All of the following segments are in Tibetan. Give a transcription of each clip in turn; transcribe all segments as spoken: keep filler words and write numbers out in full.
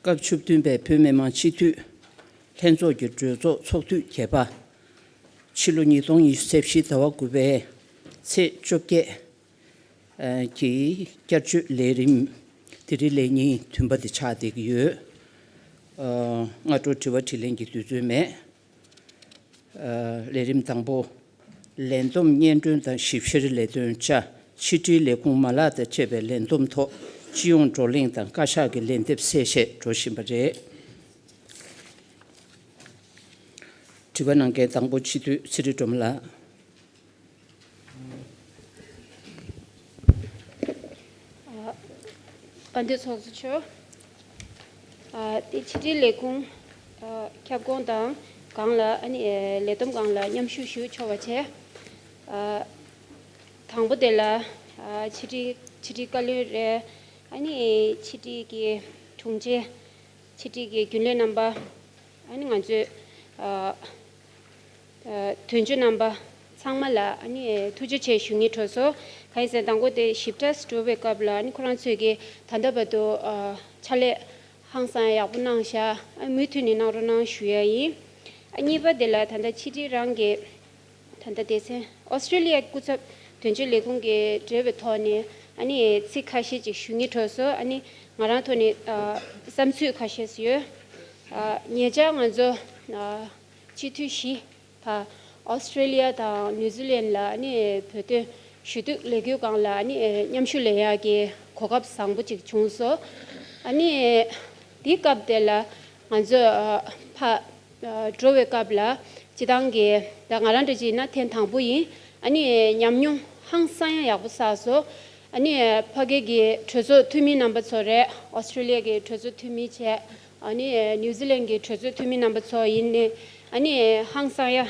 སྐབས་བཅུ་བདུན་པའི་བོད་མི་མང་སྤྱི་འཐུས་ལྷན་ཚོགས་ཀྱི་གྲོས་ཚོགས་ཚོགས་དུས་བརྒྱད་པ། ཕྱི་ལོ་ཉིས་སྟོང་ཉི་ཤུ་རྩ་བཞི་ཟླ་བ་དགུ་པའི་ཚེས་བཅོ་བརྒྱད། ཨ་གི་བསྐྱར་བཅོས་ལས་རིམ་དེ་རིང་ལས་ཉིན་བདུན་པ་དེ་ཆགས་བསྡད་ཀྱི་ཡོད། ཨ་སྔ་དྲོ་དྲི་བ་དྲིས་ལན་གྱི་དུས་ཚོད་མེད། ཨ་ལས་རིམ་དང་པོ། ལས་བསྡོམས་སྙན་སྒྲོན་དང་ཞིབ་བཤེར་ལས་དོན་བཅའ། ཕྱི་དྲིལ་ལས་ཁུངས་མ་ལག་དང་བཅས་པའི་ལས་བསྡོམས་ཐོག་སྤྱི་ཡོངས་བགྲོ་གླེང་དང་བཀའ་ཤག་གི་ལན་འདེབས་གསལ་བཤད་འགྲོ་བཞིན་པ་རེད། དྲི་བ་གནང་མཁན་དང་པོ་སྤྱི་འཐུས་ཚེ་རིང་སྒྲོལ་མ་ལགས། ཨ་དཔལ་ལྡན་ཚོགས་གཙོ་མཆོག་ཨ་དེ་ཕྱི་དྲིལ་ལས་ཁུངས་ཨ་ཁྱབ་ཁོངས་དང་སྒང་ལ་ཨ་ནི་ཨེ་ལས་བསྡོམས་སྒང་ལ་མཉམ་ཞུགས་ཞུ་ཆོག་པ་བྱས། ཨ་དང་པོ་དེ་ལ་ཨ་ཕྱི་དྲིལ་ཕྱི་དྲིལ་བཀའ་བློན་རེད། ཨ་ནི་ཕྱི་དྲིལ་གྱི་དྲུང་ཆེ། ཕྱི་དྲིལ་གྱི་རྒྱུན་ལས་རྣམ་པ། ཨ་ནི་ང་ཚོས་ཨ་ཨ་དོན་གཅོད་རྣམ་པ་ཚང་མ་ལ་ཨ་ནི་ཐུགས་རྗེ་ཆེ་ཞུ་སྙིང་འདོད་སོང་། གང་ཡིན་ཟེར་ན་དང་པོ་དེ་ཞིབ་ཕྲ་འགྲོ་བའི་སྐབས་ལ་ཨ་ནི་ཁོ་རང་ཚོས་ཀྱི་ད་ལྟ་བར་དུ་ཨ་ཕྱག་ལས་ཧང་སང་ཡག་པོ་གནང་བཞག་ཨ་མུ་མཐུད་ནས་གནང་རོགས་གནང་ཞུ་ཡ་ཡིན། ཨ་གཉིས་པ་དེ་ལ་ད་ལྟ་ཕྱི་དྲིལ་རང་གི་ད་ལྟ་སྡེ་ཚན་ཨོ་སི་ཀྲི་ལི་ཡའི་སྐུ་ཚབ་དོན་གཅོད་ལས་ཁུངས་ཀྱི་འབྲེལ་བའི་ཐོག་ནས་ཨ་ནི་ཚིག་ཁ་ཤས་ཅིག་ཞུ་སྙིང་འདོད་སོང་། ཨ་ནི་ང་རང་ཐོག་ནས་ཨ་བསམ་ཚུལ་ཁ་ཤས་ཡོད། ཨ་ཉེ་ཆར་ང་ཚོ་ཨ་སྤྱི་འཐུས་བཞི་ཕར་ཨོ་སི་ཀྲི་ལི་ཡ་དང་ནིའུ་ཛི་ལན་ལ་ཨ་ནི་བོད་དོན་ཞུ་གཏུག་ལས་འགུལ་སྒང་ལ་ཨ་ནི་མཉམ་ཞུགས་ལེན་ཡག་གི་གོ་སྐབས་བཟང་པོ་ཅིག་བྱུང་སོང་། ཨ་ནི་དེའི་སྐབས་དེ་ལ་ང་ཚོ་ཨ་ཕར་ཨ་འགྲོ་བའི་སྐབས་ལ་སྤྱི་བཏང་གི་ད་ང་རང་འདྲ་ཅིག་ཡིན་ན་ཐེངས་དང་པོ་ཡིན། ཨ་ནི་ཉམས་མྱོང་ཧང་སང་ཡང་ཡག་པོ་བསགས་སོང་། ཨ་ནི་ཕ་གི་གི་གྲོས་ཚོགས་འཐུས་མི་རྣམ་པ་ཚོ་རེད། ཨོ་སི་ཀྲི་ལི་ཡ་གི་གྲོས་ཚོགས་འཐུས་མི་བྱས། ཨ་ནི་ནིའུ་ཛི་ལན་གྱི་གྲོས་ཚོགས་འཐུས་མི་རྣམ་པ་ཚོ་ཡིན་ནི། ཨ་ནི་ཧང་སང་ཡ།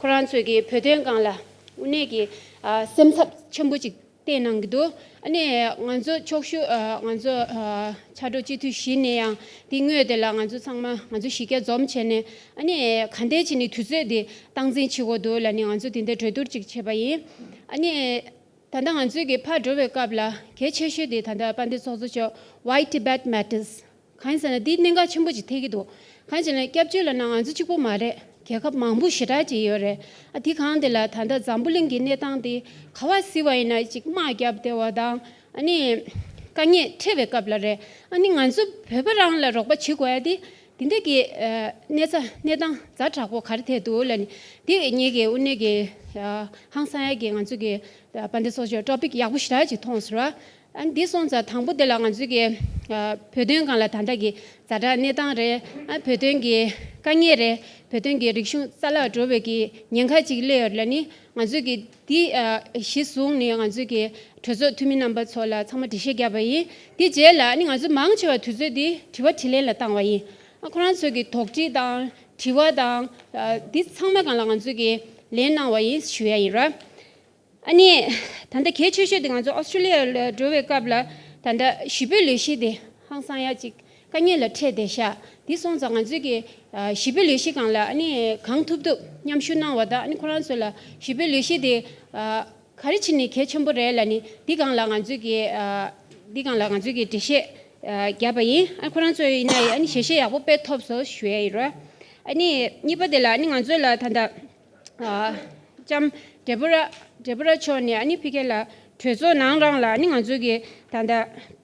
ཁོ་རང་ཚོས་ཀྱི་བོད་དོན་སྒང་ལ་དངོས་གནས་ཀྱི་ཨ་སེམས་འཚབ་ཆེན་པོ་ཅིག་བསྟན་གནང་གི་འདུག་ཨ་ནི་ང་ཚོ་ཕྱོགས་བཞི་ཨ་ང་ཚོ་ཨ་ཕྱག་རོགས་སྤྱི་འཐུས་བཞི་ནས་ཡང་དེ་སྔོན་དེ་ལ་ང་ཚོ་ཚང་མ་ང་ཚོ་གཞི་རྒྱ་འཛོམས་བྱས་ནས་ཨ་ནི་ག་འདྲས་བྱས་ནས་དུས་ཚོད་དེ་སྟངས་འཛིན་བྱེད་དགོས་འདུག་ལབ་ནས་ང་ཚོ་དེ་འདྲའི་གྲོས་བསྡུར་ཅིག་བྱས་པ་ཡིན། ཨ་ནི་ད་ལྟ་ང་ཚོས་ཀྱི་ཕར་འགྲོ་བའི་སྐབས་ལ་གལ་ཆེ་ཤོས་དེ་ད་ལྟ་དཔལ་ལྡན་ཚོགས་གཙོ་མཆོག Why Tibet Matters། གང་ཡིན་ཟེར་ན་འདི་གནད་འགག་ཆེན་པོ་ཅིག་འཐེབ་ཀྱི་འདུག་གང་ཡིན་ཟེར་ན་སྐྱབས་བཅོལ་ལབ་ན་ང་ཚོ་གཅིག་པོ་མ་རེད། རྒྱལ་ཁབ་མང་པོ་ཞེ་དྲག་ཅིག་ཡོད་རེད། ཨ་དེ་གང་དེ་ལ་ད་ལྟ་འཛམ་བུ་གླིང་གི་གནས་སྟངས་དེ་ག་བ་སྲིད་པ་ཡིན་ན་ཅིག་དམག་བརྒྱབ་བསྡད་པ་དང་ཨ་ནི་དཀའ་ངལ་འཕྲད་པའི་སྐབས་ལ་རེད། ཨ་ནི་ང་ཚོ་བོད་པ་རང་ལ་རོགས་པ་བྱེད་དགོས་ཡ་དེ་དེ་འདྲ་གི་ཨ་གནས་ཚ་གནས་སྟངས་ཛ་དྲག་པོ་ག་རེ་ཐེབས་འདུག་ལབ་ནི་དེ་ངེད་ཀྱི་དངོས་གནས་ཀྱི་ཨ་ཧང་སང་ཡ་གི་ང་ཚོ་གི་དཔལ་ལྡན་ཚོགས་གཙོ་མཆོག་ཊོ་པིག་ཡག་པོ་ཞེ་དྲག་ཅིག་མཐོང་སོང་ར། ཨ་འདི་སོང་ཙང་དང་པོ་དེ་ལ་ང་ཚོས་ཀྱི་ཨ་བོད་དོན་སྒང་ལ་ད་ལྟ་གི་ཛ་དྲག་གནས་སྟངས་རེད། ཨ་བོད་དོན་གྱི་དཀའ་ངལ་རེད། བོད་དོན་གྱི་རིག་གཞུང་རྩ་བརླག་འགྲོ་བའི་གི་ཉེན་ཁ་ཅིག་སླེབས་ཡོད་ལ་ནི་ང་ཚོས་ཀྱི་འདི་ཨ་གཞི་བཟུང་ནས་ང་ཚོས་ཀྱི་གྲོས་ཚོགས་འཐུས་མི་རྣམ་པ་ཚོ་ལ་ཚང་མ་འགྲེལ་བཤད་བརྒྱབ་པ་ཡིན། དེ་རྗེས་ལ་ཨ་ནི་ང་ཚོ་མང་ཆེ་བ་དུས་ཚོད་འདི་དྲི་བ་དྲིས་ལན་ལ་བཏང་བ་ཡིན། ཨ་ཁོ་རང་ཚོས་ཀྱི་དོགས་འདྲི་དང་དྲི་བ་དང་ཨ་འདི་ཚང་མ་སྒང་ལ་ང་ཚོས་ཀྱི་ལན་གནང་བ་ཡིན་ཞུ་ཡ་ཡིན་ར། ཨ་ནི། ད་ལྟ་གལ་ཆེ་ཤོས་དེ་ང་ཚོ་ཨོ་སི་ཀྲི་ལི་ཡ་ལ་འགྲོ་བའི་སྐབས་ལ་ད་ལྟ་གཞིས་སྤོས་ལས་གཞི་དེ་ཧང་སང་ཡ་ཅིག་དཀའ་ངལ་ལ་འཕྲད་བསྡད་ཤག་འདི་སོང་ཙང་ང་ཚོས་ཀྱི་ཨ་གཞིས་སྤོས་ལས་གཞི་སྒང་ལ་ཨ་ནི་གང་ཐུབ་ཐུབ་མཉམ་ཞུགས་གནང་བ་དང་ཨ་ནི་ཁོ་རང་ཚོ་ལ་གཞིས་སྤོས་ལས་གཞི་དེ་ཨ་ག་རེ་བྱས་ནས་གལ་ཆེན་པོ་རེད་ལབ་ནི་འདི་སྒང་ལ་ང་ཚོས་ཀྱི་ཨ་འདི་སྒང་ལ་ང་ཚོས་ཀྱི་འགྲེལ་བཤད་ཨ་བརྒྱབ་པ་ཡིན། ཨ་ཁོ་རང་ཚོ་ཡིན་ན་ཡང་ཨ་ནི་ཞལ་བཞེས་ཡག་པོ་དཔེ་ཐོབ་སོང་ཞུ་ཡ་ཡིན་ར། ཨ་ནི་གཉིས་པ་དེ་ལ་ཨ་ནི་ང་ཚོ་ལ་ད་ལྟ། ཨ་ལྕམ་ཌེ་བྷོ་ར་ཌེ་བྷོ་ར་མཆོག་ནས་ཨ་ནི་ཕ་གི་ལ་གྲོས་ཚོགས་ནང་རང་ལ་ཨ་ནི་ང་ཚོ་གི་ད་ལྟ་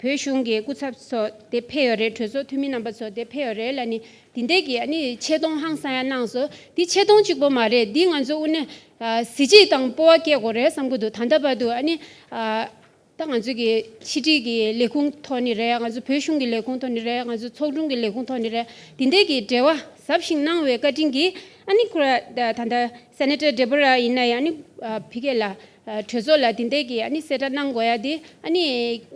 བོད་གཞུང་གི་སྐུ་ཚབ་ཚོ་དེ་ཕེབས་ཡོད་རེད། གྲོས་ཚོགས་འཐུས་མི་རྣམ་པ་ཚོ་དེ་ཕེབས་ཡོད་རེད་ལབ་ནི་འདི་འདྲས་ཀྱི་ཨ་ནི་ཆེ་མཐོང་ཧང་སང་ཡ་གནང་སོང་། འདི་ཆེ་མཐོང་གཅིག་པོ་མ་རེད། འདི་ང་ཚོ་དངོས་གནས་ཨ་གཟི་བརྗིད་དང་སྤོབས་པ་སྐྱེ་དགོས་རེད་བསམ་གྱི་འདུག་ད་ལྟ་བར་དུ་ཨ་ནི་ཨ། ད་ང་ཚོ་གི་ཕྱི་དྲིལ་གྱི་ལས་ཁུངས་ཐོག་ནས་རེད། ང་ཚོ་བོད་གཞུང་གི་ལས་ཁུངས་ཐོག་ནས་རེད། ང་ཚོ་ཚོགས་དྲུང་གི་ལས་ཁུངས་ཐོག་ནས་རེད། དེ་འདྲའི་གི་འབྲེལ་བ་ཟབ་ཞིང་གནང་བའི་བཀའ་དྲིན་གྱིས་ཨ་ནི་ཁོ་ར་ད་ད་ལྟ་སེ་ནེ་ཊར་ཌེ་བྷོ་ར་ཡིན་ན་ཡང་ཨ་ནི་ཨ་ཕ་གི་ལ་ཨ་གྲོས་ཚོགས་ལ་དེ་འདྲའི་གི་ཨ་ནི་གསལ་བསྒྲགས་གནང་དགོས་ཡ་དེ་ཨ་ནི་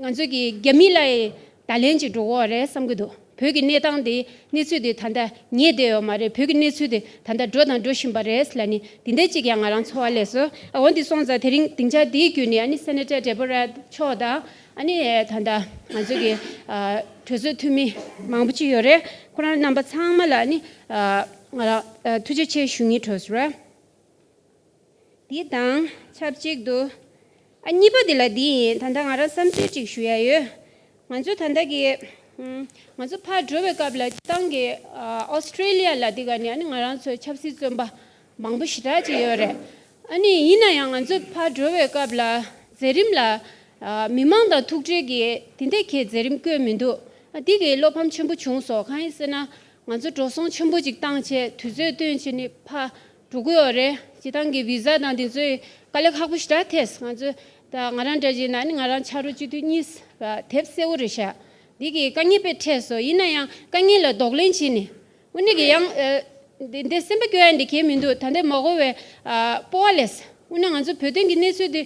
ང་ཚོ་གི་རྒྱ་མི་ལ་ཡི་བརྡ་ལན་ཅིག་འགྲོ་གི་ཡོད་རེད་བསམ་གྱི་འདུག་བོད་ཀྱི་གནས་སྟངས་དེ་གནས་ཚུལ་དེ་ད་ལྟ་ཉེ་བསྡད་ཡོད་མ་རེད། བོད་ཀྱི་གནས་ཚུལ་དེ་ད་ལྟ་འགྲོ་དང་འགྲོ་བཞིན་པ་རེད་ལབ་ནི་དེ་འདྲ་ཅིག་ཡང་ང་རང་ཚོར་བ་སླེབས་སོང་། ཨ་འོ་འདི་སོང་ཙང་དེ་རིང་སྡིངས་ཆ་འདིའི་བརྒྱུད་ནས་ཨ་ནི་སེ་ནེ་ཊར་ཌེ་བྷོ་ར་མཆོག་དང་ཨ་ནི་ད་ལྟ་ང་ཚོ་གི་ཨ་གྲོས་ཚོགས་འཐུས་མི་མང་པོ་ཅིག་ཡོད་རེད། ཁོ་རང་རྣམ་པ་ཚང་མ་ལ་ཨ་ནི་ཨ་ང་རང་ཨ་ཐུགས་རྗེ་ཆེ་ཞུ་སྙིང་འདོད་སོང་། འདི་དང་ཆབས་ཅིག་ཏུ། ཨ་གཉིས་པ་འདི་ལ་འདི་ཡིན། ད་ལྟ་ང་རང་བསམ་ཚུལ་ཅིག་ཞུ་ཡ་ཡོད། ང་ཚོ་ད་ལྟ་གི་ ང་ཚོ་ཕར་འགྲོ་བའི་སྐབས་ལ་སྤྱིར་བཏང་གི་ཨོ་སི་ཀྲེ་ལི་ཡ་ལ་འདི་ག་ནས་ཨ་ནི་ང་རང་ཚོའི་ཆབ་སྲིད་བཙོན་པ་མང་པོ་ཞེ་དྲག་ཅིག་ཡོད་རེད། ཨ་ནི་ཡིན་ན་ཡང་ང་ཚོ་ཕར་འགྲོ་བའི་སྐབས་ལ་མཛད་རིམ་ལ་མི་མང་དང་ཐུག་འཕྲད་ཀྱི་དེ་འདྲའི་གི་མཛད་རིམ་བཀོད་མི་འདུག་འདི་གི་བློ་ཕམ་ཆེན་པོ་བྱུང་སོང་། གང་ཡིན་ཟེར་ན་ང་ཚོ་འགྲོ་སོང་ཆེན་པོ་ཅིག་བཏང་བྱས་དུས་ཚོད་བཏོན་བྱས་ནས་ཕར་འགྲོ་གི་ཡོད་རེད། སྤྱིར་བཏང་གི་བི་ཟ་དང་དེ་ཚོའི་དཀའ་ལས་ཁག་པོ་ཞེ་དྲག་ཐེབས། ང་ཚོ་ད་ང་རང་འདྲ་བྱས་ན་ནི་ང་རང་ཕྱག་རོགས་སྤྱི་འཐུས་གཉིས་དེབ་སེར་པོ་རེད་ཤག་འདི་གི་དཀའ་ངལ་དཔེ་འཕྲད་སོང་། ཡིན་ན་ཡང་དཀའ་ངལ་ལ་གདོང་ལེན་བྱས་ནས་དངོས་གནས་ཀྱི་ཡང་འདི་འདི་སེམས་པ་སྐྱོ་ཡ་འདི་གས་མི་འདུག་ད་ལྟ་མ་གོ་བའི་སྤོབས་པ་ལས་དངོས་གནས་ང་ཚོ་བོད་དོན་གྱི་གནས་ཚུལ་འདི་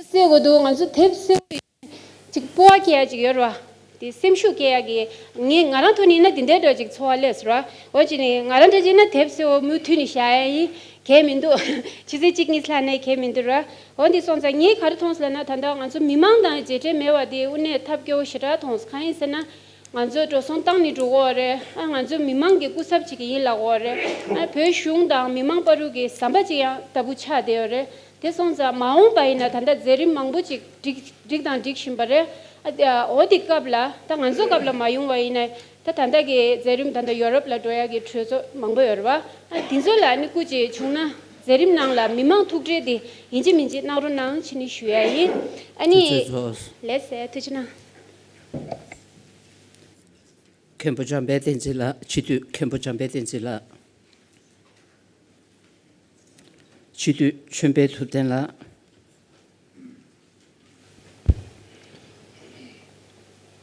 སེལ་དགོས་འདུག་ང་ཚོ་དེབ་སེར་པོ་ཅིག་སྤོབས་པ་སྐྱེ་ཡ་ཅིག་ཡོད་རེད་བ། དེ་སེམས་ཤུགས་སྐྱེ་ཡ་གི་ངས་ང་རང་ཐོག་ནས་ཡིན་ན་དེ་འདྲའི་འདྲ་ཅིག་ཚོར་བ་སླེབས་སོང་ར། འོ་ཅི་ནས་ང་རང་འདྲ་ཅིག་ན་དེབ་སེར་པོ་མུ་མཐུད་ནས་བཞག་ཡ་ཡིན། གལ་མི་འདུག་ཕྱི་ཚེས་གཅིག་གཉིས་ལྷག་ནས་གལ་མི་འདུག་ར། འོ་འདི་སོང་ཙང་ངས་ག་རེ་མཐོང་སོང་ལབ་ན་ད་ལྟ་ང་ཚོ་མི་མང་དང་མཇལ་འཕྲད་མེད་པ་དེ་དངོས་གནས་ཐབས་སྐྱོ་བོ་ཞེ་དྲག་མཐོང་སོང་། གང་ཡིན་ཟེར་ན། ང་ཚོ་འགྲོ་སོང་བཏང་ནས་འགྲོ་གི་ཡོད་རེད། ཨ་ང་ཚོ་མི་མང་གི་སྐུ་ཚབ་ཅིག་ཡིན་ལབ་ཀྱི་ཡོད་རེད། ཨ་བོད་གཞུང་དང་མི་མང་བར་དུ་གི་ཟམ་པ་ཅིག་ཡང་ལྟ་བུ་ཆགས་བསྡད་ཡོད་རེད། དེ་སོང་ཙང་མ་འོངས་པ་ཡིན་ན་ད་ལྟ་མཛད་རིམ་མང་པོ་ཅིག་སྒྲིག་སྒྲིག་དང་སྒྲིག་བཞིན་པ་རེད། ཨ་དེ་ཨ་འོ་དེ་སྐབས་ལ་ད་ང་ཚོ་སྐབས་ལ་མ་ཡོང་བ་ཡིན་ན་ད་ད་ལྟ་གི་མཛད་རིམ་ད་ལྟ་ཡོ་རོབ་ལ་འགྲོ་ཡ་གི་གྲོས་ཚོགས་མང་པོ་ཡོད་རེད་བ། ཨ་དེ་ཚོ་ལ་ཨ་ནི་སྐུ་མཁྱེན་བྱུང་ན་མཛད་རིམ་ནང་ལ་མི་མང་ཐུག་འཕྲད་དེ་ཡིན་གཅིག་མིན་གཅིག་གནང་རོགས་གནང་ཕྱི་ནས་ཞུ་ཡ་ཡིན། ཨ་ནི་དུས་ཚོད་ཚོ། ལགས་སེ་ཐུགས་རྗེ་གནང་། མཁན་པོ་འཇམ་དཔལ་བསྟན་འཛིན་ལགས། སྤྱི་འཐུས་མཁན་པོ་འཇམ་དཔལ་བསྟན་འཛིན་ལགས། སྤྱི་འཐུས་ཆོས་འཕེལ་ཐུབ་བསྟན་ལགས།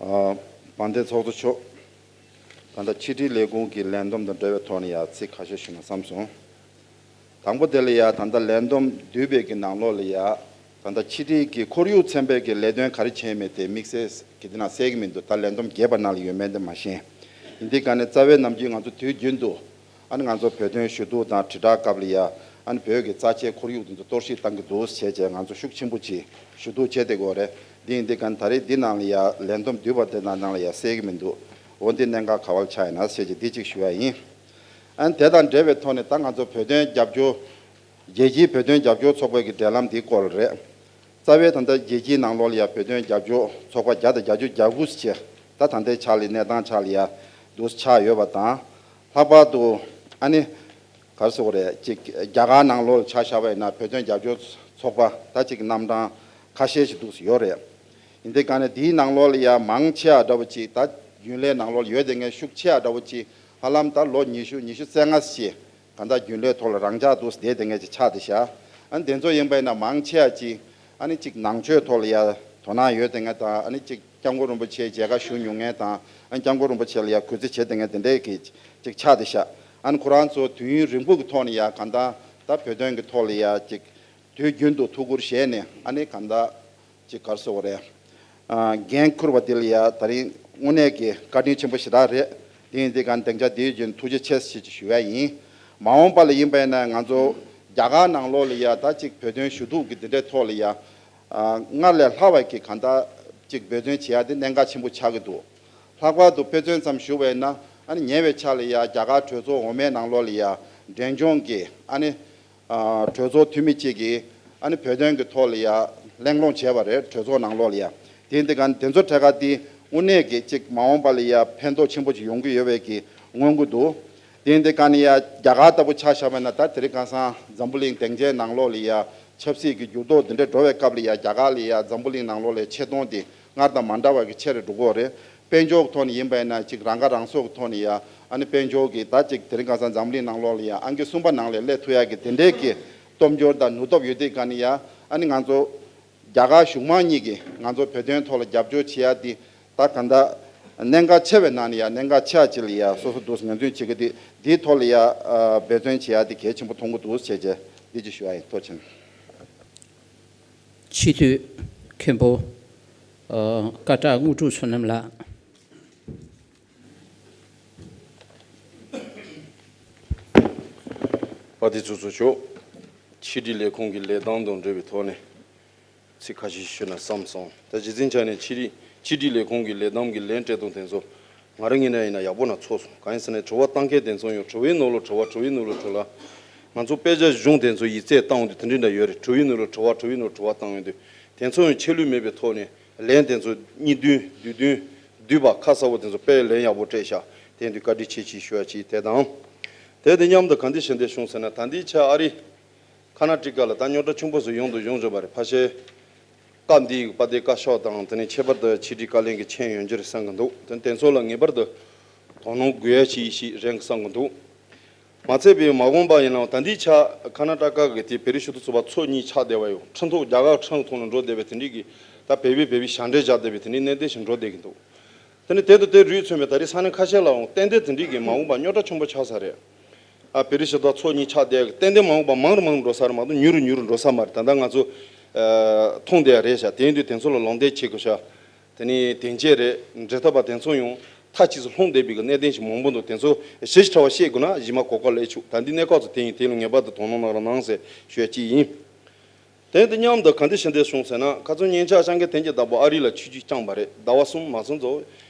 ཨ། དཔལ་ལྡན་ཚོགས་གཙོ་མཆོག་ད་ལྟ་ཕྱི་དྲིལ་ལས་ཁུངས་ཀྱི་ལས་བསྡོམས་དང་འབྲེལ་བའི་ཐོག་ནས་ཡང་ཚིག་ཁ་ཤས་ཞུ་ན་བསམ་སོང་། དང་པོ་དེ་ལ་ཡ་ད་ལྟ་ལས་བསྡོམས་བསྡུས་པའི་གི་ནང་ལོགས་ལ་ཡ་ད་ལྟ་ཕྱི་དྲིལ་གྱི་ཁོར་ཡུག་ཚན་པའི་གི་ལས་དོན་ག་རེ་བྱས་མེད་དེ་དམིགས་བསལ་གྱི་དེ་ན་གསལ་གྱི་མི་འདུག་ད་ལས་བསྡོམས་རྒྱས་པ་ནང་ལ་ཡོད་མེད་དེ་མ་ཤེས། ཡིན་དེ་ག་ནས་རྩ་བའི་ནམ་རྒྱུན་ང་ཚོ་དུས་རྒྱུན་དུ་ཨ་ནི་ང་ཚོ་བོད་དོན་ཞུ་གཏུག་དང་དྲིལ་བསྒྲགས་སྐབས་ལ་ཡ་ཨ་ནི་བོད་ཀྱི་རྩ་ཆེའི་ཁོར་ཡུག་དེ་ཚོ་གཏོར་བཤིག་བཏང་གི་འདུག་བྱས་བྱས་ང་ཚོ་ཤུགས་ཆེན་པོ་ཅིག་ཞུ་གཏུག་བྱས་བསྡད་ཀྱི་ཡོད་རེད། འདི་ཡིན་དེ་ག་ནས་ད་རེས་འདི་ནང་ལ་ཡ་ལས་བསྡོམས་བསྡུས་པ་དེ་ནང་ནང་ལ་ཡ་གསལ་གྱི་མི་འདུག་འོ་འདི་གནད་འགག་ག་བ་ལ་ཆགས་ཡིན་ན་བྱས་བྱས་འདི་གཅིག་ཞུ་ཡ་ཡིན། ཨ་ནི་དེ་དང་འབྲེལ་བའི་ཐོག་ནས་ད་ང་ཚོ་བོད་དོན་རྒྱབ་སྐྱོར། རྒྱལ་སྤྱིའི་བོད་དོན་རྒྱབ་སྐྱོར་ཚོགས་པའི་གི་འབྲེལ་ལམ་འདི་སྐོར་རེད། རྩ་བའི་ད་ལྟ་རྒྱལ་སྤྱིའི་ནང་ལོགས་ལ་ཡ་བོད་དོན་རྒྱབ་སྐྱོར་ཚོགས་པ་བརྒྱ་དང་བརྒྱད་ཅུ་གྱ་དགུ་ཞིག་ད་ད་ལྟའི་ཆ་ལ་གནས་སྟངས་ཆ་ལ་ཡ་འདུག་ཆགས་ཡོད་པ་དང་། ལྷག་པར་དུ་ཨ་ནི་ག་རེ་ཟེར་དགོས་རེད། ཅིག་རྒྱ་གར་ནང་ལོགས་ལ་ཆ་བཞག་པ་ཡིན་ན་བོད་དོན་རྒྱབ་སྐྱོར་ཚོགས་པ་ད་ཅིག་རྣམ་གྲངས་ཁ་ཤས་ཤིག་འདུག་ཡོད་རེད། ཡིན་དེ་ག་ནས་དེའི་ནང་ལོགས་ལ་ཡ་མང་ཆེ་བ་འདྲ་བོ་ཅིག་ད་རྒྱུན་ལས་ནང་ལོགས་ལ་ཡོད་དེ་ངས་ཤུགས་ཆེ་བ་འདྲ་བོ་ཅིག་ཧ་ལམ་ད་ལོ་ཉི་ཤུ་ཉི་ཤུ་རྩ་ལྔ་ཞིག་གང་ལྟར་རྒྱུན་ལས་ཐོག་ལ་རང་འཇགས་འདུག་བསྡད་དེ་ངས་ཅིག་ཆགས་བསྡད་ཤག་ཨ་ནི་དེ་ཚོ་ཡིན་པ་ཡིན་ན་མང་ཆེ་བ་ཅིག་ཨ་ནི་ཅིག་ནང་ཆོས་ཐོག་ལ་ཡ་དོ་སྣང་ཡོད་དེ་ངས་དང་ཨ་ནི་ཅིག་སྐྱབས་མགོན་རིན་པོ་ཆེ་མཇལ་ཁ་ཞུ་མྱོང་མཁན་དང་ཨ་ནི་སྐྱབས་མགོན་རིན་པོ་ཆེ་ལ་ཡ་གུས་བརྩི་བྱེད་དེ་ངས་དེ་འདྲས་ཀྱི་ཅིག་ཆགས་བསྡད་ཤག་ཨ་ནི་ཁོ་རང་ཚོ་དུས་ཡུན་རིང་པོ་གི་ཐོག་ནས་ཡ་གང་ལྟར་ད་བོད་དོན་གྱི་ཐོག་ལ་ཡ་ཅིག་དུས་རྒྱུན་དུ་ཐུགས་ཁུར་བཞེས་ནས་ཨ་ནི་གང་ལྟར། ཅིག་ག་རེ་ཟེར་དགོས་རེད། ཨ། འགན་འཁུར་བ་དེ་ལ་ཡ་ད་རིང་དངོས་གནས་ཀྱི་བཀའ་དྲིན་ཆེན་པོ་ཞེ་དྲག་རེད། དེ་ཡིན་དུས་གང་སྡིངས་ཆ་འདིའི་རྒྱུན་ཐུགས་རྗེ་ཆེ་ཞེས་ཞུ་ཡ་ཡིན། མ་འོངས་པ་ལ་ཡིན་པ་ཡིན་ན་ང་ཚོ་རྒྱ་གར་ནང་ལོགས་ལ་ཡ་ད་ཅིག་བོད་དོན་ཞུ་གཏུག་གི་འདི་འདྲའི་ཐོག་ལ་ཡ། ཨ། སྔར་ལས་ལྷག་པ་གི་གང་ལྟར་ཅིག་འབད་བརྩོན་བྱེད་ཡ་དེ་གནད་འགག་ཆེན་པོ་ཆགས་ཀྱི་འདུག་ལྷག་པར་དུ་དཔེ་མཚོན་ཙམ་ཞུ་བ་ཡིན་ན་ཨ་ནི་ཉེ་བའི་ཆར་ལ་ཡ་རྒྱ་གར་གྲོས་ཚོགས་འོག་མའི་ནང་ལོགས་ལ་ཡ་འབྲས་ལྗོངས་ཀྱི་ཨ་ནི། ཨ། གྲོས་ཚོགས་འཐུས་མི་གཅིག་གིས་ཨ་ནི་བོད་དོན་གྱི་ཐོག་ལ་ཡ་གླེང་སློང་བྱས་པ་རེད། གྲོས་ཚོགས་ནང་ལོགས་ལ་ཡ། དེ་ཡིན་དུས་ག་དེ་ཚོ་གྲས་ཀ་དེ་དངོས་གནས་ཀྱི་ཅིག་མ་འོངས་པ་ལ་ཡ་ཕན་ཐོགས་ཆེན་པོ་ཅིག་ཡོང་གི་ཡོད་པའི་གི་མངོན་གྱི་འདུག་དེ་ཡིན་དུས་ག་ནས་ཡ་རྒྱ་གར་ལྟ་བུ་ཆ་བཞག་པ་ན་ད་དེ་རིང་ཁ་སང་འཛམ་བུ་གླིང་སྡིངས་ཆའི་ནང་ལོགས་ལ་ཡ་ཆབ་སྲིད་ཀྱི་འགྱུར་ལྡོག་འདི་འདྲ་འགྲོ་བའི་སྐབས་ལ་ཡ་རྒྱ་གར་ལ་ཡ་འཛམ་བུ་གླིང་ནང་ལོགས་ལ་ཆེ་མཐོང་དེ་སྔར་དང་མ་འདྲ་བ་གི་ཆེ་རུ་འགྲོ་གི་ཡོད་རེད། དཔལ་འབྱོར་གྱི་ཐོག་ནས་ཡིན་པ་ཡིན་ན་ཅིག་རང་ཁ་རང་གསོ་གི་ཐོག་ནས་ཡ་ཨ་ནི་དཔལ་འབྱོར་གྱི་ད་ཅིག་དེ་རིང་ཁ་སང་འཛམ་གླིང་ནང་ལོགས་ལ་ཡ་ཨང་ཀི་གསུམ་པ་ནང་ལ་སླེབས་ཐུབ་ཡ་གི་དེ་འདྲའི་གི་སྟོབས་འབྱོར་དང་ནུས་སྟོབས་ཡོད་དུས་ག་ནས་ཡ་ཨ་ནི་ང་ཚོ་རྒྱ་གར་གཞུང་མང་གཉིས་ཀྱིས་ང་ཚོ་བོད་དོན་ཐོག་ལ་རྒྱབ་སྐྱོར་བྱེད་ཡ་དེ་ད་ག་འདྲ་གནད་འགག་ཆེ་བའི་ནང་ནས་ཡ་གནད་འགག་ཆེ་བ་ཅིག་ལ་ཡ་སོ་སོ་འདུག་ངོས་འཛིན་བྱེད་ཀྱི་དེ་དེའི་ཐོག་ལ་ཡ་འབད་བརྩོན་བྱེད་ཡ་དེ་གལ་ཆེན་པོ་མཐོང་གི་འདུག་བྱས་རྗེས་འདི་ཅིག་ཞུ་ཡ་ཡིན། ཐུགས་རྗེ་ཆེ། སྤྱི་འཐུས་མཁན་པོ། ཨ། སྐད་གྲགས་དངོས་གྲུབ་བསོད་ནམས་ལགས། དཔལ་ལྡན་ཚོགས་གཙོ་མཆོག་ཕྱི་དྲིལ་ལས་ཁུངས་ཀྱི་ལས་སྟངས་དང་འབྲེལ་བའི་ཐོག་ནས་ཚིག་ཁ་ཤས་ཤིག་ཞུས་ན་བསམ་སོང་། ད་གཞི་འཛིན་ཆ་ནས་ཕྱི་དྲིལ་ཕྱི་དྲིལ་ལས་ཁུངས་ཀྱི་ལས་སྟངས་ཀྱི་ལན་སྤྲད་སྟངས་དེ་ཚོ་ང་རང་ངོས་ནས་ཡིན་ན་ཡག་པོ་ན་ཚོར་སོང་། གང་ཡིན་ཟེར་ན་དྲི་བ་བཏང་མཁན་དེ་ཚོ་ཡང་དྲི་བའི་ནང་ལོགས་དྲི་བ་དྲི་བའི་ནང་ལོགས་དྲི་ལ། ང་ཚོ་དཔེ་ཆ་གཞུང་དེ་ཚོ་ཡིག་ཚད་བཏང་ཡོང་དུས་དེ་འདྲ་འདྲ་ཡོད་རེད། དྲི་བའི་ནང་ལོགས་དྲི་བ་དྲི་བའི་ནང་ལོགས་དྲི་བ་བཏང་ཡོང་དུས་དེ་ཚོ་ཡང་ཆད་ལུས་མེད་པའི་ཐོག་ནས་ལན་དེ་ཚོ་གཉིས་བདུན་བདུན་བདུན་ བསྡུས་པ་ཁ་གསལ་པོ་དེ་ཚོ་དཔེ་ལན་ཡག་པོ་སྤྲད་ཤག་དེ་ཡིན་དུས་བཀའ་དྲིན་ཆེ་ཞེས་ཞུ་བ་ཅིག་དེ་དང་། དེ་དང་མཉམ་དུ་ག་འདི་ཞིག་འདི་བྱུང་ཟེར་ན། ད་འདི་ཆ་ཨ་རི་ཁ་ན་ཊི་ཀ་ལ་ད་རྙོག་དྲ་ཆེན་པོ་ཟིག་ཡོང་དུ་ཡོང་བཞིན་པ་རེད། ཕལ་ཆེར་སྐབས་འདིའི་དཔལ་ལྡན་བཀའ་ཤག་དང་དེ་ནས་ཁྱད་པར་དུ་ཕྱི་དྲིལ་བཀའ་བློན་གྱི་མཆན་ཡོང་རྒྱུ་རེད་བསམ་གྱི་འདུག་དེ་དེ་ཚོ་ལ་ངེས་པར་དུ་དོ་སྣང་དགོས་ཡ་ཅིག་ཞིག་རེད་བསམ་གྱི་འདུག་མ་ཚད་པའི་མ་འོངས་པ་ཡིན་ནའང་ད་འདི་ཆ་ཁ་ན་ཊ་ཀ་གི་དེ་བོད་རིགས་སྤྱི་མཐུན་ཚོགས་པ་ཚོགས་གཉིས་ཆགས་བསྡད་པ་ཡོད། ཁྲིམས་ཐོག་རྒྱ་གར་ཁྲིམས་ཐོག་ནས་འགྲོ་བསྡད་པའི་དེ་འདྲའི་གི་ད་བོད་པའི་བོད་པའི་ཞབས་འདྲེན་བཞག་བསྡད་པའི་དེ་འདྲའི་གནད་དོན་ཞིག་འགྲོ་བསྡད་ཀྱི་འདུག་དེ་ནི་དེ་དང་དེ་རུས་མཚོན་པའི་ད་རེས་ས་གནས་ཁ་ཤས་ལའང་ཏན་ཏན་དེ་འདྲའི་གི་མ་འོངས་པ་རྙོག་དྲ་ཆེན་པོ་ཆགས་ས་རེད། ཨ་བོད་རིགས་སྤྱི་མཐུན་ཚོགས་གཉིས་ཆགས་བསྡད་ཏན་ཏན་མ་འོངས་པ་མང་རུ་མང་རུ་འགྲོ་ས་རེད་མ་གཏོགས་ཉུང་རུ་ཉུང་རུ་འགྲོ་ས་མ་རེད། ད་ལྟ་ང་ཚོ་ཨ་མཐོང་བསྡད་ཡ་རེད་ཤག་དེ་ཡིན་དུས་དེ་ཚོ་ལ་ལུང་བསྟན་བྱེད་དགོས་ཤག་དེ་ནས་དེ་འབྱེད་རེད། འབྲེལ་ཐག་པ་དེ་ཚོ་ཡང་མཐའ་གཅིག་ཏུ་ལྷུང་བསྡད་པའི་གི་གནད་དོན་ཞིག་མང་པོ་འདུག་དེ་ཚོ་ཞིབ་ཕྲ་བ་བཤད་དགོས་ན་གཞི་མ་གོ་སྐབས་སླེབས་ཆོག་ད་འདི་གནས་སྐབས་སུ་དེ་ཡིན། དེ་ལ་ངེས་པར་དུ་དོ་སྣང་གནང་རོགས་གནང་ཟེར་ཞུ་ཡ་གཅིག་ཡིན། དེ་དང་མཉམ་དུ་ག་འདི་ཞིག་འདི་བྱུང་ཟེར་ན། ཁ་སང་ཉེ་ཆར་སྐྱབས་མགོན་བསྟན་འཛིན་བདག་པོ་ཨ་རི་ལ་ཆིབས་བསྒྱུར་བསྐྱངས་པ་རེད། ཟླ་བ་གསུམ་མ་སོང་ཙང་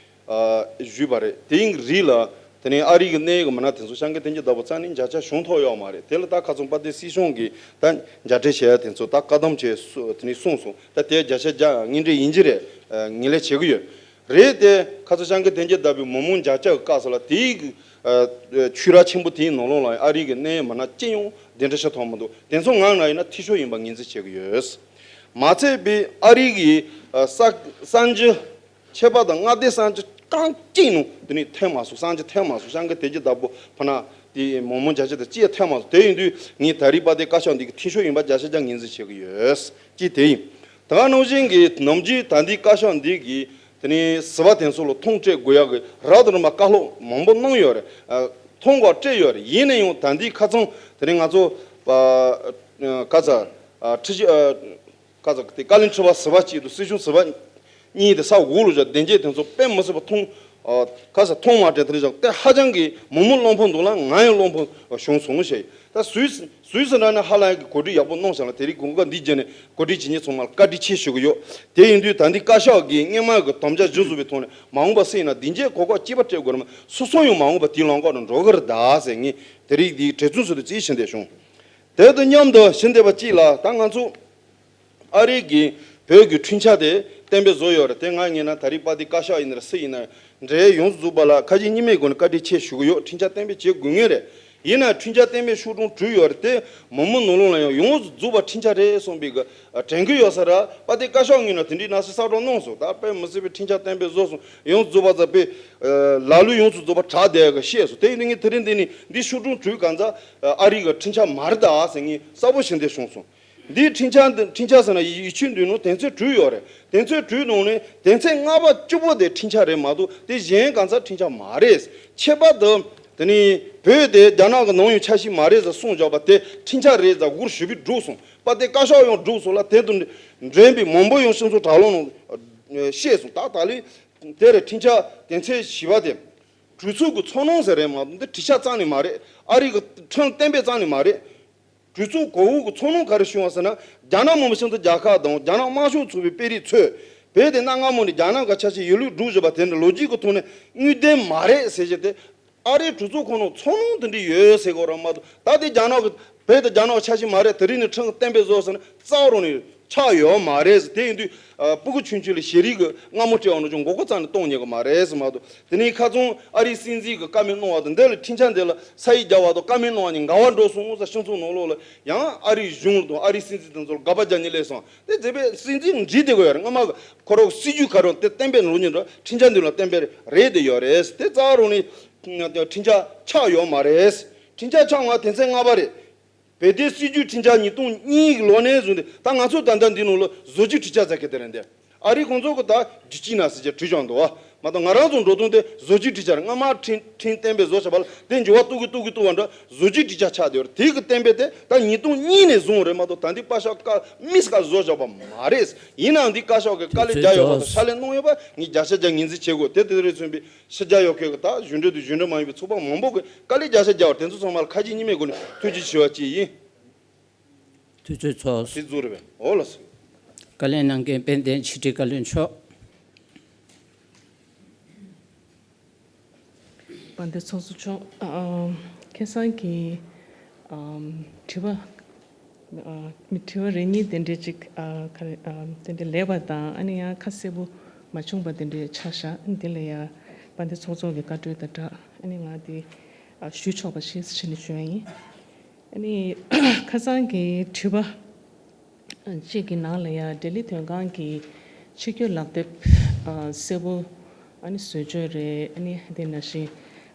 ཨ་བཞུགས་པ་རེད། དེའི་རིང་ལ་དེ་ནས་ཨ་རི་གི་གནད་ཡོད་མི་སྣ་དེ་ཚོ་སྐྱབས་མགོན་བསྟན་འཛིན་བདག་པོ་རྩ་ནས་མཇལ་ཆ་བྱུང་ཐོག་ཡོད་མ་རེད། དེ་ལ་ད་ཁ་སང་དཔལ་ལྡན་སྲིད་གཞུང་གིས་ད་མཇལ་འཕྲད་བྱས་ཡ་དེ་ཚོ་ད་བཀའ་གདམས་བྱས་སུ་དེ་ནས་གསུངས་སོང་། ད་དེ་བརྒྱ་ཆ་བརྒྱ་དངོས་འབྲེལ་ཡིན་གྱི་རེད། ངས་ལས་བྱེད་ཀྱི་ཡོད། རེད་དེ། ཁ་སང་སྐྱབས་མགོན་བསྟན་འཛིན་བདག་པོའི་མི་མང་མཇལ་ཆ་གི་སྐབས་སུ་ལ་དེའི་གི་ཨ་ཆོས་ར་ཆེན་པོ་དེའི་ནང་ལོགས་ལ་ཨ་རི་གི་གནད་ཡོད་མི་སྣ་ཅི་ཡང་གདན་འདྲེན་ཞུ་ཐུབ་མི་འདུག་དེ་ཚོ་ངའི་ནང་ཡིན་ན་འཐུས་ཤོར་ཡིན་པ་ངོས་འཛིན་བྱེད་ཀྱི་ཡོད། མ་ཚད་པའི་ཨ་རི་གི་ཨ་གསར་གསར་འགྱུར་ཁྱད་པར་དུ་མངའ་སྡེ་གསར་འགྱུར་རྐང་གཅིག་ནང་དེ་ནས་ཐོན་མ་སོང་། གསར་འགྱུར་ཐོན་མ་སོང་། སྐྱབས་མགོན་བསྟན་འཛིན་བདག་པོ་ཕ་ན་དེའི་མི་མང་མཇལ་ཆ་དེ་ཅི་ཡང་ཐོན་མ་སོང་། དེ་ཡིན་དུས་ངས་ད་རེས་དཔལ་ལྡན་བཀའ་ཤག་འདི་གི་འཐུས་ཤོར་ཡིན་པ་བརྒྱ་ཆ་བརྒྱ་ངོས་འཛིན་བྱེད་ཀྱི་ཡོད། གཅིག་དེ་ཡིན། ད་ག་ནང་བཞིན་གྱི་ནམ་རྒྱུན་ད་འདི་བཀའ་ཤག་འདི་གི་དེ་ནས་ཟུར་པ་དེ་ཚོ་ལ་ཐོངས་སྤྲད་དགོས་ཡག་གི་རབ་དང་རིམ་པ་བཀའ་སློབ་མང་པོ་གནང་ཡོད་རེད། ཨ་ཐོངས་ག་སྤྲད་ཡོད་རེད། ཡིན་ན་ཡང་ད་འདི་ཁ་སང་དེ་ནས་ང་ཚོ་ཨ་ཨ་ག་ཚ་ཨ་ཁྲི་ཨ་ག་ཚ་དེ་བཀའ་བློན་ཁྲི་པ་ཟུར་པ་གཅིག་དང་སྲིད་སྐྱོང་ཟུར་པ་གཉིས་དེ་ས་འོག་ལ་བཞག་བདེ་འཇགས་དེ་ཚོ་དཔེ་མི་སྲིད་པ་ཐོངས་ཨ་ག་ཚ་ཐོངས་མ་སྤྲད། དེ་རིང་ཞག་དེ་ཧ་ཅང་གི་མི་མང་བློ་ཕམ་འདུག་ལ་ང་ཡང་བློ་ཕམ་བྱུང་སོང་ཞེས། ད་སུད་སུད་སི་ནང་ནས་ཧ་ལམ་གྱི་གོ་སྒྲིག་ཡག་པོ་གནང་བཞག་ལ། དེ་རིང་གོང་ཁ་འདི་བརྒྱབ་ནས་གོ་སྒྲིག་བྱེད་མཁན་ཚང་མ་ལ་བཀའ་དྲིན་ཆེ་ཞུ་གི་ཡོད། དེ་ཡིན་དུས་ད་འདི་བཀའ་ཤག་གིས་སྔོན་མ་གི་དམ་བཅའ་གཞིར་བཟུང་བའི་ཐོག་ནས་མ་འོངས་པ་སྲིད་ན་བདེ་འཇགས་གོ་སྐབས་གཅིག་པ་སྤྲད་དགོས་རེད་མ། སོ་སོ་ཡང་མ་འོངས་པ་དེའི་ལམ་ཁ་ནང་འགྲོ་གི་རེད་ད་ཟེར། ངས་དེ་རིང་འདིའི་གྲོས་ཚོགས་ཚོ་དུ་རྩིས་ཕྱིན་བསྡད་བྱུང་། དེ་དང་མཉམ་དུ་ཕྱིན་བསྡད་པ་གཅིག་ལ་ད་ང་ཚོ་ཨ་རི་གི་བོད་ཀྱི་འཕྲིན་བཅར་དེ་གཏན་འབེབས་བཟོ་ཡོད་རེད། དེ་ང་ངས་ན་ད་རེས་དཔལ་ལྡན་བཀའ་ཤག་ཡིན་ན་རེད། སུ་ཡིན་ན་འབྲེལ་ཡོངས་སུ་རྫོགས་པ་ལ་ཁ་ཞེ་གཉིས་མེད་སྒོ་ནས་བཀའ་དྲིན་ཆེ་ཞུ་གི་ཡོད། འཕྲིན་བཅར་གཏན་འབེབས་བྱེད་དགོས་ངེས་རེད། ཡིན་ན་འཕྲིན་བཅར་གཏན་འབེབས་ཤོག་གྲངས་བྲིས་ཡོད་རེད། དེ་མི་མང་ནང་ལོགས་ལ་ཡང་ཡོངས་སུ་རྫོགས་པ་འཕྲིན་བཅར་རེད་གསུངས་པའི་གི་དྲན་གི་ཡོད་ས་ར། དཔལ་ལྡན་བཀའ་ཤག་ངོས་ནས་དེ་འདྲའི་གནས་ཚུལ་གསལ་བསྒྲགས་གནང་སོང་། ད་དཔེ་མི་སྲིད་པའི་འཕྲིན་བཅར་གཏན་འབེབས་བཟོས་སོང་། ཡོངས་སུ་རྫོགས་པ་ཚ་དཔེ་ལ་ལུ་ཡོངས་སུ་རྫོགས་པ་དྲག་བསྡད་གི་ཤེས་སོང་། དེ་ཡིན་དུས་ངས་དེ་རིང་འདི་ནས་འདི་ཤོག་གྲངས་བྲིས་གང་ཚ་ཨ་རི་གི་འཕྲིན་བཅར་མ་རེད་ད་ཟེར་ངས་གསལ་པོ་ཞིག་འདི་བྱུང་སོང་། འདིའི་འཕྲིན་བཅར་འདི་འཕྲིན་བཅར་ཟེར་ན་ཡི་ཡིག་ཆ་འདི་ནང་དོན་ཚན་དྲུག་ཡོད་རེད། དོན་ཚན་དྲུག་ནང་ནས་དོན་ཚན་ལྔ་པ་བཅུ་པོ་དེ་འཕྲིན་བཅར་རེད་མ་གཏོགས་དེ་གཞན་གང་ཚ་འཕྲིན་བཅར་མ་རེད། ཁྱད་པར་དུ་དེ་ནི་བོད་དེ་རྒྱ་ནག་གི་ནང་ཡང་ཆ་ཤས་མ་རེད་ཟེར་གསུངས་བཞག་པ་དེ་འཕྲིན་བཅར་རེད་ཟེར་སྒོར་ཞུ་བའི་སྒྲུག་སོང་། པ་དེ་བཀའ་ཤག་ཡང་སྒྲུག་སོང་ལ། དེ་དང་འབྲེལ་བའི་མང་པོ་ཡང་སྤྱི་ཚོགས་དྲ་ལམ་ནང་བཤད་སོང་། ད་ད་ལི་དེ་རེད། འཕྲིན་བཅར་དོན་ཚན་བཞི་པ་དེ་གྲོས་ཚོགས་ཀྱི་ཚོགས་ནང་ཟེར་རེད་མ་གཏོགས་འདི་གྲོས་འཆར་རྩ་ནས་མ་རེད། ཨ་རི་གི་ཁྲིམས་གཏན་འབེབས་རྩ་ནས་མ་རེད། གྲོས་ཚོགས་གོང་འོག་གི་ཚོགས་ནང་ག་རེ་བྱུང་བ་ཟེར་ན། རྒྱ་ནག་མི་དམངས་སྤྱི་མཐུན་རྒྱལ་ཁབ་དང་རྒྱ་ནག་དམར་ཤོག་ཚོགས་པའི་དཔོན་རིགས་ཚོས་བོད་དེ་གནའ་སྔ་མོ་ནས་རྒྱ་ནག་གི་ཆ་ཤས་ཡིན་ལུགས་སྒྲུབ་བཞིན་པ་དེ་འདྲ་ལོ་རྒྱུས་ཀྱི་ཐོག་ནས་དངོས་བདེན་མ་རེད་ཟེར་གྱི་དེ། ཨ་རིའི་གྲོས་ཚོགས་ཁོ་ན་ཚོགས་ནང་དེ་འདྲ་ཡོད་ཟེར་གོ་ར་མ་གཏོགས། ད་དེ་རྒྱ་ནག་གི་བོད་དེ་རྒྱ་ནག་གི་ཆ་ཤས་མ་རེད། དེ་རིང་ནས་ཁྲིམས་གཏན་འབེབས་བཟོ་ཟེར་ན་རྩ་བ་རང་ནས་ཆགས་ཡོད་མ་རེད་ཟེར། དེ་ཡིན་དུས་ཨ་སྤུ་གུ་ཆུང་ཆུང་ལ་ཤེས་རིག་གི་སྔ་མོ་སྤྲད་བ་ནང་བཞིན་མགོ་སྐོར་རྩ་ནས་གཏོང་ཉན་གི་མ་རེད་ཟེར་མ་གཏོགས། དེ་ནས་ཁ་སང་ཨ་རིའི་སྲིད་འཛིན་གྱི་བཀའ་མོལ་གནང་བ་དང་འདི་ལ་འཕྲིན་བཅར་འདི་ལ་ས་ཡིག་རྒྱག་པ་དང་བཀའ་མོལ་གནང་བ་གཉིས་འགལ་བ་འགྲོ་སོང་ཟེར། སྤྱི་ཚོགས་ནང་ལོགས་ལ་ཡང་ཨ་རིའི་གཞུང་དང་ཨ་རིའི་སྲིད་འཛིན་དེ་ཚོར་དགག་པ་རྒྱག་ཉན་སླེབས་སོང་། དེ་མཛད་པའི་སྲིད་འཛིན་འགྲིག་བསྡད་དགོས་ཡ་རེད། སྔ་མ་གི་ཁོ་རང་སྲིད་ཇུས་ག་རང་དེ་གཏན་འབེབས་ནོར་ཉིན་ར་འཕྲིན་བཅར་འདི་ལ་གཏན་འབེབས་རེད་དེ་ཡོད་རེད། དེ་རྩ་བ་རང་ནས་འཕྲིན་བཅར་ཆགས་ཡོད་མ་རེད། འཕྲིན་བཅར་ཆགས་ང་དོན་ཚན་ལྔ་པ་རེད། བོད་དོན་སྲིད་ཇུས་འཕྲིན་བཅར་ཉིས་སྟོང་གཉིས་ཀྱི་ལོ་ནས་བཟུང་སྟེ་ད་ང་ཚོ་ད་ལྟ་འདི་ནང་ལ་བཟོ་བཅོས་འཕྲིན་བཅར་ཟེར་གི་དེ་རེད་འདི། ཨ་རི་ཁོང་ཚོ་གི་ད་རྒྱུ་སྤྱི་ན་ཟེར་གྱི་བྲིས་ཀྱང་འདུག་བ། མ་གཏོགས་ང་རང་ཚོ་འགྲོ་སྟངས་དེ་བཟོ་བཅོས་འཕྲིན་བཅར་སྔ་མ་འཕྲིན་འཕྲིན་གཏན་འབེབས་བཟོ་བྱ་བ་ལ་དེ་འགྱུར་བ་གཏོང་གི་གཏོང་གི་གཏོང་བ་འདྲ་བཟོ་བཅོས་འཕྲིན་བཅར་ཆགས་བསྡད་ཡོད་རེད། དེ་གི་གཏན་འབེབས་དེ་ད་ཉིས་སྟོང་གཉིས་ནས་བཟུང་རེད་མ་གཏོགས་ད་འདི་བཀའ་ཤག་བཀའ་མིས་བཀའ་བཟོ་བཞག་པ་མ་རེད། ཡིན་ནའང་འདི་བཀའ་ཤག་གི་དཀའ་ལས་རྒྱག་ཡོད་པ་དང་ཕྱག་ལས་གནང་ཡོད་པ་ངས་བརྒྱ་ཆ་བརྒྱ་ངོས་འཛིན་བྱེད་དགོས། དེ་དེ་རེད་མཚོན་པའི་ཕྱི་རྒྱལ་ཡོད་མཁན་གྱི་ད་གཞུང་འབྲེལ་དང་གཞུང་འབྲེལ་མ་ཡིན་པའི་ཚོགས་པ་མང་པོ་གི་དཀའ་ལས་རྒྱག་ཤ་རྒྱག་པ་དེ་ཚོ་ཚང་མ་ལ་ཁ་ཞེ་གཉིས་མེད་སྒོ་ནས་ཐུགས་རྗེ་ཆེ་ཞུ་བ་གཅིག་ཡིན། དུས་ཚོད་ཚོགས། སྲིད་ཟུར་རེད་པས། འོ་ལགས་སོ། བཀའ་ལན་གནང་མཁན་དཔལ་ལྡན་ཕྱི་དྲིལ་བཀའ་བློན་མཆོག་དཔལ་ལྡན་ཚོགས་གཙོ་མཆོག་ཨ་ཁ་སང་གི་ཨ་དྲི་བ་ཨ་མི་དྲི་བ་རེ་གཉིས་དེ་འདྲས་ཅིག་ཨ་ག་རེ་ཨ་དེ་འདྲས་ལེགས་པ་དང་། ཨ་ནི་ཡང་ཁ་གསལ་པོ་ མ་བྱུང་པ་དེ་འདྲའི་ཆགས་བཞག་འདི་ལ་ཡ་དཔལ་ལྡན་ཚོགས་གཙོ་གི་བཀའ་འཁྲོལ་དང་སྦྲགས་ཨ་ནི་ང་དེ་ཨ་ཞུ་ཆོག་པ་ཞིག་བྱས་ནས་ཞུ་ཡ་ཡིན། ཨ་ནི་ཁ་སང་གི་དྲི་བ་གཅིག་གི་ནང་ལ་ཡ་ལྡི་ལི་དོན་ཁང་གི་ཆིབས་བསྒྱུར་ལག་དེབ་ཨ་གསལ་པོ་ཨ་ནི་བཟོ་བཅོས་རེད། ཨ་ནི་དེ་ནང་བཞིན་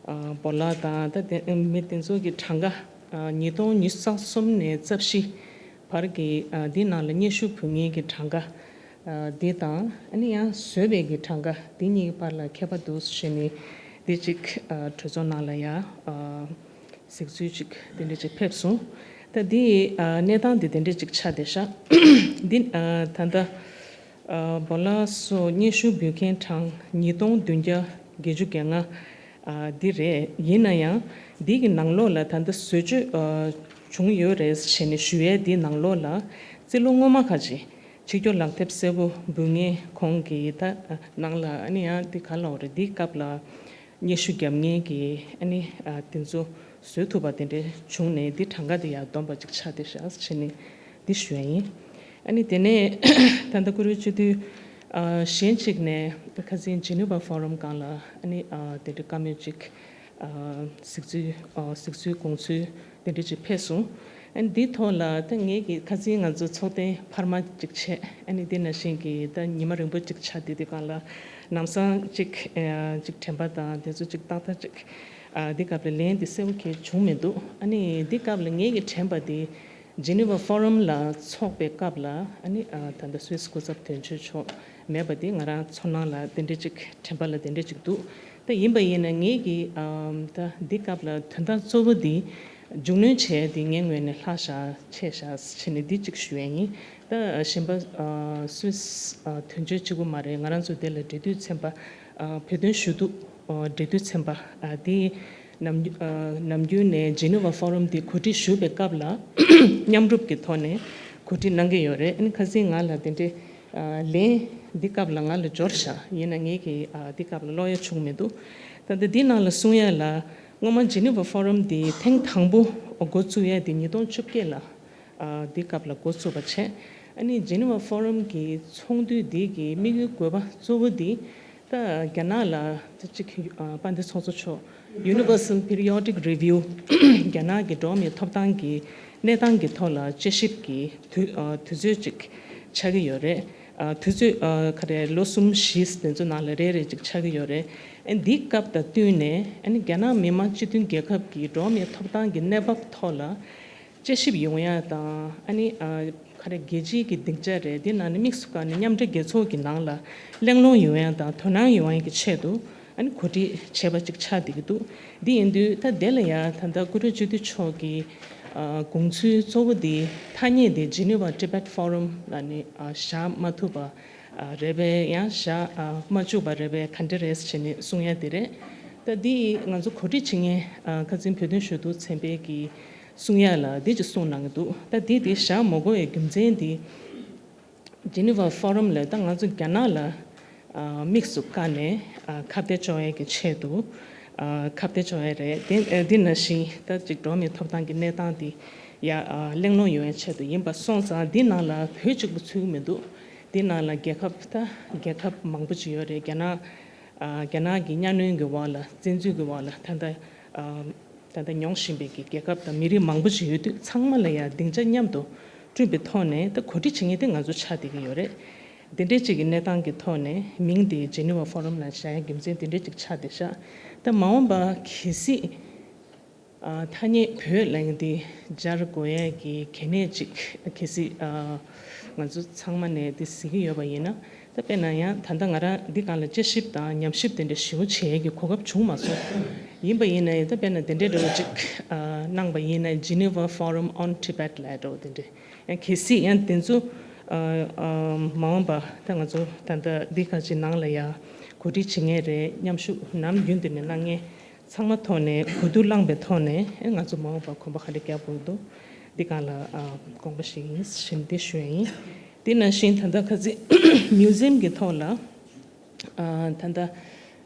ཨ་སྦོ་ལོགས་དང་ད་དེ་མི་དེ་ཚོ་གི་གྲངས་ཀ་ཨ་ཉིས་སྟོང་ཉི་ཤུ་རྩ་གསུམ་ནས་རྩ་བཞི་བར་གྱི་ཨ་འདི་ནང་ལ་སྙན་ཞུ་ཕུལ་མཁན་གྱི་གྲངས་ཀ་ཨ་འདི་དང་ཨ་ནི་ཡང་བཟོས་པའི་གི་གྲངས་ཀ་འདི་གཉིས་ཀྱི་བར་ལ་ཁྱད་པར་འདུག་ཟེར་ནས་འདི་གཅིག་ཨ་གྲོས་ཚོགས་ནང་ལ་ཡང་ཨ་གཟིགས་ཚུལ་གཅིག་དེ་འདྲ་ཅིག་ཕེབས་སོང་། ད་འདི་ཨ་གནས་སྟངས་འདི་དེ་འདྲ་ཅིག་ཆགས་བསྡད་ཤག་འདི་ཨ་ད་ལྟ་ཨ་སྦོ་ལོགས་སུ་སྙན་ཞུ་འབུལ་མཁན་གྲངས་ཉིས་སྟོང་བདུན་བརྒྱ་བརྒྱད་ཅུ་གྱ་ལྔ་ཨ་འདི་རེད། ཡིན་ན་ཡང་འདི་གི་ནང་ལོགས་ལ་ད་ལྟ་བཟོ་བཅོས་ཨ་བྱུང་ཡོད་རེད་ཟེར་ནས་ཞུ་ཡས་འདི་ནང་ལོགས་ལ་རྩིས་ལོ་སྔོན་མ་ཁ་ཅིག་ཆིབས་བསྒྱུར་ལག་དེབ་གསལ་པོ་འབུལ་མཁན་ཁོང་གི་ད་ནང་ལ་ཨ་ནི་ཡང་འདི་ག་ལབ་དགོས་རེད། འདི་སྐབས་ལ་སྙན་ཞུ་བརྒྱབ་མཁན་གྱི་ཨ་ནི་ཨ་དེ་ཚོ་བཟོ་ཐུབ་པ་དེ་འདྲའི་བྱུང་ནས་འདི་གྲངས་ཀ་དེ་ཡང་བསྡོམས་པ་ཅིག་ཆགས་བསྡད་ཤག་ཟེར་ནས་འདི་ཞུ་ཡ་ཡིན། ཨ་ནི་དེ་ནས་ད་ལྟ་བཀུར་འོས་སྤྱི་འཐུས་ཨ་གཞན་གཅིག་ནས་ཁ་སང་ཇི་ནི་ཝ་ཕོ་རམ་སྒང་ལ་ཨ་ནི་ཨ་དེ་འདྲའི་བཀའ་མོལ་ཅིག་ཨ་གཟིགས་ཚུལ་ཨ་གཟིགས་ཚུལ་དགོངས་ཚུལ་དེ་འདྲ་ཅིག་ཕེབས་སོང་། ཨ་ནི་འདིའི་ཐོག་ལ་ད་ངེད་ཀྱིས་ཁ་སང་ང་ཚོ་ཚོགས་ཐེངས་འཕར་མ་ཅིག་བྱས། ཨ་ནི་འདི་ནང་བཞིན་གྱི་ད་ཉི་མ་རིང་པོ་ཅིག་ཆགས་བསྡད་དུས་སྒང་ལ་ལམ་སང་ཅིག་ཨ་ཅིག་དྲན་པ་དང་དེ་ཚོ་ཅིག་ཏག་ཏག་ཅིག་ཨ་འདི་སྐབས་ལ་ལན་འདི་གསལ་པོ་གང་ཡང་བྱུང་མི་འདུག་ཨ་ནི་འདི་སྐབས་ལ་ངེད་ཀྱིས་དྲན་པ་འདི་ཇི་ནི་ཝ་ཕོ་རམ་ལ་ཚོགས་པའི་སྐབས་ལ་ཨ་ནི་ཨ་ད་ལྟ་སུད་སི་སྐུ་ཚབ་དོན་གཅོད་མཆོག་མེད་པ་འདི་ང་རང་ཚོར་སྣང་ལ་དེ་འདྲ་ཅིག་དྲན་པ་ལ་དེ་འདྲ་ཅིག་འདུག་ད་ཡིན་པ་ཡིན་ན་ངེད་ཀྱིས་ཨམ་ད་འདི་སྐབས་ལ་དོན་དག་གཙོ་བོ་འདི་མཇུག་གནོན་བྱས་འདི་ངའི་ངོས་ནས་ལྷག་བཞག་ཆེ་བཞག་བྱས་ནས་འདི་གཅིག་ཞུ་ཡས་ཡིན། ད་གཞན་པ་ཨ་སུད་སི་ཨ་དོན་གཅོད་གཅིག་པུ་མ་རེད། ང་རང་ཚོ་འདི་ལ་འབྲེལ་མཐུད་ཚན་པ་ཨ་བོད་དོན་ཞུ་གཏུག་ཨ་འབྲེལ་མཐུད་ཚན་པ་ཨ་འདི་ནམ་རྒྱུན་ཨ་ནམ་རྒྱུན་ནས་ཇི་ནི་ཝ་ཕོ་རམ་འདི་གོ་སྒྲིག་ཞུ་བའི་སྐབས་ལ་མཉམ་རུབ་ཀྱི་ཐོག་ནས་གོ་སྒྲིག་གནང་གི་ཡོད་རེད། ཨ་ནི་ཁ་སང་ང་ལ་དེ་འདྲའི་ཨ་ལན་འདི་སྐབས་ལ་ང་ལ་འབྱོར་བཞག་ཡིན་ན་ངེད་ཀྱིས་ཨ་འདི་སྐབས་ལ་ཀློག་ཡ་བྱུང་མི་འདུག་ད་ལྟ་འདི་ནང་ལ་གསུང་ཡ་ལ་སྔོན་མ་ཇི་ནི་ཝ་ཕོ་རམ་འདི་ཐེངས་དང་པོ་འགོ་བཙུགས་ཡ་འདི་ཉིས་སྟོང་བཅོ་བརྒྱད་ལ་ཨ་འདི་སྐབས་ལ་འགོ་བཙུགས་པ་བྱས། ཨ་ནི་ཇི་ནི་ཝ་ཕོ་རམ་གྱི་ཚོགས་འདུ་འདི་གི་དམིགས་ཡུལ་དགོས་པ་གཙོ་བོ་འདི་ད་རྒྱ་ནག་ལ་ད་ཅིག་ཨ་དཔལ་ལྡན་ཚོགས་གཙོ་མཆོག་Universal Periodic Review རྒྱ་ནག་གི་འགྲོ་བ་མིའི་ཐོབ་ཐང་གི་གནས་སྟངས་ཀྱི་ཐོག་ལ་དཔྱད་ཞིབ་ཀྱི་དུས་ཨ་དུས་ཚོད་ཅིག་ཆགས་ཀྱི་ཡོད་རེད། ཨ་དུས་ཚོད་ཨ་ག་རེ་ལོ་གསུམ་བཞི་དེ་ཚོ་ནང་ལ་རེ་རེ་ཅིག་ཆགས་ཀྱི་ཡོད་རེད། ཨ་འདི་སྐབས་དང་བསྟུན་ནས་ཨ་ནི་རྒྱ་ནག་མི་དམངས་སྤྱི་མཐུན་རྒྱལ་ཁབ་ཀྱི་འགྲོ་བ་མིའི་ཐོབ་ཐང་གི་གནས་བབ་ཐོག་ལ་དཔྱད་ཞིབ་ཡོང་ཡ་དང་། ཨ་ནི་ཨ་ག་རེ་རྒྱལ་སྤྱིའི་གི་སྡིངས་ཆ་རེད། འདི་ནང་ནས་དམིགས་སུ་བཀར་ནས་མཉམ་འབྲེལ་རྒྱལ་ཚོགས་ཀྱི་ནང་ལ་གླེང་སློང་ཡོང་ཡ་དང་དོ་སྣང་ཡོང་ཡ་གི་ཆེད་དུ་ཨ་ནི་གོ་སྒྲིག་བྱས་པ་ཅིག་ཆགས་བསྡད་ཀྱི་འདུག་འདི་ཡིན་དུས་ད་དེ་ལ་ཡ་ད་ལྟ་སྐུ་ཞབས་སྤྱི་འཐུས་མཆོག་གི་ཨ་དགོངས་ཚུལ་གཙོ་བོ་འདི་ཐ་སྙད་འདི་Geneva Tibet Forum ལ་ནི་ཨ་བཞག་མ་ཐུབ་པ་ཨ་རེད་པས། ཡང་བཞག་ཨ་མ་བཅུག་པ་རེད་པས། ག་འདྲ་རེད་ཟེར་ནས་གསུང་ཡ་དེ་རེད། ད་འདི་ང་ཚོ་གོ་སྒྲིག་བྱེད་མཁན་ཨ་ཁ་སང་བོད་དོན་ཞུ་གཏུག་ཚན་པའི་གི་གསུང་ཡ་ལ་འདི་ཅིག་གསུངས་གནང་གི་འདུག་ད་འདི་དེ་བཞག་མ་དགོས་པའི་རྒྱུ་མཚན་འདི་Geneva Forum ལ་ད་ང་ཚོ་རྒྱ་ནག་ལ་ཨ་དམིགས་སུ་བཀར་ནས་ཨ་ཁ་གཏད་གཅོག་ཡས་ཀྱི་ཆེད་དུ་ཨ་ཁ་གཏད་གཅོག་ཡས་རེད། དེ་ཨ་འདི་ནང་བཞིན་ད་ཅིག་འགྲོ་བ་མིའི་ཐོབ་ཐང་གི་གནས་སྟངས་འདི་ཡ་ཨ་གླེང་སློང་ཡོང་ཡས་ཆེད་དུ་ཡིན་པ་སོང་ཙང་འདི་ནང་ལ་བོད་གཅིག་པུ་ཚུད་ཀྱི་མི་འདུག་འདི་ནང་ལ་རྒྱལ་ཁབ་ད་རྒྱལ་ཁབ་མང་པོ་ཅིག་ཡོད་རེད། རྒྱ་ནག་ཨ་རྒྱ་ནག་གི་གཉའ་གནོན་གྱི་འོག་ལ་བཙན་འཛུལ་གྱི་འོག་ལ་ད་ལྟ་ཨ་ད་ལྟ་མྱོང་བཞིན་པའི་གི་རྒྱལ་ཁབ་དང་མི་རིགས་མང་པོ་ཞིག་ཡོད་དུས་ཚང་མ་ལ་ཡང་སྡིངས་ཆ་མཉམ་དུ་བསྐྲུན་པའི་ཐོག་ནས་ད་གོ་སྒྲིག་བྱེད་མཁན་དེ་ང་ཚོ་ཆགས་བསྡད་ཀྱི་ཡོད་རེད། འདི་འདྲའི་ཅིག་གི་གནས་སྟངས་ཀྱི་ཐོག་ནས་མིང་དེ་Geneva Forum ལ་བཞག་ཡ་རྒྱུ་མཚན་འདི་འདྲའི་ཅིག་ཆགས་བསྡད་ཤག་ད་མ་འོངས་པ་གལ་སྲིད་ཨ་ཐ་སྙད་བོད་ལབ་མཁན་དེ་སྦྱར་དགོས་ཡ་གི་གལ་གནད་ཅིག་གལ་སྲིད་ཨ་ང་ཚོ་ཚང་མ་ནས་དེ་གཟིགས་ཀྱི་ཡོད་པ་ཡིན་ན། ད་དཔེར་ན་ཡང་ད་ལྟ་ང་རང་འདི་སྒང་ལ་དཔྱད་ཞིབ་དང་ཉམས་ཞིབ་དེ་འདྲ་ཞེ་པོ་བྱེད་ཡས་ཀྱི་གོ་སྐབས་བྱུང་མ་སོང་། ཡིན་པ་ཡིན་ན་ཡང་ད་དཔེར་ན་དེ་འདྲའི་འདྲ་བོ་ཅིག་ཨ་གནང་པ་ཡིན་ན་Geneva Forum on Tibet ལབ་འདྲ་བོ་དེ་འདྲ་ཡང་གལ་སྲིད་ཡང་དེ་ཚོ་ཨ་ཨ་མ་འོངས་པ་ད་ང་ཚོ་ད་ལྟ་འདི་ག་ཅིག་ནང་ལ་ཡང་གོ་སྒྲིག་བྱེད་མཁན་རེད། མཉམ་ཞུགས་ནམ་རྒྱུན་དུ་ནས་གནང་མཁན་ཚང་མ་ཐོག་ནས་གོ་བསྡུར་བླངས་པའི་ཐོག་ནས་ཨེ་ང་ཚོ་མ་འོངས་པ་གོམ་པ་ག་འདྲ་རྒྱག་དགོས་འདུག་འདི་སྒང་ལ་ཨ་དགོངས་པ་ཞིག་ཡིན་ཞེས་འདི་ཞུ་ཡ་ཡིན། དེ་ནང་བཞིན་ད་ལྟ་ཁ་སང་མིའུ་ཛི་ཡམ་གྱི་ཐོག་ལ་ཨ་ད་ལྟ་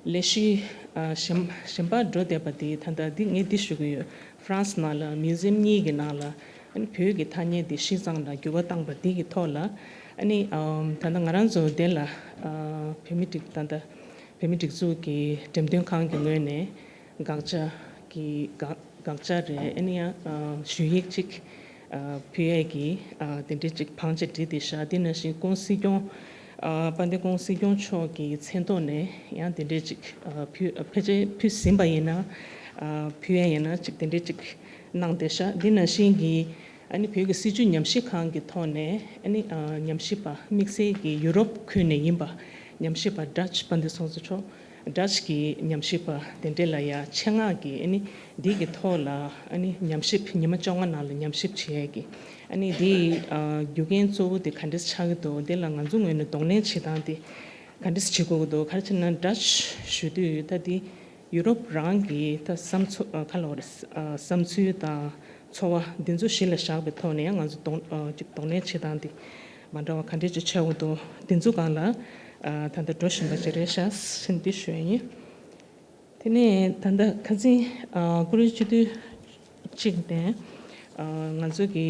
ལས་གཞི་ཨ་གཞན་གཞན་པ་འགྲོ་བསྡད་པ་དེ་ད་ལྟ་འདི་ངས་འདི་ཞུ་གི་ཡོད། ཧྥ་རན་སི་ནང་ལ་མིའུ་ཛི་ཡམ་གཉིས་ཀྱི་ནང་ལ་ ཨ་ནི་བོད་ཀྱི་ཐ་སྙད་དེ་ཤིས་ཙང་ལ་འགྱུར་བ་བཏང་པ་འདི་གི་ཐོག་ལ། ཨ་ནི་ཨམ་ད་ལྟ་ང་རང་ཚོ་དེ་ལ་ཨ་བོད་མི་སྒྲིག་ད་ལྟ་བོད་མི་སྒྲིག་འཛུགས་ཀྱི་འགྲེམས་སྟོན་ཁང་གི་ངོས་ནས་དགག་བྱ་གི་དགག་དགག་བྱ་རེད། ཨ་ནི་ཡང་ཨ་ཞུ་ཡིག་ཅིག་ཨ་ཕུལ་ཡས་ཀྱི་ཨ་དེ་འདྲའི་ཅིག་བང་ཆ་བསྒྲིགས་བསྡད་ཤག་དེ་ནང་བཞིན་ཀུང་སྲིད་སྐྱོང་ཨ་དཔལ་ལྡན་ཀུང་སྲིད་སྐྱོང་མཆོག་གི་མཚན་ཐོག་ནས་ཡང་དེ་འདྲའི་ཅིག་ཨ་ཕུལ་ཕལ་ཆེར་ཕུལ་ཟིན་པ་ཡིན་ན། ཨ་ཕུལ་ཡས་ཡིན་ན་ཅིག་དེ་འདྲའི་ཅིག་གནང་བསྡད་ཤག་དེ་ནང་བཞིན་གྱི་ཨ་ནི་བོད་ཀྱི་སྲིད་བྱུས་ཉམས་ཞིབ་ཁང་གི་ཐོག་ནས་ཨ་ནི་ཨ་ཉམས་ཞིབ་པ་དམིགས་བསལ་གྱི་ཡུ་རོབ་ཁུལ་ནས་ཡིན་པ་ཉམས་ཞིབ་པ་ཌ་ཅི་དཔལ་ལྡན་ཚོགས་གཙོ་མཆོག་ཌ་ཅི་གི་ཉམས་ཞིབ་པ་དེ་འདྲས་ལ་ཡ་ཆེད་མངགས་ཀྱིས་ཨ་ནི་འདི་གི་ཐོག་ལ་ཨ་ནི་ཉམས་ཞིབ་ཉི་མ་བཅོ་ལྔ་ནང་ལ་ཉམས་ཞིབ་བྱེད་ཡས་ཀྱི་ཨ་ནི་འདི་ཨ་རྒྱུ་རྐྱེན་གཙོ་བོ་དེ་ག་འདྲས་ཆགས་ཀྱི་འདུག་དེ་ལ་ང་ཚོ་ངོས་ནས་གདོང་ལེན་བྱེད་སྟངས་དེ་ག་འདྲས་བྱེད་དགོས་ཀྱི་འདུག་ག་རེ་བྱས་ན་ཌ་ཅི་ཞུ་དུས་ད་དེ་ཡུ་རོབ་རང་གི་ད་བསམ་ཚུལ་ཨ་ག་ལ་བར་ཨ་བསམ་ཚུལ་དང་ཚོར་བ་འདི་ཚོ་གཞི་ལ་བཞག་པའི་ཐོག་ནས་ཡང་ང་ཚོ་གདོང་ཨ་ཅིག་གདོང་ལེན་བྱེད་སྟངས་དེ་མ་འདྲ་བ་ག་འདྲས་ཅིག་ཆགས་ཀྱི་འདུག་དེ་ཚོ་སྒང་ལ་ཨ་ད་ལྟ་འགྲོ་བཞིན་པ་ཅིག་རེད་ཤག་ཟེར་འདི་ཞུ་ཡ་ཡིན། དེ་ནས་ད་ལྟ་ཁ་སང་ཨ་ཀུ་རེ་སྤྱི་འཐུས་གཅིག་ནས་ཨ་ང་ཚོ་གི་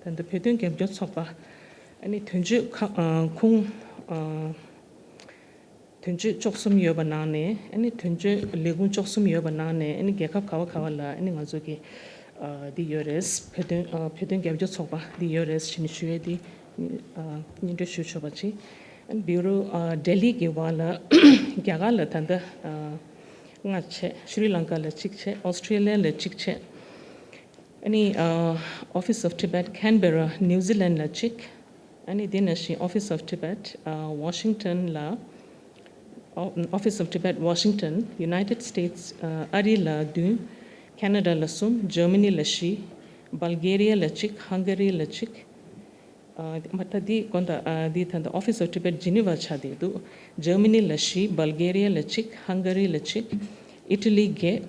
ད་ལྟ་བོད་དོན་རྒྱབ་སྐྱོར་ཚོགས་པ་ཨ་ནི་དོན་གཅོད་ཁ་ཨ་ཁུངས་ཨ་དོན་གཅོད་བཅུ་གསུམ་ཡོད་པ་ནང་ནས་ཨ་ནི་དོན་གཅོད་ལས་ཁུངས་བཅུ་གསུམ་ཡོད་པ་ནང་ནས་ཨ་ནི་རྒྱལ་ཁབ་ག་བ་ག་བ་ལ་ཨ་ནི་ང་ཚོ་གི་ཨ་འདི་ཡོད་རེད། བོད་དོན་ཨ་བོད་དོན་རྒྱབ་སྐྱོར་ཚོགས་པ་འདི་ཡོད་རེད་ཟེར་ནས་ཞུ་ཡས་འདི་ཨ་སྙན་སྒྲོན་ཞུ་ཆོག་པ་ཅིག་ཨ་ནི་བི་རུ་ཨ་ལྡི་ལི་གི་བར་ལ་རྒྱ་གར་ལ་ད་ལྟ་ཨ་ལྔ་བྱས། ཤྲི་ལང་ཀ་ལ་གཅིག་བྱས། ཨོ་སི་ཀྲི་ལི་ཡ་ལ་གཅིག་བྱས། ཨ་ནི་ཨ་Office of Tibet Canberra New Zealand ལ་གཅིག་ཨ་ནི་དེ་ནང་བཞིན་Office of Tibet ཨ་Washington ལ། ཨོ་Office of Tibet Washington United States ཨ་ཨ་རི་ལ་བདུན། ཁེ་ན་ཌ་ལ་གསུམ། ཇར་མ་ནི་ལ་བཞི། བལ་གེ་རི་ཡ་ལ་གཅིག་ཧང་ག་རི་ལ་གཅིག་ཨ་མ་ད་འདི་དགོངས་དག་ཨ་འདི་ད་ལྟ་Office of Tibet Geneva ཆགས་བསྡད་འདུག་ཇར་མ་ནི་ལ་བཞི། བལ་གེ་རི་ཡ་ལ་གཅིག་ཧང་ག་རི་ལ་གཅིག་ཨི་ཊ་ལི་བརྒྱད།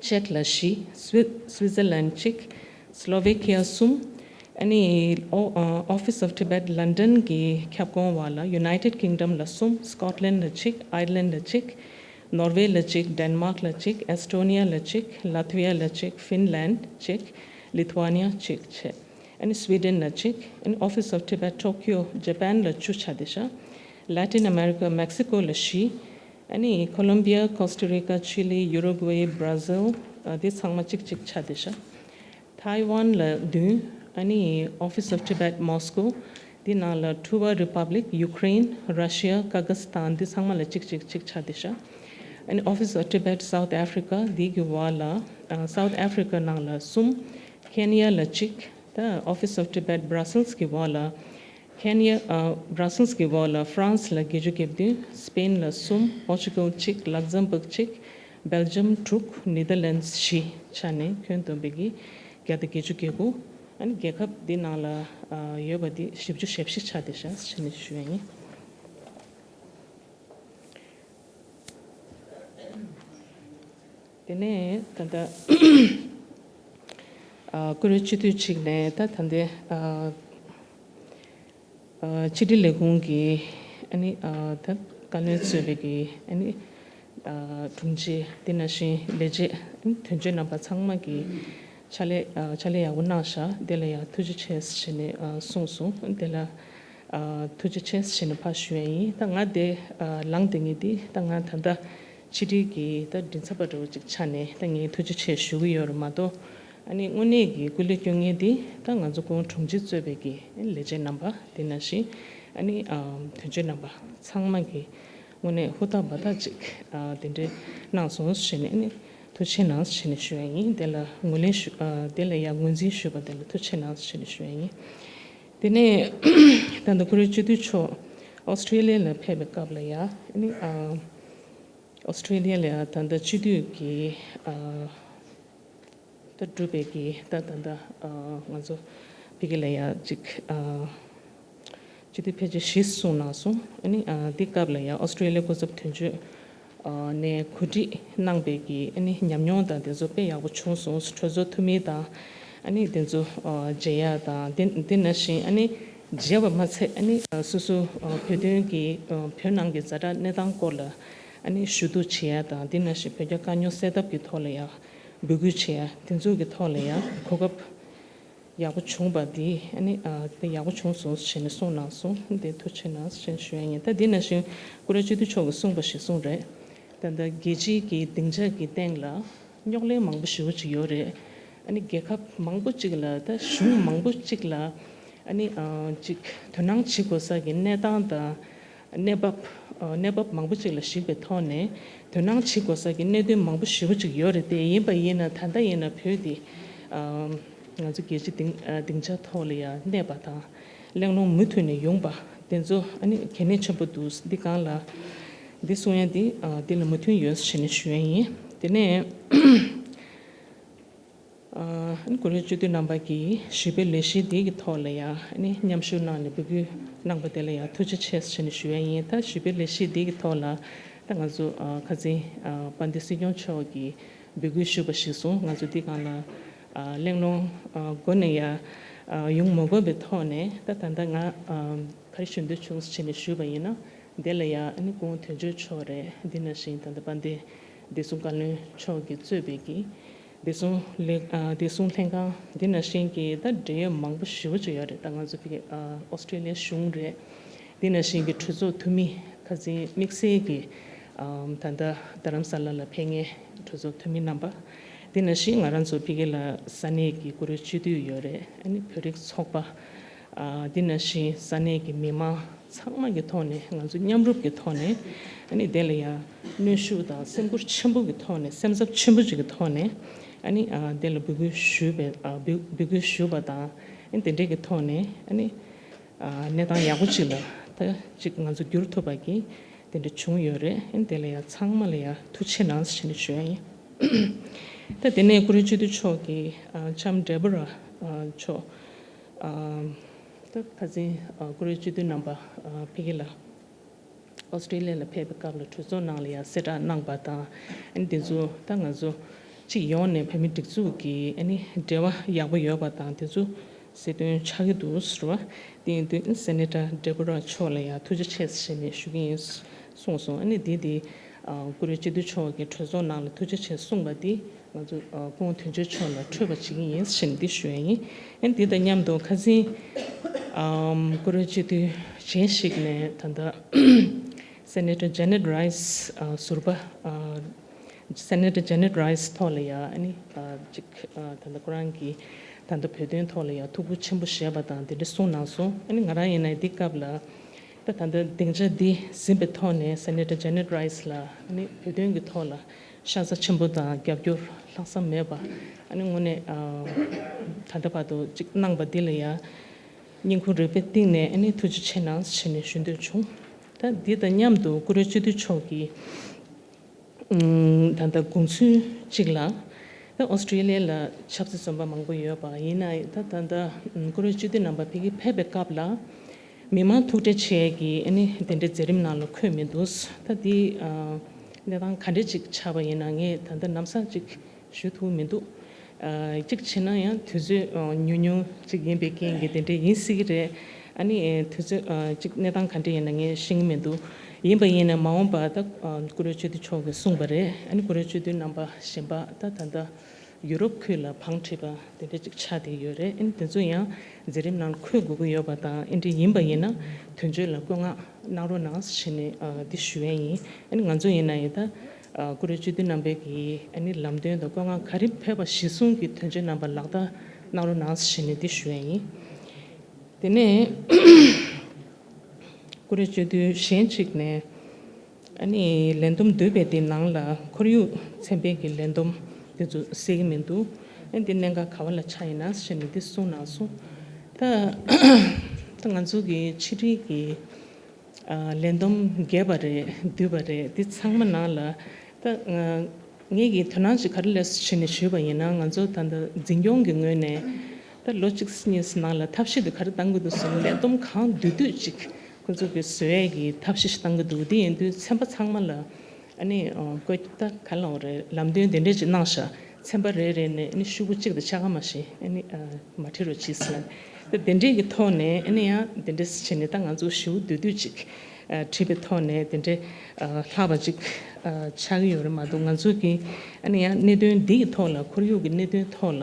ཅེག་ལ་བཞི། སུའི་སུའི་ཛར་ལན་གཅིག་སློ་ཝེ་ཁི་ཡ་གསུམ། ཨ་ནི་ཨོ་ཨ་Office of Tibet London གི་ཁྱབ་ཁོངས་བར་ལ་United Kingdom ལ་གསུམ། སི་ཀོཊ་ལན་ལ་གཅིག་ཨའི་ལན་ལ་གཅིག་ནོར་ཝེ་ལ་གཅིག་ཌེན་མཱག་ལ་གཅིག་ཨེས་ཊོ་ནི་ཡ་ལ་གཅིག་ལ་ཐི་ཝི་ཡ་ལ་གཅིག་ཧྥིན་ལན་གཅིག་ལི་ཐུ་ཝ་ནི་ཡ་གཅིག་བྱས། ཨ་ནི་སུའི་ཌེན་ལ་གཅིག་ཨ་ནི་Office of Tibet Tokyo Japan ལ་བཅུ་ཆགས་བསྡད་ཤག Latin America Mexico ལ་བཞི། ཨ་ནི་ཁོ་ལོམ་བི་ཡ། ཀོ་སྟ་རི་ཀ། ཅི་ལི། ཡུ་རུ་གུ་ཝེ། བྷ་ར་ཟིལ། ཨ་དེ་ཚང་མ་གཅིག་གཅིག་ཆགས་བསྡད་ཤག་ཐའེ་ཝན་ལ་བདུན། ཨ་ནི་Office of Tibet Moscow དེ་ནང་ལ་Tuva Republic Ukraine Russia Kazakhstan དེ་ཚང་མ་ལ་གཅིག་གཅིག་གཅིག་ཆགས་བསྡད་ཤག་ཨ་ནི་Office of Tibet South Africa དེ་གི་བར་ལ་ཨ་South Africa ནང་ལ་གསུམ། ཁེན་ཡ་ལ་གཅིག་ད་Office of Tibet Brussels གི་འོག་ལ། ཁེན་ཡ། ཨ་Brussels གི་འོག་ལ་France ལ་བརྒྱད་ཅུ་གྱ་བདུན། Spain ལ་གསུམ། Portugal གཅིག Luxembourg གཅིག Belgium དྲུག Netherlands བཞི་ཆ་ནས་ཁྱོན་བསྡོམས་པའི་གི་བརྒྱ་དང་བརྒྱད་ཅུ་གྱ་དགུ། ཨ་ནི་རྒྱལ་ཁབ་འདི་ནང་ལ་ཨ་ཡོད་པ་འདི་བཞི་བཅུ་ཞེ་བཞི་ཆགས་བསྡད་ཤག་ཟེར་ནས་ཞུ་ཡ་ཡིན། དེ་ནས་ད་ལྟ་ཨ་ཀུ་རེ་སྤྱི་འཐུས་གཅིག་ནས་ད་ད་ལྟའི་ཨ་ཨ་ཕྱི་དྲིལ་ལས་ཁུངས་ཀྱི་ཨ་ནི་ཨ་ད་བཀའ་བློན་གཙོས་པའི་གི་ཨ་ནི་ཨ་དྲུང་ཆེ་དེ་ནང་བཞིན་ལས་བྱེད་ཨ་ནི་དོན་གཅོད་རྣམ་པ་ཚང་མ་གི་ཕྱག་ལས་ཨ་ཕྱག་ལས་ཡག་པོ་གནང་ཤག་དེ་ལ་ཡང་ཐུགས་རྗེ་ཆེ་ཟེར་ནས་ཨ་གསུངས་སོང་། དེ་ལ་ཨ་ཐུགས་རྗེ་ཆེ་ཟེར་ནས་ཕར་ཞུ་ཡ་ཡིན། ད་ང་དེ་ཨ་ལངས་བསྡད་མཁན་འདི་ད་ང་ད་ལྟ་ཕྱི་དྲིལ་གྱི་ད་མགྲིན་ཚབ་པ་འདྲ་བོ་ཅིག་ཆགས་ནས་ད་ངས་ཐུགས་རྗེ་ཆེ་ཞུ་གི་ཡོད་རེད་མ་གཏོགས། ཨ་ནི་དངོས་གནས་ཀྱི་སྐུ་ལས་སྐྱོན་མཁན་འདི་ད་ང་ཚོ་ཁོང་དྲུང་ཆེ་གཙོས་པའི་གི་ལས་བྱེད་རྣམ་པ་དེ་ནང་བཞིན་ཨ་ནི་ཨ་དོན་གཅོད་རྣམ་པ་ཚང་མ་གི་དངོས་གནས་ཧུར་ཐག་འབད་ཐག་ཅིག་ཨ་དེ་འདྲའི་གནང་སོང་ཟེར་ནས་ཨ་ནི་ཐུགས་རྗེ་ཆེ་གནང་ཟེར་ནས་ཞུ་ཡ་ཡིན། དེ་ལ་ངོས་ལེན་ཞུ་ཨ་དེ་ལ་ཡང་ངོས་འཛིན་ཞུས་པ་དེ་ལ་ཐུགས་རྗེ་ཆེ་གནང་ཟེར་ནས་ཞུ་ཡ་ཡིན། དེ་ནས་ད་ལྟ་ཁོ་རའི་སྤྱི་འཐུས་མཆོག་ཨོ་སི་ཀྲི་ལི་ཡ་ལ་ཕེབས་པའི་སྐབས་ལ་ཡ་ཨ་ནི་ཨ་ཨོ་སི་ཀྲི་ལི་ཡ་ལ་ཡ་ད་ལྟ་སྤྱི་འཐུས་ཀྱི་ཨ་ད་འགྲུབ་པའི་གི་ད་ད་ད་ཨ་ང་ཚོ་ཕ་གི་ལ་ཡ་ཅིག་ཨ་སྤྱི་འཐུས་ཕལ་ཆེར་བཞི་གསུངས་གནང་སོང་། ཨ་ནི་ཨ་འདི་སྐབས་ལ་ཡ་ཨོ་སི་ཀྲི་ལི་ཡའི་སྐུ་ཚབ་དོན་གཅོད་ཨ་ནས་གོ་སྒྲིག་གནང་པའི་གི་ཨ་ནི་ཉམས་མྱོང་དང་དེ་ཚོ་དཔེ་ཡག་པོ་བྱུང་སོང་། གྲོས་ཚོགས་འཐུས་མི་དང་ཨ་ནི་དེ་ཚོ་ཨ་མཇལ་ཡ་དང་དེ་དེ་ནང་བཞིན་ཨ་ནི་མཇལ་བ་མ་ཚད་ཨ་ནི་ཨ་སོ་སོ་ཨ་བོད་དོན་གི་ཨ་བོད་ནང་གི་ཛ་དྲག་གནས་སྟངས་སྐོར་ལ་ཨ་ནི་ཞུ་གཏུག་བྱེད་ཡ་དང་དེ་ནང་བཞིན་བོད་རྒྱ་དཀའ་རྙོག་སེལ་ཐབས་ཀྱི་ཐོག་ལ་ཡ་འབོད་སྐུལ་བྱེད་ཡ་དེ་ཚོ་གི་ཐོག་ལ་ཡ་གོ་སྐབས་ ཡག་པོ་བྱུང་བ་འདི་ཨ་ནི་ཨ་དེ་ཡག་པོ་བྱུང་སོང་ཞེས་ནས་གསུངས་གནང་སོང་། དེ་ཐུགས་རྗེ་གནང་ཞེས་ཞུ་ཡ་ཡིན། ད་འདི་ནང་བཞིན་བཀུར་འོས་སྤྱི་འཐུས་མཆོག་གིས་གསུངས་པ་ཞིག་གསུངས་རེད། ད་ལྟ་རྒྱལ་སྤྱིའི་གི་སྡིངས་ཆ་གི་སྟེང་ལ་རྙོག་གླེང་མང་པོ་ཞེ་པོ་ཅིག་ཡོད་རེད། ཨ་ནི་རྒྱལ་ཁབ་མང་པོ་ཅིག་ལ་ད་གཞུང་མང་པོ་ཅིག་ལ་ཨ་ནི་ཨ་ཅིག་དོ་སྣང་བྱེད་དགོས་ས་གི་གནས་སྟངས་དང་། གནས་བབ། ཨ་གནས་བབ་མང་པོ་ཅིག་ལ་གཞིགས་པའི་ཐོག་ནས་དོ་སྣང་བྱེད་དགོས་ས་ཀྱི་གནད་དོན་མང་པོ་ཞེ་པོ་ཅིག་ཡོད་རེད་དེ། ཡིན་པ་ཡིན་ན་ད་ལྟ་ཡིན་ན་བོད་འདི་ཨ་ང་ཚོ་རྒྱལ་སྤྱི་སྡིངས་ཨ་སྡིངས་ཆ་ཐོག་ལ་ཡང་གནས་པ་དང་། གླེང་སློང་མུ་མཐུད་ནས་ཡོང་པ་དེ་ཚོ་ཨ་ནི་གལ་གནད་ཆེན་པོ་འདུག་འདི་སྒང་ལ་འདི་གསུང་ཡ་འདི་ཨ་འདི་ལ་མོས་མཐུན་ཡོད་ཟེར་ནས་ཞུ་ཡ་ཡིན། དེ་ནས། ཨ་ནི་བཀུར་འོས་སྤྱི་འཐུས་རྣམ་པ་གིས་ཞུས་པའི་ལས་གཞི་འདི་གི་ཐོག་ལ་ཡང་ཨ་ནི་མཉམ་ཞུགས་གནང་ནས་འབོད་སྐུལ་གནང་པ་དེ་ལ་ཡང་ཐུགས་རྗེ་ཆེ་ཞེས་ནས་ཞུ་ཡ་ཡིན། ད་ཞུས་པའི་ལས་གཞི་འདི་གི་ཐོག་ལ་ད་ང་ཚོ་ཨ་ཁ་སང་ཨ་དཔལ་ལྡན་སྲིད་སྐྱོང་མཆོག་གིས་འབོད་སྐུལ་ཞུས་པ་གཞིར་བཟུང་ང་ཚོ་འདི་སྒང་ལ་ཨ་གླེང་སློང་ཨ་སྒོ་ནས་ཡང་ཨ་ཡོང་མ་དགོས་པའི་ཐོག་ནས། ད་ད་ལྟ་ང་ཨ་ག་རེ་ཞུ་འདོད་བྱུང་ཞེས་ནས་ཞུས་པ་ཡིན་ན། དེ་ལ་ཡང་ཨ་ནི་སྐུ་ངོ་དོན་གཅོད་མཆོག་རེད། འདི་ནང་བཞིན་ད་ལྟ་དཔལ་ལྡན་བདེ་སྲུང་བཀའ་བློན་མཆོག་གིས་གཙོས་པའི་གི་བདེ་སྲུང་ལས་ཨ་བདེ་སྲུང་ལྷན་ཁང་འདི་ནང་བཞིན་གྱི་ད་འབྲེལ་ཡོད་མང་པོ་ཞེ་པོ་ཅིག་ཡོད་རེད། ད་ང་ཚོ་ཕ་གི་ཨ་ཨོ་སི་ཀྲི་ལི་ཡའི་གཞུང་རེད། འདི་ནང་བཞིན་གྱི་གྲོས་ཚོགས་འཐུས་མི་ཁ་སང་དམིགས་བསལ་གྱི་ཨ་ད་ལྟ་རྡ་རམ་ས་ལ་ལ་ཕེབས་མཁན་གྲོས་ཚོགས་འཐུས་མི་རྣམ་པ། འདི་ནང་བཞིན་ང་རང་ཚོ་ཕ་གི་ལ་ས་གནས་ཀྱི་བཀུར་འོས་སྤྱི་འཐུས་ཡོད་རེད། ཨ་ནི་བོད་རིགས་ཚོགས་པ། ཨ་འདི་ནང་བཞིན་ས་གནས་ཀྱི་མི་མང་ཚང་མ་གི་ཐོག་ནས་ང་ཚོ་མཉམ་རུབ་ཀྱི་ཐོག་ནས་ཨ་ནི་དེ་ལ་ཡང་གནོན་ཤུགས་དང་སེམས་ཁུར་ཆེན་པོ་གི་ཐོག་ནས་སེམས་འཚབ་ཆེན་པོ་ཅིག་གི་ཐོག་ནས་ཨ་ནི་ཨ་དེ་ལ་འབོད་སྐུལ་ཞུས་པའི་ཨ་འབོད་འབོད་སྐུལ་ཞུས་པ་དང་། ཨ་ནི་དེ་འདྲས་ཀྱི་ཐོག་ནས་ཨ་ནི་ཨ་གནས་སྟངས་ཡག་པོ་ཅིག་ལ་ད་ཅིག་ང་ཚོ་བསྒྱུར་ཐུབ་པ་གི་དེ་འདྲ་བྱུང་ཡོད་རེད། ཨ་ནི་དེ་ལ་ཡང་ཚང་མ་ལ་ཡང་ཐུགས་རྗེ་གནང་ཞེས་ནས་ཞུ་ཡ་ཡིན། ད་དེ་ནས་བཀུར་འོས་སྤྱི་འཐུས་མཆོག་གིས་ཨ་ལྕམ་ཌེ་བྷོ་ར་ཨ་མཆོག་ཨ་ད་ཁ་སང་ཨ་བཀུར་འོས་སྤྱི་འཐུས་རྣམ་པ་ཨ་ཕ་གི་ལ་ཨོ་སི་ཀྲི་ལི་ཡ་ལ་ཕེབས་པའི་སྐབས་ལ་གྲོས་ཚོགས་ནང་ལ་ཡང་གསལ་བསྒྲགས་གནང་པ་དང་། ཨ་ནི་དེ་ཚོ་ད་ང་ཚོ་སྤྱི་ཡོངས་ནས་བོད་མི་སྒྲིག་འཛུགས་ཀྱི་ཨ་ནི་འབྲེལ་བ་ཡག་པོ་ཡོད་པ་དང་དེ་ཚོ་གསལ་སྟོན་ཆགས་ཀྱི་འདུག་ཟེར་བ། དེ་ཡིན་དུས་སེ་ནེ་ཊར་ཌེ་བྷོ་ར་མཆོག་ལ་ཡང་ཐུགས་རྗེ་ཆེ་ཞེས་ནས་ཞུ་གི་ཡིན་གསུངས་སོང་། ཨ་ནི་དེ་དེ་ཨ་བཀུར་འོས་སྤྱི་འཐུས་མཆོག་གིས་གྲོས་ཚོགས་ནང་ལ་ཐུགས་རྗེ་ཆེ་གསུངས་པ་དེ་ང་ཚོ་ཨ་སྐུ་ངོ་དོན་གཅོད་མཆོག་ལ་འཕྲོད་པ་བྱེད་ཀྱི་ཡིན་ཞེས་ནས་འདི་ཞུ་ཡ་ཡིན། ཨ་ནི་དེ་དང་མཉམ་དུ་ཁ་སང་ཨམ་བཀུར་འོས་སྤྱི་འཐུས་གཞན་ཞིག་ནས་ད་ལྟ་སེ་ནེ་ཊར་ཇེ་ནེཊ་རའི་སི་ཨ་ཟུར་པ་ཨ་སེ་ནེ་ཊར་ཇེ་ནེཊ་རའི་སི་ཐོག་ལ་ཡང་ཨ་ནི་ཨ་ཅིག་ཨ་ད་ལྟ་ཁོ་རང་གིས་ད་ལྟ་བོད་དོན་ཐོག་ལ་ཡང་ཐུགས་ཁུར་ཆེན་པོ་བཞེས་པ་དང་དེ་འདྲ་གསུངས་གནང་སོང་། ཨ་ནི་ང་རང་ཡིན་ན་འདི་སྐབས་ལ་ད་ད་ལྟ་སྡིངས་ཆ་འདི་ཟིན་པའི་ཐོག་ནས་སེ་ནེ་ཊར་ཇེ་ནེཊ་རའི་སི་ལ་ཨ་ནི་བོད་དོན་གྱི་ཐོག་ལ་ཤ་ཚ་ཆེན་པོ་དང་རྒྱབ་སྐྱོར་ལྷག་བསམ་མེད་པ་ཨ་ནི་དངོས་གནས་ཨ་ད་ལྟ་བར་དུ་ཅིག་གནང་པ་འདི་ལ་ཡང་སྙིང་ཁུང་རུས་པའི་གཏིང་ནས་ཨ་ནི་ཐུགས་རྗེ་ཆེ་གནང་ཞེས་ནས་ཞུ་འདོད་བྱུང་། ད་འདི་དང་མཉམ་དུ་བཀུར་འོས་སྤྱི་འཐུས་མཆོག་གིས་ད་ལྟ་དགོངས་ཚུལ་གཅིག་ལ། ད་ཨོ་སི་ཀྲི་ལི་ཡ་ལ་ཆབ་སྲིད་བཙོན་པ་མང་པོ་ཡོད་པ་ཡིན་ན་ད་ད་ལྟ་བཀུར་འོས་སྤྱི་འཐུས་རྣམ་པ་ཕ་གི་ཕེབས་པའི་སྐབས་ལ་མི་མང་ཐུག་འཕྲད་བྱེད་ཡས་ཀྱི་ཨ་ནི་དེ་འདྲའི་མཛད་རིམ་ནང་ལ་འཁོད་མི་འདུག་ད་འདི་གནས་སྟངས་ག་འདྲ་ཅིག་ཆགས་པ་ཡིན་ན་ངས་ད་ལྟ་ལམ་སང་ཅིག་ཞུ་ཐུབ་མི་འདུག་ཨ་གཅིག་བྱས་ན་ཡང་དུས་ཚོད་ཨ་ཉུང་ཉུང་ཅིག་ཡིན་པའི་རྐྱེན་གྱིས་དེ་འདྲ་ཡིན་སྲིད་ཀྱི་རེད། ཨ་ནི་ཨེ་དུས་ཚོད་ཨ་གཅིག་གནས་སྟངས་ག་འདྲ་ཡིན་ན་ངས་ཤེས་ཀྱི་མི་འདུག་ཡིན་པ་ཡིན་ན་མ་འོངས་པ་ད་ཨ་བཀུར་འོས་སྤྱི་འཐུས་མཆོག་གིས་གསུངས་པ་རེད། ཨ་ནི་བཀུར་འོས་སྤྱི་འཐུས་རྣམ་པ་གཞན་པ་ད་ད་ལྟ་ཡུ་རོབ་ཁུལ་ལ་བང་ཁྲིད་པ་དེ་འདྲ་ཅིག་ཆགས་བསྡད་ཡོད་རེད། ཨ་ནི་དེ་ཚོ་ཡང་མཛད་རིམ་ནང་འཁོད་དགོས་ཀྱི་ཡོད་པ་དང་། ཨེ་འདྲ་ཡིན་པ་ཡིན་ན་དོན་གཅོད་ལ་བཀོད་མངགས་གནང་རོགས་གནང་ཞེས་ནས་ཨ་འདི་ཞུ་ཡས་ཡིན། ཨ་ནི་ང་ཚོ་ཡིན་ན་ཡང་ད། ཨ་བཀུར་འོས་སྤྱི་འཐུས་རྣམ་པས་ཀྱིས་ཨ་ནི་ལམ་སྟོན་དང་བཀོད་མངགས་ག་རེ་ཕེབས་པ་གཞིར་བཟུང་གིས་དོན་གཅོད་རྣམ་པ་ལག་བསྟར་གནང་རོགས་གནང་ཞེས་ནས་འདི་ཞུ་ཡ་ཡིན། དེ་ནས་བཀུར་འོས་སྤྱི་འཐུས་གཞན་གཅིག་ནས་ཨ་ནི་ལས་བསྡོམས་བསྡུས་པའི་དེ་ནང་ལ་ཁོར་ཡུག་ཚན་པའི་གི་ལས་བསྡོམས་དེ་ཚོ་གསལ་གྱི་མི་འདུག་ཨ་ནི་འདི་གནད་འགག་ག་བ་ལ་ཆགས་ཡིན་ན་ཞེས་ནས་འདི་གསུངས་གནང་སོང་། ད་ད་ང་ཚོ་གི་ཕྱི་དྲིལ་གྱི་ཨ་ལས་བསྡོམས་རྒྱས་པ་རེད། བསྡུས་པ་རེད། འདི་ཚང་མ་ནང་ལ་ད་ང་ངེད་ཀྱིས་དོ་སྣང་ཅིག་ག་རེ་སླེབས་སོང་ཞེས་ནས་ཞུས་པ་ཡིན་ན། ང་ཚོ་ད་ལྟ་འཛིན་སྐྱོང་གི་ངོས་ནས་ད་ལོ་གཅིག་གཉིས་ནང་ལ་ཐབས་ཤེས་དེ་ག་རེ་གཏང་གི་འདུག་ཟེར་ན། ལས་བསྡོམས་གང་བསྡུས་བསྡུས་ཅིག་ཁོ་ཚོ་གི་བཟོ་ཡས་ཀྱི་ཐབས་ཤེས་ཤིག་གཏང་གི་འདུག་དེ་ཡིན་དུས་ཚན་པ་ཚང་མ་ལ་ཨ་ནི་ཨ་བཀོད་ད་ག་ལ་འོ་རེད། ལམ་སྟོན་དེ་འདྲས་ཅིག་གནང་ཤག་ཚན་པ་རེ་རེ་ནས་ཨ་ནི་ཤོག་གུ་གཅིག་དང་ཕྱེད་ཀ་མ་ཞིག་ཨ་ནི་ཨ་མ་བྲིས་རོགས་གྱིས་ཟེར་ལབ། ད་དེ་འདྲས་ཀྱི་ཐོག་ནས་ཨ་ནི་ཡང་དེ་འདྲས་བྱས་ནས་ད་ང་ཚོ་ཞེ་པོ་བསྡུས་བསྡུས་ཅིག་ཨ་བྲིས་པའི་ཐོག་ནས་དེ་འདྲས་ཨ་ལྷག་པ་ཅིག་ཨ་ཆགས་ཀྱི་ཡོད་རེད་མ་གཏོགས། ང་ཚོ་གི་ཨ་ནི་ཡང་གནད་དོན་འདི་ཡི་ཐོག་ལ་ཁོར་ཡུག་གི་གནད་དོན་ཐོག་ལ་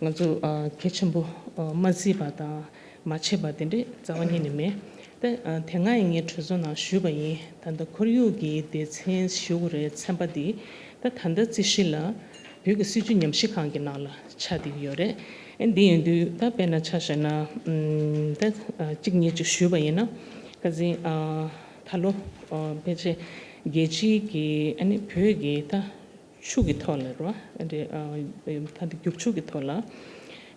ང་ཚོ་ཨ་གལ་ཆེན་པོ་ མ་བརྩིས་པ་དང་མ་བྱས་པ་དེ་འདྲས་རྩ་བ་ཉིད་ནས་མེད། ད་དེ་སྔ་ཡང་ངས་གྲོས་ཚོགས་ནང་ཞུས་པ་ཡིན། ད་ལྟ་ཁོར་ཡུག་གི་སྡེ་ཚན་ཞུ་དགོས་རེད། ཚན་པ་འདི་ད་ད་ལྟ་རྩིས་གཞི་ལ་བོད་ཀྱི་སྲིད་བྱུས་ཉམས་ཞིབ་ཁང་གི་ནང་ལ་ཆགས་བསྡད་ཀྱི་ཡོད་རེད། ཨ་འདི་ཡིན་དུས་ད་དཔེར་ན་ཆ་བཞག་ན་ད་གཅིག་ངས་གཅིག་ཞུས་པ་ཡིན་ན། ཁ་སང་ད་ལོ་ཕལ་ཆེར་རྒྱལ་སྤྱིའི་གི་ཨ་ནི་བོད་ཀྱི་ད་ཆུ་གི་ཐོག་ལ་རེད་བ། ཨ་འདྲ་ད་ལྟ་རྒྱུག་ཆུ་གི་ཐོག་ལ་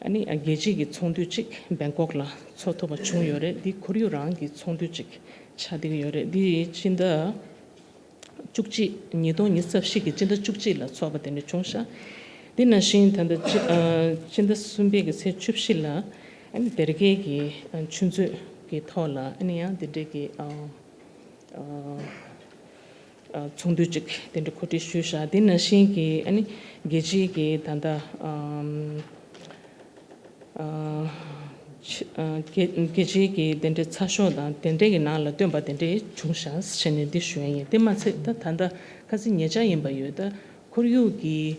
ཨ་ནི་རྒྱལ་སྤྱིའི་གི་ཚོགས་འདུ་གཅིག་བེང་ཀོག་ལ་ཚོགས་ཐུབ་པ་བྱུང་ཡོད་རེད། འདི་ཁོར་ཡུག་རང་གི་ཚོགས་འདུ་གཅིག་ཆགས་བསྡད་ཀྱི་ཡོད་རེད། འདི་སྤྱི་ཟླ་བཅུ་གཅིག་ཉིས་སྟོང་ཉི་ཤུ་རྩ་བཞི་གི་སྤྱི་ཟླ་བཅུ་གཅིག་ལ་ཚོགས་པ་དེ་འདྲ་བྱུང་ཤག་དེ་ནང་བཞིན་ད་ལྟ་སྤྱི་ཨ་སྤྱི་ཟླ་གསུམ་པའི་གི་ཚེས་བཅུ་བཞི་ལ་ཨ་ནི་སྡེར་ཁའི་གི་ཨ་ཆུ་མཛོད་ཀྱི་ཐོག་ལ་ཨ་ནི་ཡང་དེ་འདྲའི་གི་ཨ་ཨ་ཨ་ཚོགས་འདུ་གཅིག་དེ་འདྲ་གོ་སྒྲིག་ཞུས་ཤག་དེ་ནང་བཞིན་གྱི་ཨ་ནི་རྒྱལ་སྤྱིའི་གི་ད་ལྟ་ཨམ་ཨ་ཆ་ཨ་རྒྱལ་རྒྱལ་སྤྱིའི་གི་དེ་འདྲའི་ཚགས་ཤོག་དང་དེ་འདྲའི་གི་ནང་ལ་བཏོན་པ་དེ་འདྲའི་བྱུང་ཤག་ཟེར་ནས་འདི་ཞུ་ཡ་ཡིན། དེ་མ་ཚད་ད་ད་ལྟ་ཁ་སང་ཉེ་ཆར་ཡིན་པ་ཡོད། ད་ཁོར་ཡུག་གི་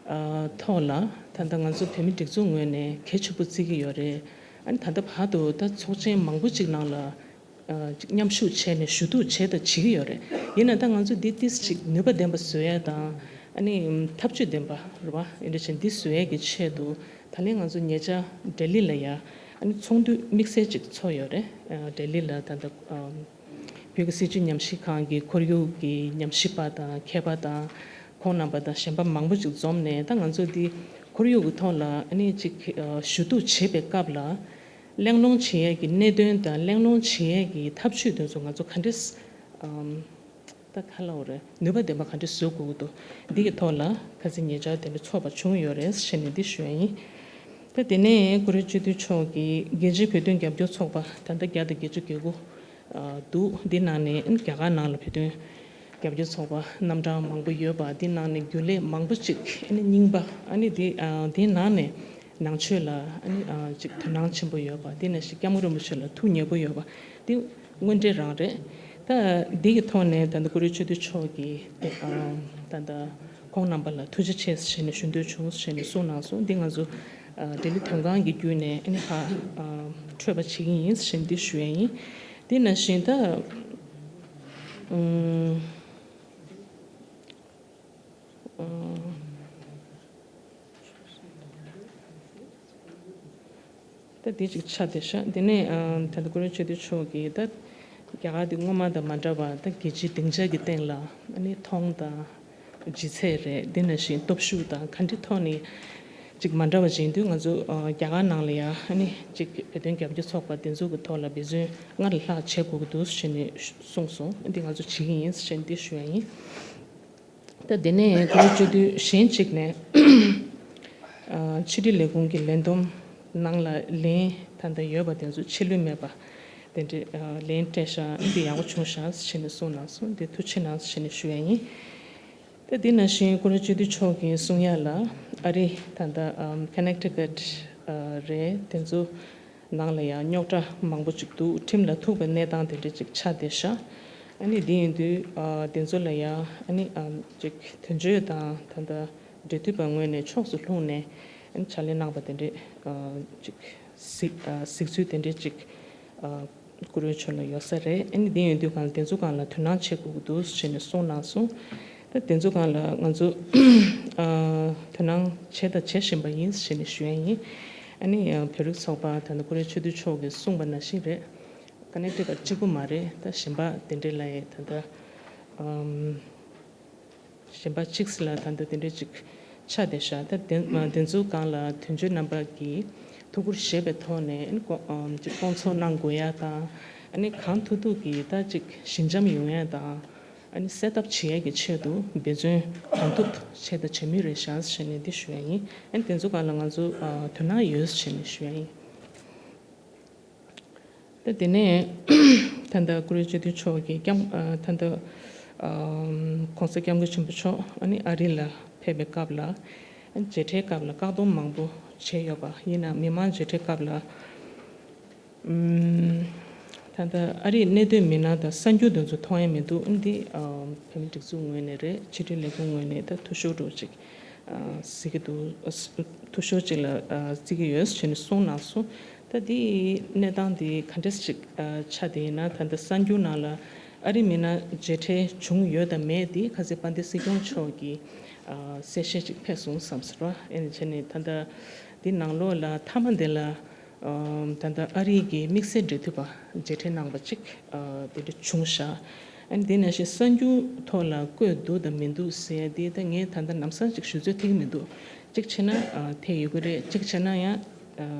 ཨ་ཐོག་ལ་ད་ལྟ་ང་ཚོ་བོད་མི་སྒྲིག་འཛུགས་ངོས་ནས་གལ་ཆེན་པོ་བརྩི་གི་ཡོད་རེད། ཨ་ནི་ད་ལྟ་བར་དུ་ད་ཚོགས་ཆེན་མང་པོ་ཅིག་ནང་ལ་ཨ་ཅིག་མཉམ་ཞུགས་བྱས་ནས་ཞུ་གཏུག་བྱས་དང་བྱེད་ཀྱི་ཡོད་རེད། ཡིན་ན་ད་ང་ཚོ་འདི་ཏིས་ཅིག་ནུས་པ་ལྡན་པ་བཟོ་ཡ་དང་ཨ་ནི་ཐབས་ཇུས་ལྡན་པ་རེད་བ། ཨེ་འདྲ་བྱས་འདི་བཟོ་ཡ་གི་ཆེད་དུ་ད་ལན་ང་ཚོ་ཉེ་ཆར་ལྡི་ལི་ལ་ཡ་ཨ་ནི་ཚོགས་འདུ་དམིགས་བསལ་ཅིག་ཚོགས་ཡོད་རེད། ཨ་ལྡི་ལི་ལ་ད་ལྟ་ཨ་བོད་ཀྱི་སྲིད་བྱུས་ཉམས་ཞིབ་ཁང་གི་ཁོར་ཡུག་གི་ཉམས་ཞིབ་པ་དང་མཁས་པ་དང་ཁོང་རྣམ་པ་དང་གཞན་པ་མང་པོ་ཅིག་འཛོམས་ནས། ད་ང་ཚོ་འདི་ཁོར་ཡུག་གི་ཐོག་ལ་ཨ་ནི་ཅིག་ཨ་ཞུ་གཏུག་བྱེད་པའི་སྐབས་ལ། གླེང་སློང་བྱེད་ཡས་ཀྱི་གནད་དོན་དང་གླེང་སློང་བྱེད་ཡས་ཀྱི་ཐབས་ཇུས་དེ་ཚོ་ང་ཚོ་ག་འདྲས་ཨམ་ད་ག་ལབ་དགོས་རེད། ནུས་པ་ལྡན་པ་ག་འདྲས་བཟོ་དགོས་ཀྱི་འདུག་འདི་གི་ཐོག་ལ་ཁ་སང་ཉེ་ཆར་དེ་འདྲ་ཚོགས་པ་བྱུང་ཡོད་རེད་ཟེར་ནས་འདི་ཞུ་ཡ་ཡིན། ད་དེ་ནས་ཀུ་རེ་ཆོས་སྡུད་མཆོག་གིས་རྒྱལ་སྤྱིའི་བོད་དོན་རྒྱབ་སྐྱོར་ཚོགས་པ་ད་ལྟ་བརྒྱ་དང་བརྒྱད་ཅུ་གྱ་དགུ་འདུག་འདི་ནང་ནས་རྒྱ་གར་ནང་ལ་བོད་དོན་རྒྱབ་སྐྱོར་ཚོགས་པ་རྣམ་གྲངས་མང་པོ་ཡོད་པ། འདི་ནང་ནས་རྒྱུན་ལས་མང་པོ་ཅིག་ཨ་ནི་རྙིང་པ་ཨ་ནི་འདི་ཨ་འདི་ནང་ནས་ནང་ཆོས་ལ་ཨ་ནི་ཨ་ཅིག་དོ་སྣང་ཆེན་པོ་ཡོད་པ། འདི་ནང་བཞིན་སྐྱབས་མགོན་རིན་པོ་ཆེ་ལ་ཐུགས་མཉེས་པོ་ཡོད་པ་འདི་དངོས་འབྲེལ་རང་རེད། ད་འདི་གི་ཐོག་ནས་ད་ལྟ་ཀུ་རེ་ཆོས་སྡུད་མཆོག་གིས་ཨ་ད་ལྟ་ཁོང་རྣམ་པ་ལ་ཐུགས་རྗེ་ཆེ་ཞེས་ནས་ཞུ་འདོད་བྱུང་ཞེས་ནས་གསུངས་གནང་སོང་། འདི་ང་ཚོ་ཨ་ལྡི་ལི་དོན་ཁང་གི་བརྒྱུད་ནས་ཨ་ནི་ཧ་ཨ་འཕྲོད་པ་བྱེད་ཀྱི་ཡིན་ཞེས་འདི་ཞུ་ཡ་ཡིན། དེ་ནང་བཞིན་ད་ཨུམ་ཨ་ད་འདི་ཅིག་ཆགས་བསྡད་ཤག་དེ་ནས་ཨ་ད་ལྟ་ཀུ་རེ་ཆོས་སྡུད་མཆོག་གིས་ད་རྒྱ་གར་འདི་སྔོན་མ་དང་མ་འདྲ་བ་ད་རྒྱལ་སྤྱིའི་སྡིངས་ཆ་གི་སྟེང་ལ་ཨ་ནི་མཐོང་དང་ལྗིད་ཚད་རེད། འདི་ནང་བཞིན་སྟོབས་ཤུགས་དང་ག་འདྲའི་ཐོག་ནས་ཅིག་མ་འདྲ་བ་བྱེད་དུས། ང་ཚོ་ཨ་རྒྱ་གར་ནང་ལ་ཡ་ཨ་ནི་ཅིག་བོད་དོན་རྒྱབ་སྐྱོར་ཚོགས་པ་དེ་ཚོ་གི་ཐོག་ལ་འབད་བརྩོན་སྔར་ལས་ལྷག་བྱེད་དགོས་ཀྱི་འདུག་ཞེས་ནས་གསུངས་སོང་། འདི་ང་ཚོ་བྱེད་ཀྱི་ཡིན་ཞེས་འདི་ཞུ་ཡ་ཡིན། ད་དེ་ནས་ཀུ་རེ་ཆོས་སྡུད་གཞན་གཅིག་ནས་ཨ་ཕྱི་དྲིལ་ལས་ཁུངས་ཀྱི་ལས་བསྡོམས་ནང་ལ་ལན་ད་ལྟ་ཡོད་པ་དེ་ཚོ་ཕྱི་ལུས་མེད་པ་དེ་འདྲའི་ཨ་ལན་སྤྲད་ཤག་འདི་ཡག་པོ་བྱུང་ཤག་ཞེས་ནས་གསུངས་གནང་སོང་། འདི་ཐུགས་རྗེ་གནང་ཞེས་ནས་ཞུ་ཡ་ཡིན། ད་འདི་ནང་བཞིན་ཀུ་རེ་ཆོས་སྡུད་མཆོག་གིས་གསུང་ཡ་ལ་ཨ་རི་ད་ལྟ་ཨམ་ཀ་ནེག་ཊི་ཀཊ་ཨ་རེད། དེ་ཚོ་ནང་ལ་ཡང་རྙོག་དྲ་མང་པོ་ཅིག་འདུག་ཁྲིམས་ལ་ཐུག་པའི་གནས་སྟངས་དེ་འདྲ་ཅིག་ཆགས་བསྡད་ཤག་ཨ་ནི་དེ་ཡིན་དུས་ཨ་དེ་ཚོ་ལ་ཡང་ཨ་ནི་ཨམ་ཅིག་དོན་གཅོད་དང་ད་ལྟ་འབྲེལ་མཐུད་པ་ངོས་ནས་ཕྱོགས་སུ་ལྷུང་ནས་ཨ་ནི་ཕྱག་ལས་གནང་པ་དེ་འདྲ་ཨ་ཅིག་གཟིགས་ཨ་གཟིགས་ཚུལ་དེ་འདྲ་ཅིག་ཨ་ཀུ་རེ་མཆོག་ལ་ཡོད་ས་རེད། ཨ་ནི་དེ་ཡིན་དུས་གང་ལ་དེ་ཚོ་གང་ལ་དོ་སྣང་བྱེད་དགོས་ཀྱི་འདུག་ཞེས་ནས་གསུངས་གནང་སོང་། ད་དེ་ཚོ་གང་ལ་ང་ཚོ་ཨ་དོ་སྣང་བྱས་དང་བྱེད་བཞིན་པ་ཡིན་ཞེས་ནས་ཞུ་ཡ་ཡིན། ཨ་ནི་ཨ་བོད་རིགས་ཚོགས་པ་ད་ལྟ་ཀུ་རེ་ཆོས་སྡུད་མཆོག་གིས་གསུངས་པ་ནང་བཞིན་རེད། ཀ་ནེག་ཊི་ཀཊ་གཅིག་པུ་མ་རེད། ད་གཞན་པ་དེ་འདྲའི་ལ་ཡི་ད་ལྟ་ཨམ་གཞན་པ་གཅིག་སི་ལ་ད་ལྟ་དེ་འདྲའི་ཅིག་ཆགས་བསྡད་ཤག་ད་དེ་དེ་ཚོའི་སྒང་ལ་དོན་གཅོད་རྣམ་པ་གིས་ཐུགས་ཁུར་བཞེས་པའི་ཐོག་ནས་ཨ་ནི་སྐོང་ཨམ་ཅིག་སྐོང་ཚོགས་གནང་དགོས་ཡ་དང་། ཨ་ནི་གང་ཐུབ་ཐུབ་ཀྱིས་ད་ཅིག་ཞི་འཇམ་ཡོང་ཡ་དང་། ཨ་ནི་སེལ་ཐབས་བྱེད་ཡ་གི་ཆེད་དུ་འབད་བརྩོན་གང་ཐུབ་བྱས་དང་བྱེད་མུས་རེད་ཤག་ཞེས་ནས་འདི་ཞུ་ཡ་ཡིན། ཨ་ནི་དེ་ཚོའི་སྒང་ལ་ང་ཚོ་ཨ་དོ་སྣང་ཡོད་ཞེས་ནས་ཞུ་ཡ་ཡིན། ད་དེ་ནས་ད་ལྟ་ཀུ་རེ་སྤྱི་འཐུས་མཆོག་གིས་སྐྱབས་ཨ་ད་ལྟ་ཨ་༸གོང་ས་༸སྐྱབས་མགོན་ཆེན་པོ་མཆོག་ཨ་ནི་ཨ་རི་ལ་ཕེབས་པའི་སྐབས་ལ་ཨ་ནི་མཇལ་འཕྲད་སྐབས་ལ་བཀག་སྡོམ་མང་པོ་བྱས་ཡོད་པ་ཡིན་ན། མི་མང་མཇལ་འཕྲད་སྐབས་ལ་ཨམ་ད་ལྟ་ཨ་རིའི་གནད་དོན་མི་སྣ་དང་གསར་འགྱུར་དེ་ཚོ་མཐོང་ཡ་མི་འདུག་འདི་ཨ་བོད་མི་སྒྲིག་འཛུགས་ངོས་ནས་རེད། ཕྱི་དྲིལ་ལས་ཁུངས་ངོས་ནས་ད་འཐུས་ཤོར་འདྲ་བོ་ཅིག་ གཟིགས་ཀྱི་འདུག་འཐུས་ཤོར་ཅིག་ལ་བརྩི་གི་ཡོད་ཟེར་ནས་གསུངས་གནང་སོང་། ད་འདི་གནས་སྟངས་འདི་ག་འདྲས་ཅིག་ཆགས་བསྡད་ཡིན་ན། ད་ལྟ་གསར་འགྱུར་ནང་ལ་ཨ་རི་མི་སྣ་མཇལ་འཕྲད་བྱུང་ཡོད་དམ་མེད་འདི་ཁ་སང་དཔལ་ལྡན་སྲིད་སྐྱོང་མཆོག་གིས་གསལ་བཤད་ཅིག་ཕེབས་སོང་བསམ་སོང་ར། ཨེ་ནི་བྱས་ནས་ད་ལྟ་འདི་ནང་ལོགས་ལ་མཐའ་མ་འདི་ལ། ད་ལྟ་ཨ་རིའི་གི་དམིགས་བསལ་འབྲེལ་མཐུད་པ་མཇལ་འཕྲད་གནང་པ་ཅིག་དེ་འདྲ་བྱུང་ཤག་ཨ་ནི་དེ་ནང་བཞིན་གསར་འགྱུར་ཐོག་ལ་བཀོད་འདུག་དང་མི་འདུག་ཟེར་ཡ་དེ་ད་ངས་ད་ལྟ་ལམ་སང་ཅིག་ཞུ་ཚོད་ཐིག་མི་འདུག་གཅིག་བྱས་ན་ཐེ་ཡོད་ཀྱི་རེད། གཅིག་བྱས་ན་ཡང་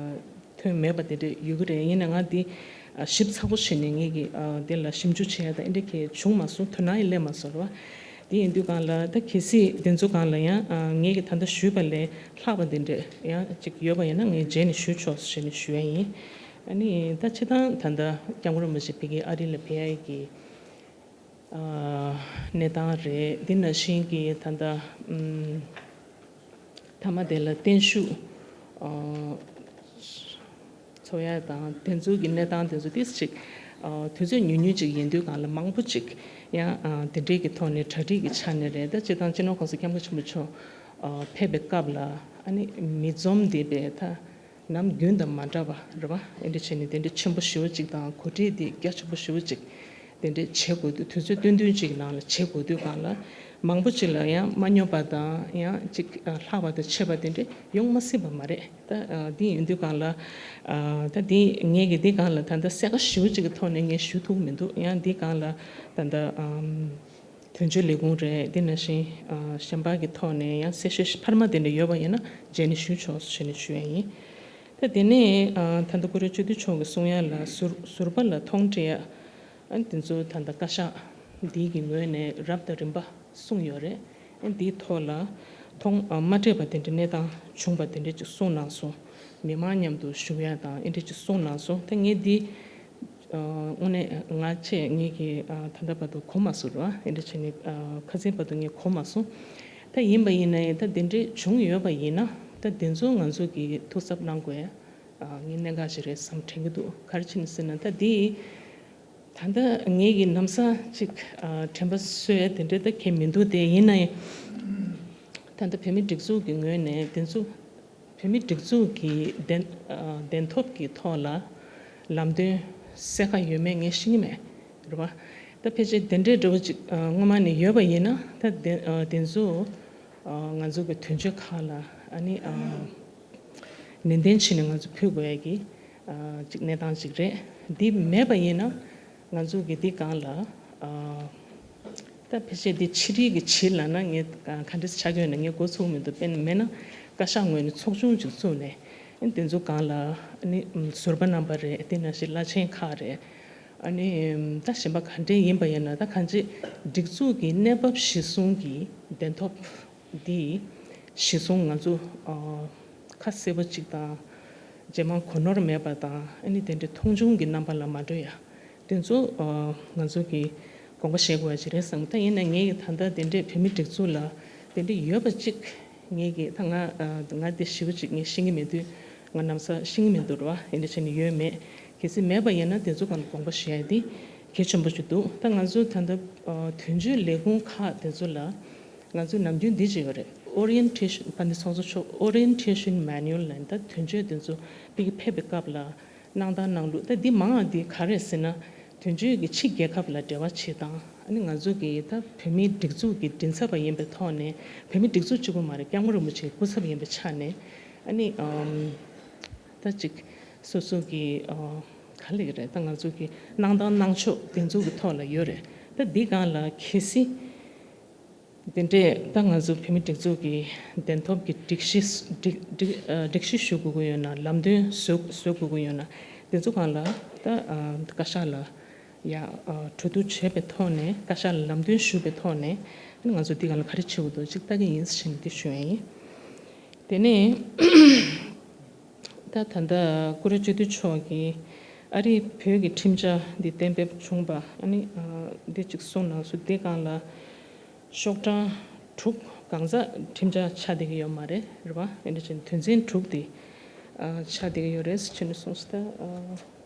ཐོན་མེད་པ་དེ་འདྲ་ཡོད་ཀྱི་རེད། ཡིན་ན་ང་འདི་ཞིབ་ཚགས་པོ་བྱས་ནས་ངས་ཀྱི་དེ་ལ་ཞིབ་འཇུག་བྱས་ཡ་ད་ཨེ་འདྲ་གས་བྱུང་མ་སོང་། དོ་སྣང་ཡང་སླེབས་མ་སོང་ར་བ། དེ་ཡིན་དུས་སྒང་ལ་ད་གལ་སྲིད་དེ་ཚོ་སྒང་ལ་ཡང་ངས་ཀྱི་ད་ལྟ་ཞུས་པ་ལས་ལྷག་པ་དེ་འདྲས་ཡང་ཅིག་ཡོད་པ་ཡིན་ན་ངས་རྗེས་ནས་ཞུ་ཆོག་ཟེར་ནས་ཞུ་ཡ་ཡིན། ཨ་ནི་ད་སྤྱིར་བཏང་ད་ལྟ་སྐྱབས་མགོན་རིན་པོ་ཆེ་ཕ་གི་ཨ་རི་ལ་ཕེབས་ཡ་གི་གནས་སྟངས་རེད། འདི་ནང་བཞིན་གྱི་ད་ལྟ་མཐའ་མ་དེ་ལ་བརྟན་བཞུགས་འཚོགས་ཡ་དང་དེ་ཚོ་གི་གནས་སྟངས་དེ་ཚོ་ཏིས་ཅིག་དུས་ཚོད་ཉུང་ཉུང་ཅིག་ཡིན་དུས་སྒང་ལ་མང་པོ་ཅིག་ཡང་དེ་འདྲའི་གི་ཐོག་ནས་གྲ་སྒྲིག་གི་ཆ་ནས་རེད། ད་སྤྱིར་བཏང་སྤྱི་ནོར་༸གོང་ས་༸སྐྱབས་མགོན་ཆེན་པོ་མཆོག་ཕེབས་པའི་སྐབས་ལ་ཨ་ནི་མི་འཛོམས་དེ་བས་ད་ནམ་རྒྱུན་དང་མ་འདྲ་བ་རེད་བ། ཨེ་འདྲ་བྱས་ནས་དེ་འདྲ་ཆེན་པོ་ཞེ་པོ་ཅིག་དང་གོ་སྒྲིག་དེ་རྒྱ་ཆེན་པོ་ཞེ་པོ་ཅིག་དེ་འདྲས་བྱེད་དགོས་དུས་དུས་ཚོད་བསྟུན་བསྟུན་ཅིག་ནང་ལ་བྱེད་དགོས་དུས་སྒང་ལ་མང་པོ་ཅིག་ལ་ཡང་མ་སྙོམས་པ་དང་ཡང་ཅིག་ལྷག་པ་དང་ཆད་པ་དེ་འདྲས་ཡོང་མ་སྲིད་པ་མ་རེད། ད་འདི་ཡིན་དུས་སྒང་ལ་ད་འདི་ངས་ཀྱི་འདི་སྒང་ལ་ད་ལྟ་གསལ་ཁ་ཞེ་པོ་ཅིག་གི་ཐོག་ནས་ངས་ཞུ་ཐུབ་མི་འདུག་ཡང་འདི་སྒང་ལ་ད་ལྟ་དོན་གཅོད་ལས་ཁུངས་རེད། དེ་ནང་བཞིན་གཞན་པ་གི་ཐོག་ནས་ཡང་གསལ་བཤད་འཕར་མ་དེ་འདྲ་ཡོད་པ་ཡིན་ན་རྗེས་ནས་ཞུ་ཆོག་ཟེར་ནས་ཞུ་ཡ་ཡིན། ད་དེ་ནས་ད་ལྟ་སྐུ་ངོ་སྤྱི་འཐུས་མཆོག་གིས་གསུང་ཡ་ལ་ཟུར་ཟུར་པ་ལ་མཐོང་སྤྲད་ཡ། ཨ་ནི་དེ་ཚོ་ད་ལྟ་བཀའ་ཤག་འདི་གི་ངོས་ནས་རབ་དང་རིམ་པ་གསུངས་ཡོད་རེད། ཨ་ནི་འདིའི་ཐོག་ལ་མཐོང་མ་སྤྲད་པ་དེ་འདྲའི་གནས་སྟངས་བྱུང་པ་དེ་འདྲ་ཅིག་གསུངས་གནང་སོང་། མི་མང་མཉམ་དུ་བཞུགས་ཡ་དང་ཨེ་འདྲ་ཅིག་གསུངས་གནང་སོང་། ད་ངས་འདི་དངོས་གནས་ང་བཅས་ངེད་ཀྱིས་ད་ལྟ་བར་དུ་གོ་མ་སོང་ར། ཨེ་འདྲ་བྱས་ནས་ཁ་སང་བར་དུ་ངས་གོ་མ་སོང་། ད་ཡིན་པ་ཡིན་ན་ཡང་ད་དེ་འདྲ་བྱུང་ཡོད་པ་ཡིན་ན་ད་དེ་ཚོ་ང་ཚོ་གིས་ཐུགས་གཟབ་གནང་དགོས་ཡ་ངས་གནད་འགག་ཅིག་རེད་བསམ་དྲན་གྱི་འདུག་ག་རེ་བྱས་ནས་ཟེར་ན་ད་འདི། ད་ལྟ་ངེད་ཀྱི་ལམ་སང་ཅིག་དྲན་པ་གསོས་དེ་འདྲ་ད་གང་མི་འདུག་དེ་ཡིན་ན་ཡང་། ད་ལྟ་བོད་མིའི་སྒྲིག་འཛུགས་ཀྱི་ངོས་ནས་དེ་ཚོ་བོད་མིའི་སྒྲིག་འཛུགས་ཀྱི་གདན་གདན་ཐོབ་ཀྱི་ཐོག་ལ་ལམ་སྟོན་གསལ་ཁ་ཡོད་མེད་ངས་ཤེས་ཀྱི་མེད་རེད་བ། ད་ཕལ་ཆེར་དེ་འདྲའི་འདྲ་བོ་ཅིག་སྔོན་མ་ནས་ཡོད་པ་ཡིན་ན་ད་དེ་དེ་ཚོ་ང་ཚོ་གི་དོན་གཅོད་ཁག་ལ་ཨ་ནི་ནན་ཏན་བྱས་ནས་ང་ཚོ་ཕུལ་དགོས་ཡ་གི་ཅིག་གནས་སྟངས་ཅིག་རེད། འདི་མེད་པ་ཡིན་ན་ང་ཚོ་གི་འདི་སྒང་ལ་ད་ཕལ་ཆེར་འདི་ཕྱི་དྲིལ་གྱི་བྱེད་ལབ་ན་ངས་ག་འདྲས་ཆགས་ཀྱི་ཡོད་ན་ངས་མགོ་ཚོས་མི་འདུག་དཔེར་ན་མེད་ན་བཀའ་ཤག་ངོས་ནས་ཚོགས་ཆུང་ཅིག་བཙུགས་ནས་ཨ་ནི་དེ་ཚོ་སྒང་ལ་ཨ་ནི་ཟུར་པ་རྣམ་པ་རེད། དེ་ནང་བཞིན་བླ་ཆེན་ཁག་རེད། ཨ་ནི་ད་གཞན་པ་ག་འདྲས་ཡིན་པ་ཡིན་ན་ད་གང་ཅི་སྒྲིག་འཛུགས་ཀྱི་གནས་བབ་གཞིར་བཟུང་གི་གདན་ཐོབ་འདི་གཞི་བཟུང་ང་ཚོ་ཁ་གསལ་པོ་གཅིག་དང་རྗེས་མ་གོ་ནོར་མེད་པ་དང་ཨ་ནི་དེ་འདྲའི་མཐོང་ཆུང་གི་རྣམ་པ་ལ་མ་འགྲོ་ཡ་དེ་ཚོ་ང་ཚོ་གི་དགོངས་པ་བཞེས་དགོས་པ་ཅིག་རེད་བསམ། ད་ཡིན་ན་ངས་ད་ལྟ་དེ་འདྲའི་བོད་མི་སྒྲིག་འཛུགས་ལ་དེ་འདྲ་ཡོད་པ་གཅིག་ངས་ཀྱི་ད་ང་ང་དེ་ཞེ་པོ་གཅིག་ངས་ཤེས་ཀྱི་མེད་དུས་ང་ལམ་སང་ཤེས་ཀྱི་མི་འདུག་ར་བ། ཡིན་འདྲ་བྱས་ནས་ཡོད་མེད་གལ་སྲིད་མེད་པ་ཡིན་ན་དེ་ཚོ་གང་དགོངས་པ་བཞེས་ཡ་དེ་གལ་ཆེན་པོ་ཅིག་འདུག་ད་ང་ཚོ་ད་ལྟ་དོན་གཅོད་ལས་ཁུངས་ཁག་དེ་ཚོ་ལ། ང་ཚོའི་ནམ་རྒྱུན་འདི་བྱེད་ཡོད་རེད། Orientation དཔལ་ལྡན་ཚོགས་གཙོ་མཆོག Orientation Manual ལབ་ད་དོན་གཅོད་དེ་ཚོ་ཕ་གི་ཕེབས་པའི་སྐབས་ལ་གནང་སྟངས་གནང་ལུགས་ད་འདི་མང་བ་འདི་ག་རེ་ཟེར་ན། དོན་གཅོད་ཀྱི་ཕྱི་རྒྱལ་ཁབ་ལ་འབྲེལ་བ་བྱེད་སྟངས་ཨ་ནི་ང་ཚོ་གི་ད་བོད་མིའི་སྒྲིག་འཛུགས་ཀྱི་མགྲིན་ཚབ་པ་ཡིན་པའི་ཐོག་ནས་བོད་མིའི་སྒྲིག་འཛུགས་གཅིག་པུ་མ་རེད། སྐྱབས་མགོན་རིན་པོ་ཆེའི་སྐུ་ཚབ་ཡིན་པའི་ཆ་ནས་ཨ་ནི་ད་ཅིག་སོ་སོ་གི་ག་ལེགས་རེད། ད་ང་ཚོ་གི་གནང་སྟངས་གནང་ཕྱོགས་དེ་ཚོ་གི་ཐོག་ལ་ཡོད་རེད། ད་འདི་སྒང་ལ་གལ་སྲིད། དེ་འདྲས་ད་ང་ཚོ་བོད་མི་སྒྲིག་འཛུགས་ཀྱི་གདན་ཐོབ་ཀྱི་སྒྲིག་གཞི་སྒྲིག་སྒྲིག་ཨ་སྒྲིག་གཞི་ཞུ་དགོས་ཀྱི་ཡོད་ན་ལམ་སྟོན་བཟོ་བཟོ་དགོས་ཀྱི་ཡོད་ན་དེ་ཚོ་སྒང་ལ་ད་ཨ་བཀའ་ཤག་ལ་ཡ་ཨ་གྲོས་བསྡུར་བྱས་པའི་ཐོག་ནས་བཀའ་ཤག་ལ་ལམ་སྟོན་ཞུས་པའི་ཐོག་ནས་ང་ཚོ་འདི་སྒང་ལ་ག་རེ་བྱེད་དགོས་འདུག་ཅིག་ལྟ་གི་ཡིན་ཟེར་ནས་འདི་ཞུ་ཡ་ཡིན། དེ་ནས་ད་ད་ལྟ་སྐུ་ངོ་སྤྱི་འཐུས་མཆོག་གིས་ཨ་རིའི་བོད་ཀྱི་ཁྲིམས་འཆར་འདི་གཏན་འབེབས་བྱུང་པ་ཨ་ནི་ཨ་འདི་ཅིག་གསུངས་གནང་སོང་། འདི་སྒང་ལ། ཤོག་གྲངས་དྲུག་གང་ཟག་ཁྲིམས་འཆར་ཆགས་བསྡད་ཀྱི་ཡོད་མ་རེད། རེད་པ། ཨེ་འདྲ་བྱས་ནས་དོན་ཚན་དྲུག་དེ་ཨ་ཆགས་བསྡད་ཀྱི་ཡོད་རེད་ཟེར་ནས་གསུངས་སོང་། ད་ཨ།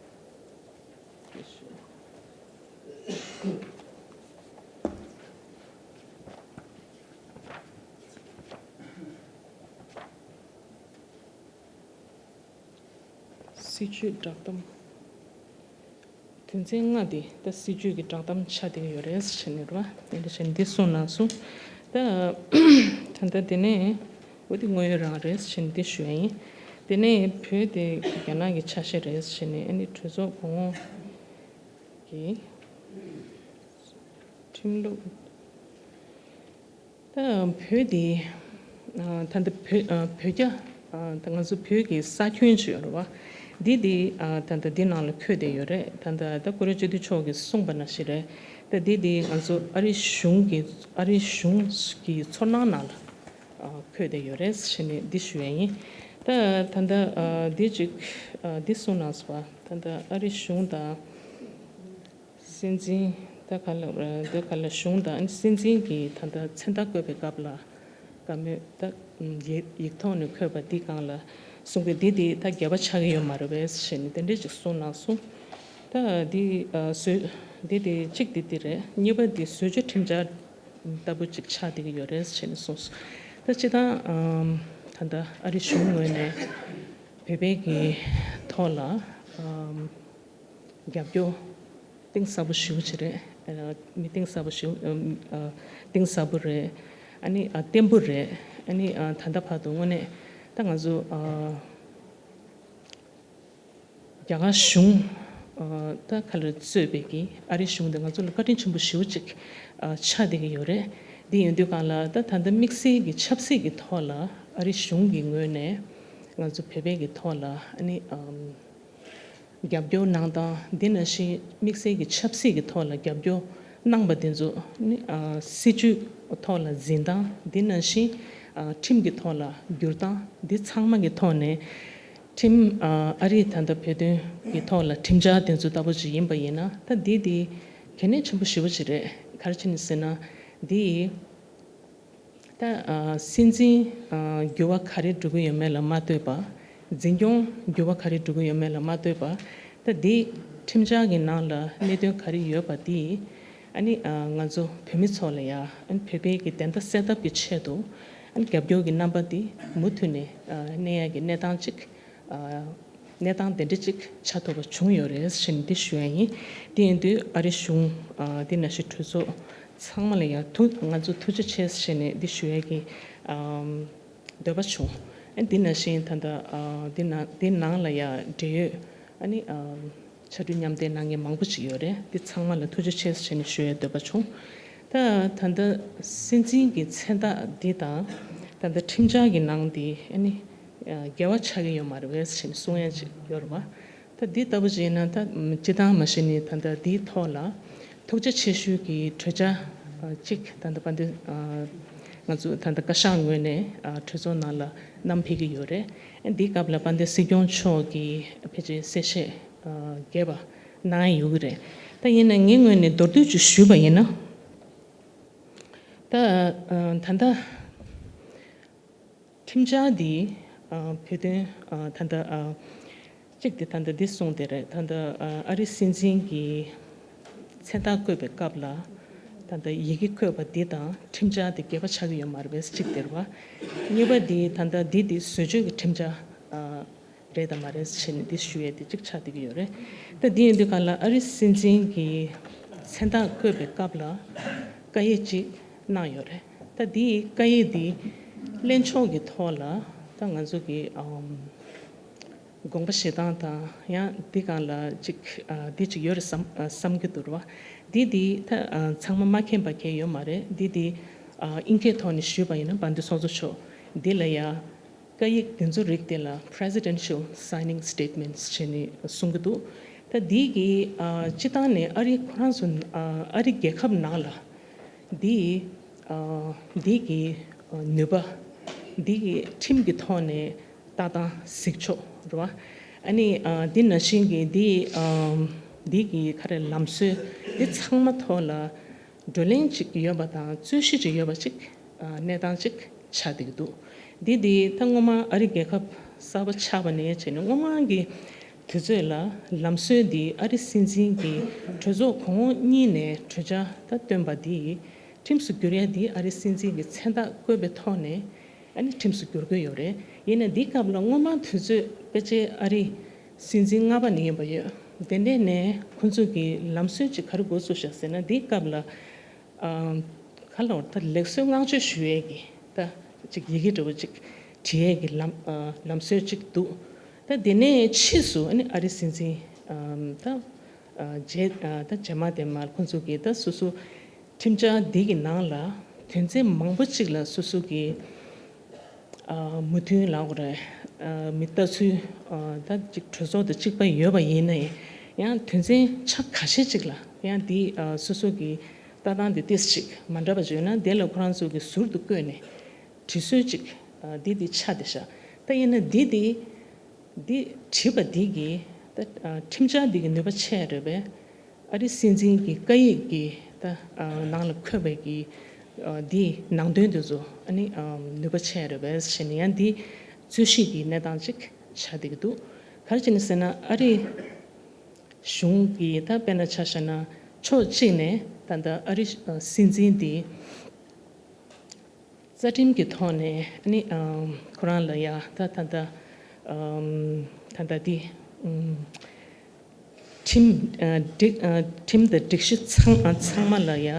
སྲིད་བྱུས་བསྒྲགས་གཏམ། དོན་ཚན་ལྔ་འདི་ད་སྲིད་བྱུས་ཀྱི་བསྒྲགས་གཏམ་ཆགས་བསྡད་ཀྱི་ཡོད་རེད་ཟེར་ནས་རེད་བ། དེ་འདྲ་བྱས་ནས་འདི་གསུངས་གནང་སོང་། ད་ད་ལྟ་དེ་ནས་འོ་དེ་དངོས་ཡོད་རང་རེད་ཟེར་ནས་འདི་ཞུ་ཡ་ཡིན། དེ་ནས་བོད་དེ་རྒྱ་ནག་གི་ཆ་ཤས་རེད་ཟེར་ནས་ཨ་ནི་གྲོས་ཚོགས་གོང་འོག་གི་ཁྲིམས་ལུགས། ད་བོད་འདི་ད་ལྟ་བོད་བོད་རྒྱ་ད་ང་ཚོ་བོད་ཀྱི་ས་ཁྱོན་ཅིག་ཡོད་རེད་བ། འདི་འདི་ད་ལྟ་འདི་ནང་ལ་འཁོད་བསྡད་ཡོད་རེད། ད་ལྟ་ད་ཀུ་རེ་སྤྱི་འཐུས་མཆོག་གིས་གསུངས་པ་ནང་བཞིན་རེད། ད་འདི་འདི་ང་ཚོ་ཨ་རི་གཞུང་གི་ཨ་རི་གཞུང་གི་ཚོར་སྣང་ནང་ལ་འཁོད་བསྡད་ཡོད་རེད་ཟེར་ནས་འདི་ཞུ་ཡ་ཡིན། ད་ད་ལྟ་འདི་ཅིག་འདི་གསུངས་གནང་སོང་བ། ད་ལྟ་ཨ་རི་གཞུང་དང་། སྲིད་འཛིན་ད་ག་ལ་འདི་ག་ལ་གཞུང་དང་སྲིད་འཛིན་གྱི་ད་ལྟ་མཚན་རྟགས་བཀོད་པའི་སྐབས་ལ་བཀའ་མོལ་ད་ཡིག་ཡིག་ཐོག་ནས་འཁོད་པ་འདི་སྒང་ལ་གསུང་གི་འདི་འདི་ད་འགལ་བ་ཆགས་ཀྱི་ཡོད་མ་རེད་པས་ཟེར་ནས་དེ་འདྲས་ཅིག་གསུངས་གནང་སོང་། ད་འདི་བཟོས་འདི་འདི་གཅིག་འདི་འདི་རེད། གཉིས་པ་འདི་བཟོ་བཅོས་ཁྲིམས་འཆར་ལྟ་བུ་ཅིག་ཆགས་བསྡད་ཀྱི་ཡོད་རེད་ཟེར་ནས་གསུངས་སོང་། ད་སྤྱིར་བཏང་ད་ལྟ་ཨ་རི་གཞུང་ངོས་ནས་བོད་པའི་གི་ཐོག་ལ་རྒྱབ་སྐྱོར་གཏིང་ཟབ་པོ་ཞེ་པོ་ཅིག་རེད། ཨ་མི་གཏིང་ཟབ་པོ་ཞེ་པོ་ཨ་གཏིང་ཟབ་པོ་རེད། ཨ་ནི་ཨ་བརྟན་པོ་རེད། ཨ་ནི་ཨ་ད་ལྟ་བར་དུ་དངོས་གནས་ད་ང་ཚོ་ཨ་རྒྱ་གར་གཞུང་ཨ་ད་ག་ལ་གཙོས་པའི་གི་ཨ་རི་གཞུང་དེ་ང་ཚོ་ལ་བཀའ་དྲིན་ཆེན་པོ་ཞེ་པོ་ཅིག་ཨ་ཆགས་བསྡད་ཀྱི་ཡོད་རེད། འདི་ཡིན་དུས་སྒང་ལ་ད་ད་ལྟ་དམིགས་བསལ་གྱི་ཆབ་སྲིད་ཀྱི་ཐོག་ལ་ཨ་རི་གཞུང་གི་ངོས་ནས་ང་ཚོ་བོད་པའི་གི་ཐོག་ལ་ཨ་ནི་ཨམ། རྒྱབ་སྐྱོར་གནང་སྟངས། འདི་ནང་བཞིན་དམིགས་བསལ་གྱི་ཆབ་སྲིད་ཀྱི་ཐོག་ལ་རྒྱབ་སྐྱོར་གནང་པ་འདི་ཚོ་ནི་ཨ་སྲིད་བྱུས་ཐོག་ལ་འཛིན་སྟངས། འདི་ནང་བཞིན་ཨ་ཁྲིམས་ཀྱི་ཐོག་ལ་བསྒྱུར་སྟངས། འདི་ཚང་མ་གི་ཐོག་ནས་ཁྲིམས་ཨ་ཨ་རིའི་ད་ལྟ་བོད་དོན་གྱི་ཐོག་ལ་ཁྲིམས་འཆར་དེ་ཚོ་ལྟ་བུ་ཅིག་ཡིན་པ་ཡིན་ན། ད་འདི་འདི་གལ་གནད་ཆེན་པོ་ཞེ་པོ་ཅིག་རེད། ག་རེ་བྱས་ནས་ཟེར་ན་འདི། ད་ཨ་སྲིད་འཛིན་ཨ་འགྱུར་བ་ག་རེ་འགྲོ་གི་ཡོད་མེད་ལ་མ་ལྟོས་པ། འཛིན་སྐྱོང་འགྱུར་བ་ག་རེ་འགྲོ་གི་ཡོད་མེད་ལ་མ་ལྟོས་པ། ད་འདི་ཁྲིམས་འཆར་གྱི་ནང་ལ་གནད་དོན་ག་རེ་ཡོད་པ་འདི་ཨ་ནི་ཨ་ང་ཚོ་བོད་མི་ཚོ་ལ་ཡ་ཨ་ནི་བོད་པའི་གི་བདེན་མཐའ་གསལ་ཐབས་ཀྱི་ཆེད་དུ་ཨ་ནི་རྒྱབ་སྐྱོར་གྱི་རྣམ་པ་འདི་མུ་མཐུད་ནས་ཨ་གནས་ཡ་གི་གནས་སྟངས་ཅིག་ཨ་གནས་སྟངས་དེ་འདྲ་ཅིག་ཆགས་ཐུབ་པ་བྱུང་ཡོད་རེད་ཟེར་ནས་འདི་ཞུ་ཡ་ཡིན། དེ་ཡིན་དུས་ཨ་རི་གཞུང་ཨ་འདི་ནང་བཞིན་གྲོས་ཚོགས་ཚང་མ་ལ་ཡང་ཐུགས་ང་ཚོ་ཐུགས་རྗེ་ཆེ་ཟེར་ནས་འདི་ཞུ་ཡ་གི་ཨམ་འདོད་པ་བྱུང་། ཨ་འདི་ནང་བཞིན་ད་ལྟ་ཨ་འདི་ནང་འདི་ནང་ལ་ཡང་འབྲེལ་ཡོད་ཨ་ནི་ཨམ་ཕྱར་གྲུ་མཉམ་འདེགས་གནང་མཁན་མང་པོ་ཅིག་ཡོད་རེད། འདི་ཚང་མ་ལ་ཐུགས་རྗེ་ཆེ་ཟེར་ནས་ཞུ་ཡ་འདོད་པ་བྱུང་། ད་ད་ལྟ་སྲིད་འཛིན་གྱི་མཚན་རྟགས་འདི་དང་ད་ལྟ་ཁྲིམས་འཆར་གྱི་ནང་འདི་ཨ་ནི་འགལ་བ་ཆགས་ཀྱི་ཡོད་མ་རེད་པས་ཟེར་ནས་གསུང་ཡ་ཅིག་ཡོད་རེད་པ། ད་འདི་ལྟ་བུ་ཅིག་ཡིན་ན་ད་སྤྱི་བཏང་མ་གཞི་ནས་ད་ལྟ་འདིའི་ཐོག་ལ་ཐུགས་རྗེ་ཆེ་ཞུའི་གི་གྲོས་འཆར་ཅིག་ད་ལྟ་བར་འདི་ང་ཚོ་ད་ལྟ་བཀའ་ཤག་ངོས་ནས་གྲོས་ཚོགས་ནང་ལ་བསྣམས་ཕེབས་ཀྱི་ཡོད་རེད། འདིའི་སྐབས་ལ་དཔལ་ལྡན་སྲིད་སྐྱོང་མཆོག་གིས་ཕལ་ཆེར་གསལ་བཤད་རྒྱས་པ་གནང་ཡོད་ཀྱི་རེད། ད་ཡིན་ན་ངའི་ངོས་ནས་མདོར་བསྡུས་ཅིག་ཞུས་པ་ཡིན་ན། ད་ད་ལྟ་ཁྲིམས་འཆར་འདི་བོད་དོན་ད་ལྟ་གཅིག་དེ་ད་ལྟ་འདི་གསུངས་དེ་རེད། ད་ལྟ་ཨ་རི་སྲིད་འཛིན་གྱི་མཚན་རྟགས་བཀོད་པའི་སྐབས་ལ་ད་ལྟ་ཡི་གེ་བཀོད་པ་འདི་དང་ཁྲིམས་འཆར་འདི་འགལ་བ་ཆགས་ཀྱི་ཡོད་མ་རེད་པས་གཅིག་དེ་རེད་བ། གཉིས་པ་འདི་ད་ལྟ་འདི་འདི་བཟོ་བཅོས་ཀྱི་ཁྲིམས་འཆར་རེད་དམ་མ་རེད་ཟེར་ནས་འདི་ཞུ་ཡས་དེ་གཅིག་ཆགས་བསྡད་ཀྱི་ཡོད་རེད། ད་འདི་ཡིན་དུས་གང་ལ་ཨ་རི་སྲིད་འཛིན་གྱི་མཚན་རྟགས་བཀོད་པའི་སྐབས་ལ་བཀའ་ཡིག་ཅིག་གནང་ཡོད་རེད། ད་འདིའི་བཀའ་ཡིག་འདི་གླེང་ཕྱོགས་ཀྱི་ཐོག་ལ་ད་ང་ཚོ་གི་ཨམ་དགོངས་པ་བཞེས་སྟངས་དང་ཡང་འདི་སྒང་ལ་ཅིག་ཨ་འདི་ཅིག་ཡོད་རེད་བསམ་ཨ་བསམ་གྱི་འདུག་ར་བ། འདི་འདི་ད་ཨ་ཚང་མ་མ་མཁྱེན་པ་གང་ཡོད་མ་རེད། འདི་འདི་ཨ་ཨིན་སྐད་ཐོག་ནས་ཞུས་པ་ཡིན་ན་བན་དེ་ཚོགས་གཙོ་མཆོག་འདི་ལ་ཡ་བཀའ་ཡིག་འདི་ཚོ་རིགས་དེ་ལ་Presidential Signing Statements ཞེས་ནས་གསུང་གི་འདུག་ད་འདི་གི་ཨ་སྤྱི་བཏང་ནས་ཨ་རི་ཁོ་རང་ཚོ་ཨ་ཨ་རི་རྒྱལ་ཁབ་ནང་ལ་འདི་ཨ་འདི་གི་ཨ་ནུས་པ་འདི་གི་ཁྲིམས་ཀྱི་ཐོག་ནས་ལྟ་སྟངས་གཟིགས་ཕྱོགས་རེད་བ། ཨ་ནི་ཨ་འདི་ནང་བཞིན་གྱི་འདི་ཨ་འདི་གི་ག་རེ་ལམ་སྲོལ་འདི་ཚང་མ་ཐོག་ལ་བགྲོ་གླེང་ཅིག་ཡོད་པ་དང་རྩོད་གཞི་ཅིག་ཡོད་པ་ཅིག་ཨ་གནས་སྟངས་ཅིག་ཆགས་བསྡད་ཀྱི་འདུག་འདི་འདི་ད་སྔོན་མ་ཨ་རི་རྒྱལ་ཁབ་གསར་པ་ཆགས་པ་ནས་བྱས་ནས་སྔོན་མ་གི་དུས་ཚོད་ལ་ལམ་སྲོལ་འདི་ཨ་རི་སྲིད་འཛིན་གྱི་གྲོས་ཚོགས་གོང་འོག་གཉིས་ནས་གྲོས་འཆར་ད་བཏོན་པ་འདི་ཁྲིམས་སུ་བསྒྱུར་ཡ་འདི་ཨ་རི་སྲིད་འཛིན་གྱི་མཚན་རྟགས་བཀོད་པའི་ཐོག་ནས་ཨ་ནི་ཁྲིམས་སུ་བསྒྱུར་གྱི་ཡོད་རེད། ཡིན་ན་འདི་སྐབས་ལ་སྔོན་མ་དུས་ཚོད་ཕལ་ཆེར་ཨ་རི་ སྲིད་འཛིན་ལྔ་པ་ནས་ཡིན་པ་ཡོད། དེ་འདྲས་ནས་ཁོ་ཚོ་གི་ལམ་སྲོལ་ཅིག་ག་རེ་འགོ་བཙུགས་ཤག་ཟེར་ན། འདིའི་སྐབས་ལ་ཨ་ག་ལ་ད་ལེགས་གསོལ་བསྔགས་བརྗོད་ཞུ་ཡས་ཀྱི་ད་ཅིག་ཡི་གེ་འདྲ་བོ་ཅིག་བྲིས་ཡས་ཀྱི་ལམ་ཨ་ལམ་སྲོལ་ཅིག་འདུག། ད་དེ་ནས་ཕྱིས་སུ་ཨ་ནི་ཨ་རིའི་སྲིད་འཛིན་ཨ་ད་ཨ་རྗེས་ཨ་ད་རྗེས་མ་དེ་མར་ཁོ་ཚོ་གིས་ད་སོ་སོ་ཁྲིམས་འཆར་འདི་གི་ནང་ལ་དོན་ཚན་མང་པོ་ཅིག་ལ་སོ་སོ་གི་ཨ་མོས་མཐུན་ལབ་དགོས་རེད། ཨ་མི་ལྟ་ཚུལ་ཨ་ད་ཅིག་གྲོས་ཚོགས་དང་གཅིག་པ་ཡོད་པ་ཡིན་ན་ཡང་དོན་ཚན་ཆ་ཁ་ཤས་ཅིག་ལ་ཡང་འདི་ཨ་སོ་སོ་གི་ལྟ་སྟངས་འདི་ཏོག་ཙམ་ཅིག་མ་འདྲ་བ་ཅིག་ཡོད་ན། དེ་ལ་ཁོ་རང་ཚོ་གི་ཟུར་དུ་བཀོད་ནས་བྲིས་སྲོལ་ཅིག་ཨ་འདི་འདི་ཆགས་བསྡད་ཤག། ད་ཡིན་ན་འདི་འདི་འདི་བྲིས་པ་འདི་གིས་ད་ཨ་ཁྲིམས་འཆར་འདི་གི་ནུས་པ་ཆེ་རེད་པས། ཨ་རིའི་སྲིད་འཛིན་གྱི་བཀའ་ཡིག་གི་ད་ཨ་ནང་ལ་འཁོད་པའི་གི་ཨ་འདིའི་ནང་དོན་དེ་ཚོ་ཨ་ནི་ཨ་ནུས་པ་ཆེ་རེད་པས་ཟེར་ནས་ཡང་འདི་རྩོད་གཞི་གི་གནས་སྟངས་ཅིག་ཆགས་བསྡད་ཀྱི་འདུག། ག་རེ་བྱས་ནས་ཟེར་ན། ཨ་རིའི་གཞུང་གི་ད་དཔེར་ན་ཆ་བཞག་ན་ཕྱོགས་གཅིག་ནས་ད་ལྟ་ཨ་རིའི་ཨ་སྲིད་འཛིན་འདི་རྩ་ཁྲིམས་ཀྱི་ཐོག་ནས་ཨ་ནི་ཨམ་ཁོ་རང་ལ་ཡ་ད་ད་ལྟ་ཨམ་ད་ལྟ་འདི་ཨམ་ཁྲིམས་ཨ་སྒྲིག་ཨ་ཁྲིམས་དང་སྒྲིག་གཞི་ཚང་ཨ་ཚང་མ་ལ་ཡ་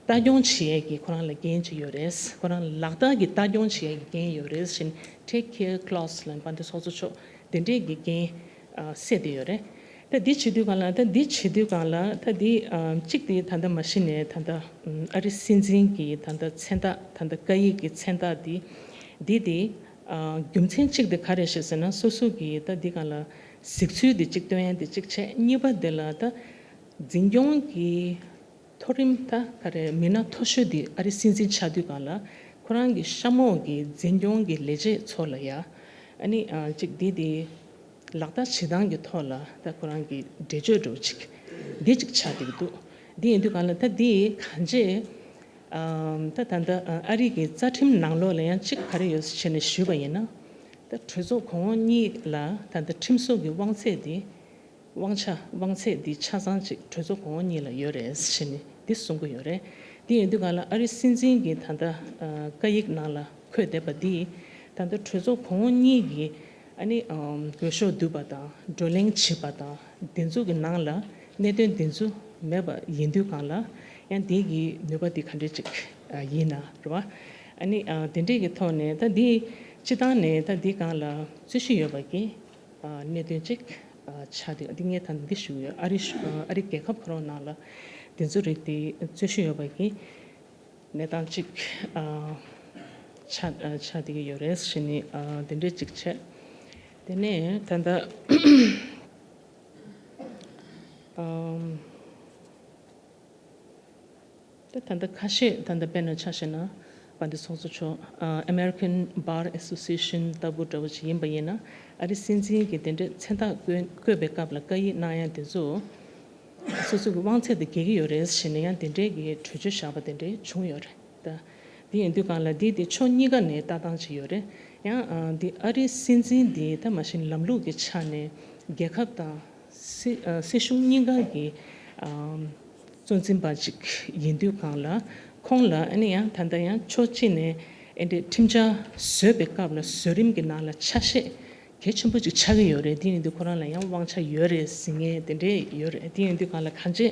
ལྟ་སྐྱོང་བྱེད་ཡས་ཀྱི་ཁོ་རང་ལ་འགན་ཅིག་ཡོད་རེད། ཁོ་རང་ལག་བསྟར་གྱི་ལྟ་སྐྱོང་བྱེད་ཡས་ཀྱི་འགན་ཡོད་རེད་ཟེར་ནས། Take care clause ལབ་ནས་བན་དེ་ཚོགས་གཙོ་མཆོག་དེ་འདྲས་ཀྱི་འགན་ཨ་སད་དེ་ཡོད་རེད། ད་འདི་བྱེད་དུས་སྒང་ལ་ད་འདི་བྱེད་དུས་སྒང་ལ་ད་འདི་ཨ་གཅིག་དེ་ད་ལྟ་མ་གཞི་ནས་ད་ལྟ་ཨ་རི་སྲིད་འཛིན་གྱི་ད་ལྟ་མཚན་རྟགས་ད་ལྟ་བཀའ་ཡིག་གི་མཚན་རྟགས་འདི་འདི་དེ་ཨ་རྒྱུ་མཚན་གཅིག་དེ་ག་རེ་རེད་ཟེར་ན། སོ་སོ་གི་ད་འདི་སྒང་ལ་གཟིགས་ཚུལ་དེ་གཅིག་སྟོན་ཡ་དེ་གཅིག་བྱས། གཉིས་པ་དེ་ལ་ད་འཛིན་སྐྱོང་གི་མཐོ་རིམ་ད་ག་རེ་མི་སྣ་མཐོ་ཤོས་དེ་ཨ་རི་སྲིད་འཛིན་ཆགས་དུས་སྒང་ལ་ཁོ་རང་གི་གཤམ་འོག་གི་འཛིན་སྐྱོང་གི་ལས་བྱེད་ཚོ་ལ་ཡ་ཨ་ནི་ཨ་གཅིག་འདི་དེ་ལག་བསྟར་བྱེད་སྟངས་ཀྱི་ཐོག་ལ་ད་ཁོ་རང་གི་འགྲེལ་བརྗོད་འདྲ་བོ་ཅིག་འདི་ཅིག་ཆགས་བསྡད་ཀྱི་འདུག། འདི་ཡིན་དུས་སྒང་ལ་ད་འདི་གང་ཅི་ཨམ་ད་ད་ལྟ་ཨ་རི་གི་རྩ་ཁྲིམས་ནང་ལོགས་ལ་ཡང་གཅིག་ག་རེ་ཡོད་ཟེར་ནས་ཞུས་པ་ཡིན་ན། ད་གྲོས་ཚོགས་གོང་འོག་གཉིས་ལ་ད་ལྟ་ཁྲིམས་བཟོ་གི་དབང་ཚད་འདི་དབང་ཆ་དབང་ཚད་འདི་ཆ་ཚང་ཅིག་གྲོས་ཚོགས་གོང་འོག་གཉིས་ལ་ཡོད་རེད་ཟེར་ནས་འདི་གསུང་གི་ཡོད་རེད། འདི་ཡིན་དུས་སྒང་ལ་ཨ་རི་སྲིད་འཛིན་གྱི་ད་ལྟ་ཨ་བཀའ་ཡིག་ནང་ལ་འཁོད་བསྡད་པ་འདི་ད་ལྟ་གྲོས་ཚོགས་གོང་འོག་གཉིས་ཀྱི་ཨ་ནི་ཨམ་འོས་ཤོག་བསྡུ་བ་དང་བགྲོ་གླེང་བྱེད་པ་དང་། འདི་ཚོ་གི་ནང་ལ་གནད་དོན་འདི་ཚོ་མེད་པ་ཡིན་དུས་སྒང་ལ་ཡང་འདི་གི་ནུས་པ་འདི་ག་འདྲས་ཅིག་ཨ་ཡིན་ན་རེད་བ། ཨ་ནི་ཨ་དེ་འདྲས་ཀྱི་ཐོག་ནས་ད་འདི་སྤྱི་བཏང་ནས་ད་འདི་སྒང་ལ་རྩོད་གཞི་ཡོད་པ་གི་ཨ་གནད་དོན་ཅིག་ཨ་ཆགས་འདུག། འདི་ངས་ད་འདི་ཞུ་གི་ཡོད། ཨ་རི་ཨ་རི་རྒྱལ་ཁབ་ཁོ་རང་ནང་ལ་འདི་ཚོ་རིགས་དེ་རྩོད་གཞི་ཡོད་པ་གི་གནས་སྟངས་ཅིག་ཨ་ཆགས་ཨ་ཆགས་བསྡད་ཀྱི་ཡོད་རེད་ཟེར་ནས་ཨ་དེ་འདྲས་ཅིག་བྱས། དེ་ནས་ད་ལྟ་ཨམ་ད་ད་ལྟ་ཁ་ཤས་ད་ལྟ་དཔེར་ན་ཆ་བཞག་ན་བན་དེ་ཚོགས་གཙོ་མཆོག་ཨ་American Bar Association ལྟ་བུ་འདྲ་བོ་ཅིག་ཡིན་པ་ཡིན་ན། ཨ་རི་སྲིད་འཛིན་གྱི་དེ་འདྲས་མཚན་རྟགས་བཀོད་བཀོད་པའི་སྐབས་ལ་བཀའ་ཡིག་གནང་ཡ་དེ་ཚོ་སོ་སོ་གི་དབང་ཚད་དང་འགལ་གྱི་ཡོད་རེད་ཟེར་ནས་ཡང་དེ་འདྲས་ཀྱི་གྲོས་ཆོད་བཞག་པ་དེ་འདྲས་བྱུང་ཡོད་རེད་ད། དེ་ཡིན་དུས་སྒང་ལ་འདི་དེ་ཕྱོགས་གཉིས་ཀ་ནས་ལྟ་སྟངས་ཅིག་ཡོད་རེད། ཡང་ཨ་འདི་ཨ་རིའི་སྲིད་འཛིན་འདི་ད་མ་གཞི་ལམ་ལུགས་ཀྱི་ཆ་ནས་རྒྱལ་ཁབ་དང་སྲིད་ཨ་སྲིད་གཞུང་གཉིས་ཀ་གི་ཨམ་གཙོ་འཛིན་པ་ཅིག་ཡིན་དུས་སྒང་ལ། ཁོང་ལ་ཨ་ནི་ཡང་ད་ལྟ་ཡང་ཕྱོགས་གཅིག་ནས་ཨེ་འདྲས་ཁྲིམས་འཆར་བཟོས་པའི་སྐབས་ལ་བཟོ་རིམ་གྱི་ནང་ལ་ཆ་ཤས་གལ་ཆེན་པོ་ཅིག་ཆགས་ཀྱི་ཡོད་རེད། དེ་ཡིན་དུས་ཁོ་རང་ལ་ཡང་དབང་ཆ་ཡོད་རེད་ཟེར་མཁན་དེ་འདྲས་ཡོད་རེད། དེ་ཡིན་དུས་སྒང་ལ་གང་ཅི་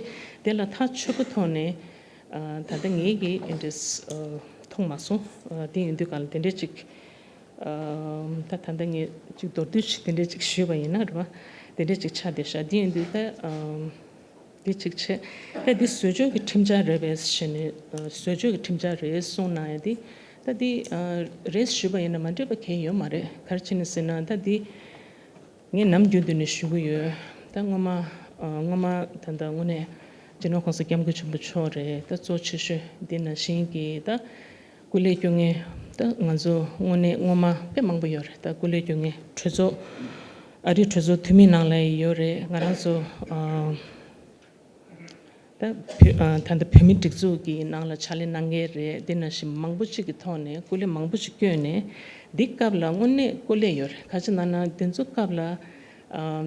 དེ་ལ་ཐག་ཆོད་པོ་ཐོག་ནས་ཨ་ད་ལྟ་ངེད་ཀྱིས་ཨེ་འདྲས་ཨ་མཐོང་མ་སོང་། ཨ་དེ་ཡིན་དུས་སྒང་ལ་དེ་འདྲས་ཅིག་ཨ་ད་ད་ལྟ་ངས་ཅིག་མདོར་བསྡུས་ཤིག་དེ་འདྲས་ཅིག་ཞུས་པ་ཡིན་ན་རེད་བ། དེ་འདྲས་ཅིག་ཆགས་བསྡད་ཤག། དེ་ཡིན་དུས་ད་ཨ་འདི་གཅིག་བྱས། ད་འདི་བཟོ་བཅོས་ཀྱི་ཁྲིམས་འཆར་རེད་པས་ཟེར་ནས་ཨ་བཟོ་བཅོས་ཀྱི་ཁྲིམས་འཆར་རེད་གསུངས་གནང་ཡ་འདི། ད་འདི་ཨ་རེད་ཞུས་པ་ཡིན་ན་མ་འགྲིག་པ་གང་ཡང་ཡོད་མ་རེད། ག་རེ་བྱས་ནས་ཟེར་ན། ད་འདི་ངས་ནམ་རྒྱུན་དུ་ནས་ཞུ་གི་ཡོད། ད་སྔོན་མ་ཨ་སྔོན་མ་ད་ལྟ་དངོས་གནས་སྤྱི་ནོར་༸གོང་ས་༸སྐྱབས་མགོན་ཆེན་པོ་མཆོག་རེད། ད་གཙོ་ཆེ་ཤོས་འདི་ནང་བཞིན་གྱི་ད་སྐུ་ལས་བསྐྱོན་མཁན་ད་ང་ཚོ་དངོས་གནས་སྔོན་མ་དཔེ་མང་པོ་ཡོད་རེད། ད་སྐུ་ལས་བསྐྱོན་མཁན་གྲོས་ཚོགས་ཨ་རིའི་གྲོས་ཚོགས་འཐུས་མི་ནང་ལ་ཡོད་རེད། ང་རང་ཚོ་ཨ་ད་བོད་ཨ་ད་ལྟ་བོད་མིའི་སྒྲིག་འཛུགས་ཀྱི་ནང་ལ་ཕྱག་ལས་གནང་མཁན་རེད། དེ་ནང་བཞིན་མང་པོ་ཅིག་གི་ཐོག་ནས་སྐུ་ལས་མང་པོ་ཅིག་བསྐྱོན་ནས་འདི་སྐབས་ལ་དངོས་གནས་སྐུ་ལས་ཡོད་རེད། ག་ཅི་ན་ན་དེ་ཚོ་སྐབས་ལ་ཨ་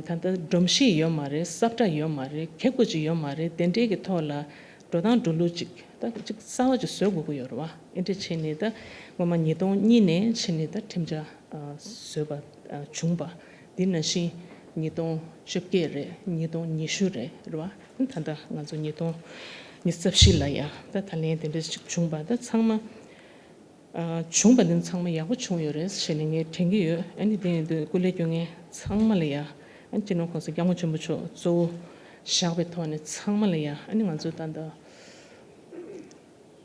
ད་ལྟ་སྒྲོམ་གཞི་ཡོད་མ་རེད། ས་བཀྲ་ཡོད་མ་རེད། གེགས་པོ་ཅིག་ཡོད་མ་རེད། དེ་འདྲའི་གི་ཐོག་ལ་འགྲོ་སྟངས་འགྲོ་ལུགས་ཅིག་ད་ཅིག་གསར་བ་ཅིག་བཟོ་དགོས་ཀྱི་ཡོད་རེད་བ། ཨེ་འདྲ་བྱས་ནས་ད་སྔོན་མ་ཉིས་སྟོང་གཉིས་ནས་བྱས་ནས་ད་ཁྲིམས་འཆར་ཨ་བཟོས་པ་ཨ་བྱུང་བ། འདི་ནང་བཞིན་ ཉིས་སྟོང་བཅོ་བརྒྱད་རེད། ཉིས་སྟོང་ཉི་ཤུ་རེད། རེད་བ། ད་ལྟ་ང་ཚོ་ཉིས་སྟོང་ཉི་ཤུ་རྩ་བཞི་ལ་ཡ་ད་ད་ལན་དེ་འདྲ་ཞིག་བྱུང་བ་ད་ཚང་མ། ཨ། བྱུང་བ་འདི་ཚང་མ་ཡག་པོ་བྱུང་ཡོད་རེད་ཟེར་ནས་ངས་དྲན་གྱི་ཡོད། ཨ་ནི་དེ་ཡིན་དུས་སྐུ་ལས་སྐྱོན་མཁན་ཚང་མ་ལ་ཡ། ཨ་ནི་སྤྱི་ནོར་གོང་ས་སྐྱབས་མགོན་ཆེན་པོ་མཆོག་གཙོ་བོ་བཞག་པའི་ཐོག་ནས་ཚང་མ་ལ་ཡ། ཨ་ནི་ང་ཚོ་ད་ལྟ་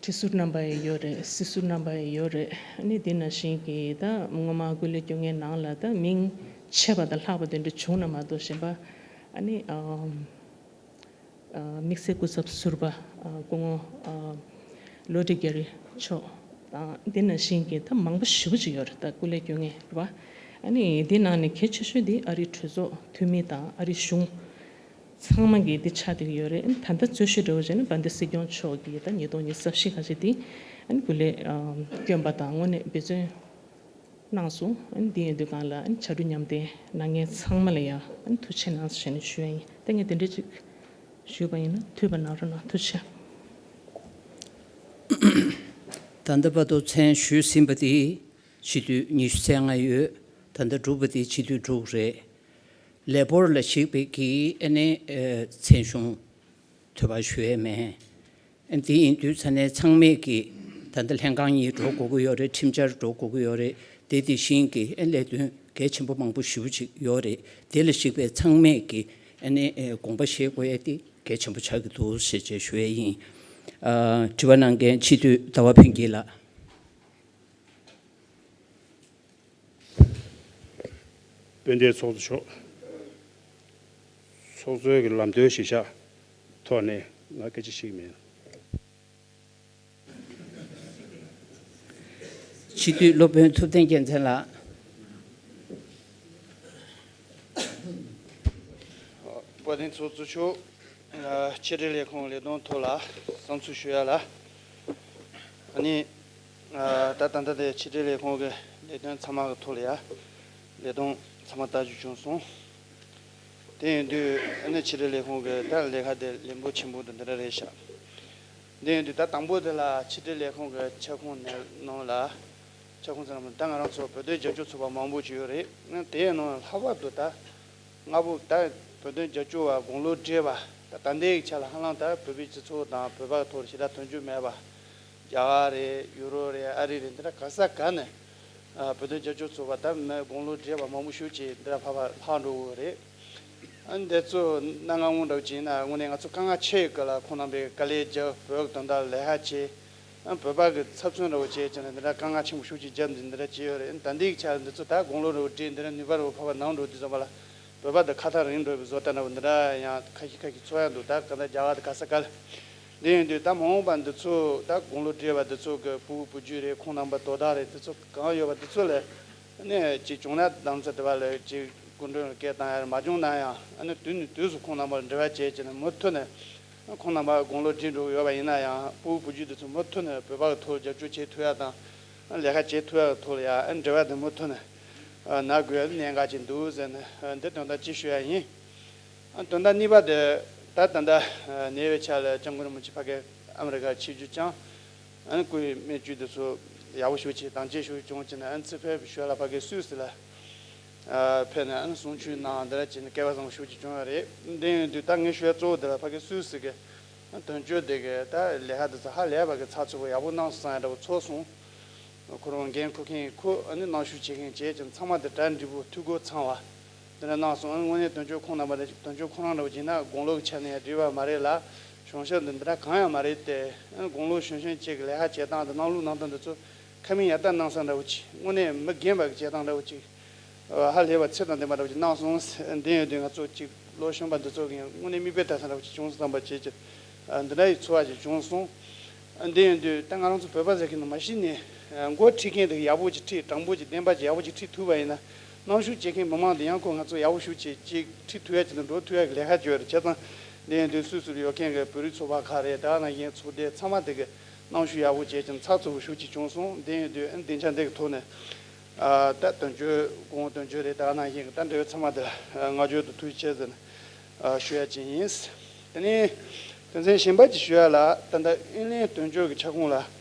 ཁྲི་ཟུར་རྣམ་པ་ཡི་ཡོད་རེད། སྲིད་ཟུར་རྣམ་པ་ཡི་ཡོད་རེད། ཨ་ནི་དེ་ནང་བཞིན་གྱི་ད་སྔོན་མ་སྐུ་ལས་སྐྱོན་མཁན་ནང་ལ་ད་མིང་ཆེ་བ་དང་ལྷག་པ་དེ་འདྲ་བྱུང་ན་མ་གཏོགས་གཞན་པ་ཨ་ནི། ཨ། དམིགས་བསལ་སྐུ་ཚབ་ཟུར་པ་སྐུ་ངོ་བློ་གྲོས་རྒྱ་རི་མཆོག་དང་དེ་ནང་བཞིན་གྱི་ད་མང་པོ་ཞེ་པོ་ཅིག་ཡོད་རེད། ད་སྐུ་ལས་སྐྱོན་མཁན་རེད་པ། ཨ་ནི་དེ་ནང་ནས་གལ་ཆེ་ཤོས་དེ་ཨ་རིའི་གྲོས་ཚོགས་འཐུས་མི་དང་ཨ་རིའི་གཞུང་ཚང་མ་གི་དེ་ཆགས་བསྡད་ཀྱི་ཡོད་རེད། ད་ལྟ་གཙོ་ཤོས་འདྲ་བོ་བྱས་ན་དཔལ་ལྡན་སྲིད་སྐྱོང་མཆོག་གིས་ད་ཉིས་སྟོང་ཉི་ཤུ་རྩ་བཞི་ཁ་ཤས་དེ་ཨ་ནི་སྐུ་ལས་སྐྱོན་པ་དང་དངོས་གནས་འབད་བརྩོན་གནང་སོང་། ཨ་ནི་འདི་ཡིན་དུས་གང་ལ་ཨ་ནི་ཕྱར་གྲུ་མཉམ་འདེགས་གནང་མཁན་ཚང་མ་ལ་ཡང་ཨ་ནི་ཐུགས་རྗེ་ཆེ་གནང་ཞེས་ནས་ཞུ་ཡ་ཡིན། ད་ངས་དེ་འདྲ་ཅིག་ཞུས་པ་ཡིན་ན་ཐུགས་ཕན་གནང་རོགས་གནང་། ཐུགས་རྗེ་ཆེ། ད་ལྟ་བར་དུ་མཚན་ཞུས་ཟིན་པ་དེ་སྤྱི་འཐུས་ཉི་ཤུ་རྩ་ལྔ་ཡོད། ད་ལྟ་གྲུབ་པ་དེ་སྤྱི་འཐུས་དྲུག་རེད། ལས་འབོར་ལ་གཞིགས་པའི་གི་ཨ་ནི་ཨ་མཚན་གཞུང་དོད་པ་ཞུ་ཡས་མེད། དེ་ཡིན་དུས་ས་གནས་ཚང་མས་ཀྱི་ད་ལྟ་ལྷན་ཁང་གཉིས་འགྲོ་དགོས་ཀྱི་ཡོད་རེད། ཁྲིམས་འཆར་འགྲོ་དགོས་ཀྱི་ཡོད་རེད། དེ་དེ་བཞིན་གྱི་ལས་དོན་གལ་ཆེན་པོ་མང་པོ་ཞེ་པོ་ཅིག་ཡོད་རེད། དེ་ལ་གཞིགས་པའི་ཚང་མས་ཀྱི་ཨ་ནི་དགོངས་པ་བཞེས་དགོས་ཡས་དེ་གལ་ཆེན་པོ་ཆགས་ཀྱི་འདུག་ཞེས་བཅས་ཞུ་ཡས་ཡིན། ཨ། དྲི་བ་གནང་མཁན་སྤྱི་འཐུས་ཟླ་བ་ཕུན་སྐྱིད་ལགས། དཔལ་ལྡན་ཚོགས་གཙོ་མཆོག་ཚོགས་གཙོའི་གི་ལམ་སྟོན་གཞིར་བཞག་ཐོག་ནས་ང་སྐད་ཆ་བཤད་ཀྱི་མེད། སྤྱི་འཐུས་སློབ་དཔོན་ཐུབ་བསྟན་རྒྱལ་མཚན་ལགས། དཔལ་ལྡན་ཚོགས་གཙོ་མཆོག་ཕྱི་དྲིལ་ལས་ཁུངས་ལས་དོན་ཐོག་ལ་བསམ་ཚུལ་ཞུ་ཡ་ལ། ཨ་ནི། ད་ད་ལྟ་དེ་ཕྱི་དྲིལ་ལས་ཁུངས་ཀྱི་ལས་དོན་ཚང་མ་གི་ཐོག་ལ་ཡ། ལས་དོན་ཚང་མ་ལྟ་རྒྱུ་བྱུང་སོང་། དེ་ཡིན་དུས་ཨ་ནི་ཕྱི་དྲིལ་ལས་ཁུངས་ཀྱི་ད་ལས་ཀ་དེ་ལས་འགུལ་ཆེན་པོ་དེ་འདི་འདྲ་རེད་ཤག་དེ་ཡིན་དུས་ད་དང་པོ་དེ་ལ་ཕྱི་དྲིལ་ལས་ཁུངས་ཀྱི་ཁྱབ་ཁོངས་ནང་ལ། ཁྱབ་ཁོངས་ཚང་མ་ད་ང་རང་ཚོ་བོད་དོན་རྒྱབ་སྐྱོར་ཚོགས་པ་མང་པོ་ཅིག་ཡོད་རེད། དེའི་ནང་ལྷག་པར་དུ་ད་ལྔ་པོ་ད་བོད་དོན་རྒྱབ་སྐྱོར་བ་དགུང་ལོ་བགྲེས་པ་ད་ད་ལྟའི་ཆ་ལ་ཧ་ལམ་ད་བོད་པའི་སྤྱི་ཚོགས་དང་བོད་པ་ཐོག་ཞེ་དྲག་མཐུན་འགྱུར་མེད་པ། རྒྱ་གར་རེད། ཡུ་རོབ་རེད། ཨ་རི་རེད། འདི་འདྲ་ག་ས་ག་ནས་ཨ་བོད་དོན་རྒྱབ་སྐྱོར་ཚོགས་པ་ད་མི་དགུང་ལོ་བགྲེས་པ་མང་པོ་ཞིག་ཅིག་འདི་འདྲ་ཕར་ཕར་ལྷག་འགྲོ་གི་རེད། ཨ་འདི་ཚོ་གནད་འགག་དངོས་འདྲ་བོ་ཅིག་ཡིན་ན་དངོས་གནས་ང་ཚོ་དཀའ་ངལ་ཆེ་ཡོད་གི་ལ། ཁོང་རྣམ་པས་དཀའ་ལས་རྒྱབ། བོད་ཀྱི་དོན་དག་ལས་ཀ་བྱས། ཨ་བོད་པ་གི་ཚབ་མཚོན་འདྲ་བོ་བྱས་བྱས་ནས་འདི་འདྲ་དཀའ་ངལ་ཆེན་པོ་ཞིག་ཅིག་བརྒྱབ་འདི་འདི་འདྲ་བྱས་ཡོད་རེད། ད་འདི་གི་ཆ་ལ་འདི་ཚོ་ད་དགུང་ལོ་འདྲ་བོ་བགྲེས། འདི་འདྲ་ནུས་པ་འདྲ་བོ་ཕར་ཕར་ནང་འགྲོ་དུས་ཙམ་པ་ལ་བོད་པ་འདི་ཁ་ཐག་རིང་འགྲོ་བའི་བཟོ་ལྟ་འདྲ་བོ་འདི་འདྲ་ཡང་ཁ་ཤས་ཁ་ཤས་ཚོར་ཡ་འདུག་ད་ག་ད་རྒྱ་གར་དེ་ག་ས་ག་ལ། འདི་ཡིན་དུས་ད་མ་འོངས་པ་འདི་ཚོ་ད་དགུང་ལོ་བགྲེས་པ་འདི་ཚོ་གི་སྤུ་གུ་བུ་རྒྱུད་རེད། ཁོང་རྣམ་པ་དོ་བདག་རེད། འདི་ཚོ་གང་ཡོད་པ་འདི་ཚོ་ལ་ཨ་ནི་ཅིག་བྱུང་ན་དམ་ཚ་དེ་བ་ལ་ཅིག་སྐུ་མགྲོན་ལ་སྐད་བཏང་ཡ་རེད། མ་བྱུང་ན་ཡང་ཨ་ནི་དུས་ནས་དུས་སུ་ཁོང་རྣམ་པ་ལ་འབྲེལ་བ་བྱས་བྱས་ནས་མུ་མཐུད་ནས་ཁོང་རྣམ་པ་དགུང་ལོ་བགྲེས་འགྲོ་གི་ཡོད་པ་ཡིན་ན་ཡང་སྤུ་གུ་བུ་རྒྱུད་འདི་ཚོ་མུ་མཐུད་ནས་བོད་པ་གི་ཐོག་རྒྱབ་སྐྱོར་བྱེད་ཐུབ་ཡ་དང་ལས་ཀ་བྱེད་ཐུབ་ཡ་གི་ཐོག་ལ་ཡ་ཨ་ནི་འབྲེལ་བ་འདི་མུ་མཐུད་ནས་གནང་དགོས་ཡ་གནད་འགག་ཅིག་འདུག་ཟེར་ནས་འདི་དོན་དག་ཅིག་ཞུ་ཡ་ཡིན། ཨ་དོན་དག་གཉིས་པ་དེ་ད་ད་ལྟ་ཉེ་བའི་ཆར་ལ་སྐྱབས་མགོན་རིན་པོ་ཆེ་ཕ་གི་ཨ་མི་རི་ཀར་ཆིབས་བསྒྱུར་བསྐྱངས། ཨ་ནི་སྐུའི་སྨན་བཅོས་དེ་ཚོ་ཡག་པོ་ཞེ་པོ་བྱས། དང་ཆེ་ཞེ་པོ་བྱུང་བྱས་ནས་ཨ་ནི་ཚེ་འཕོས་པའི་ཞོར་ལ་ཕ་གི་སུད་སི་ལ་ཨ་ཕེབས་ནས་ཨ་ནི་གསུང་ཆོས་གནང་། འདི་འདྲ་བྱས་ནས་སྐལ་བ་བཟང་པོ་ཞེ་པོ་ཅིག་བྱུང་ཡོད་རེད། འདི་ཡིན་དུས་ད་ངས་ཞུ་ཡ་གཙོ་བོ་དེ་ལ་ཕ་གི་སུད་སི་གི་ཨ་དོན་གཅོད་དེ་གི་ད་ལས་ཀ་དེ་ཚོ་ཧ་ལས་པ་གི་ཚགས་ཚུད་པོ་ཡག་པོ་གནང་སོང་བསམ་ཡ་འདྲ་པོ་ཚོར་སོང་། ཁོ་རང་འགན་འཁུར་མཁན་ཁོ་ཨ་ནི་གནང་ཞུ་བྱེད་མཁན་བྱས་ཀྱང་ཚང་མ་དེ་གྲ་འགྲིག་པོ་འཐུས་སྒོ་ཚང་བ་འདི་འདྲ་གནང་སོང་། ཨ་ནི་དངོས་གནས་དོན་གཅོད་ཁོང་རྣམ་པ་དང་དོན་གཅོད་ཁོང་རང་འདྲ་བོ་བྱས་ན་དགུང་ལོ་གི་ཆ་ནས་འགྲིག་པ་མ་རེད་ལ། གཞུང་ཞབས་འདི་འདི་འདྲ་གང་ཡང་མ་རེད་དེ། ཨ་ནི་དགུང་ལོ་གཞོན་གཞོན་གཅིག་གི་ལས་ཀ་བྱེད་སྟངས་དང་གནང་ལུགས་གནང་སྟངས་འདི་ཚོ་ཁ་མིན་ཡ་ད་གནང་སྟངས་འདྲ་བོ་ཅིག་དངོས་གནས་མི་རྒན་པ་གི་བྱེད་སྟངས་འདྲ་བོ་ཅིག་ཧ་ལས་པ་ཚད་དང་ལྡན་པ་འདྲ་བོ་ཅིག་གནང་སོང་། འདི་ཡོད་དུས་ང་ཚོ་ཅིག་ལོ་གཞོན་པ་འདི་ཚོ་གི་དངོས་གནས་མིག་དཔེ་ལྟ་ས་འདྲ་བོ་ཅིག་བྱུང་སོང་བསམ་པ་བྱེད་ཀྱི། འདི་འདྲ་ཡི་ཚོར་བ་ཅིག་བྱུང་སོང་། འདི་ཡིན་དུས་ད་ང་རང་ཚོ་བོད་པ་ཟེར་མཁན་ནི་མ་གཞི་ནས་འགོ་ཁྲིད་མཁན་དེ་ཡག་པོ་ཅིག་ཁྲིད། དྲང་པོ་ཅིག་བདེན་པ་ཅིག་ཡག་པོ་ཅིག་ཁྲིད་ཐུབ་པ་ཡིན་ན། གནང་ཞུ་བྱེད་མཁན་མི་མང་དེ་ཡང་ཁོ་ང་ཚོ་ཡག་པོ་ཞེ་པོ་ཅིག་ཅིག་ཁྲིད་ཐུབ་ཡ་ཅིག་དང་འགྲོ་ཐུབ་ཡ་གི་ལས་ཀ་ཅིག་ཡོད་རེད། བྱས་ཙང་འདི་ཡིན་དུས་སུད་སི་ལ་ཡོད་མཁན་གི་བོད་རིགས་ཚོགས་པ་ཁག་རེད། ད་ག་ནང་བཞིན་ཚོགས་སྡེ་ཚང་མ་དེ་གི་གནང་ཞུ་ཡག་པོ་བྱས་ཀྱང་ཚགས་ཚུད་པོ་ཞེ་པོ་ཅིག་བྱུང་སོང་། འདི་ཡིན་དུས་ཨ་ནི་སྡིངས་ཆ་འདི་གི་ཐོག་ནས་ཨ་ད་དོན་གཅོད་སྐུ་ངོ་དོན་གཅོད་རེད། ད་ག་ནང་བཞིན་གི་ད་འབྲེལ་ཡོད་ཚང་མ་དེ་ལ་ཨ་བསྔགས་བརྗོད་དང་ཐུགས་རྗེ་ཆེ་ཟེར་ནས་ཨ་ཞུ་ཡ་ཅིག་ཡིན། དེ་ནས་དོན་ཚན་གཞན་པ་ཅིག་ཞུ་ཡ་ལ། ད་ལྟ་ཨིན་ལན་དོན་གཅོད་ཀྱི་ཁྱབ་ཁོངས་ལ་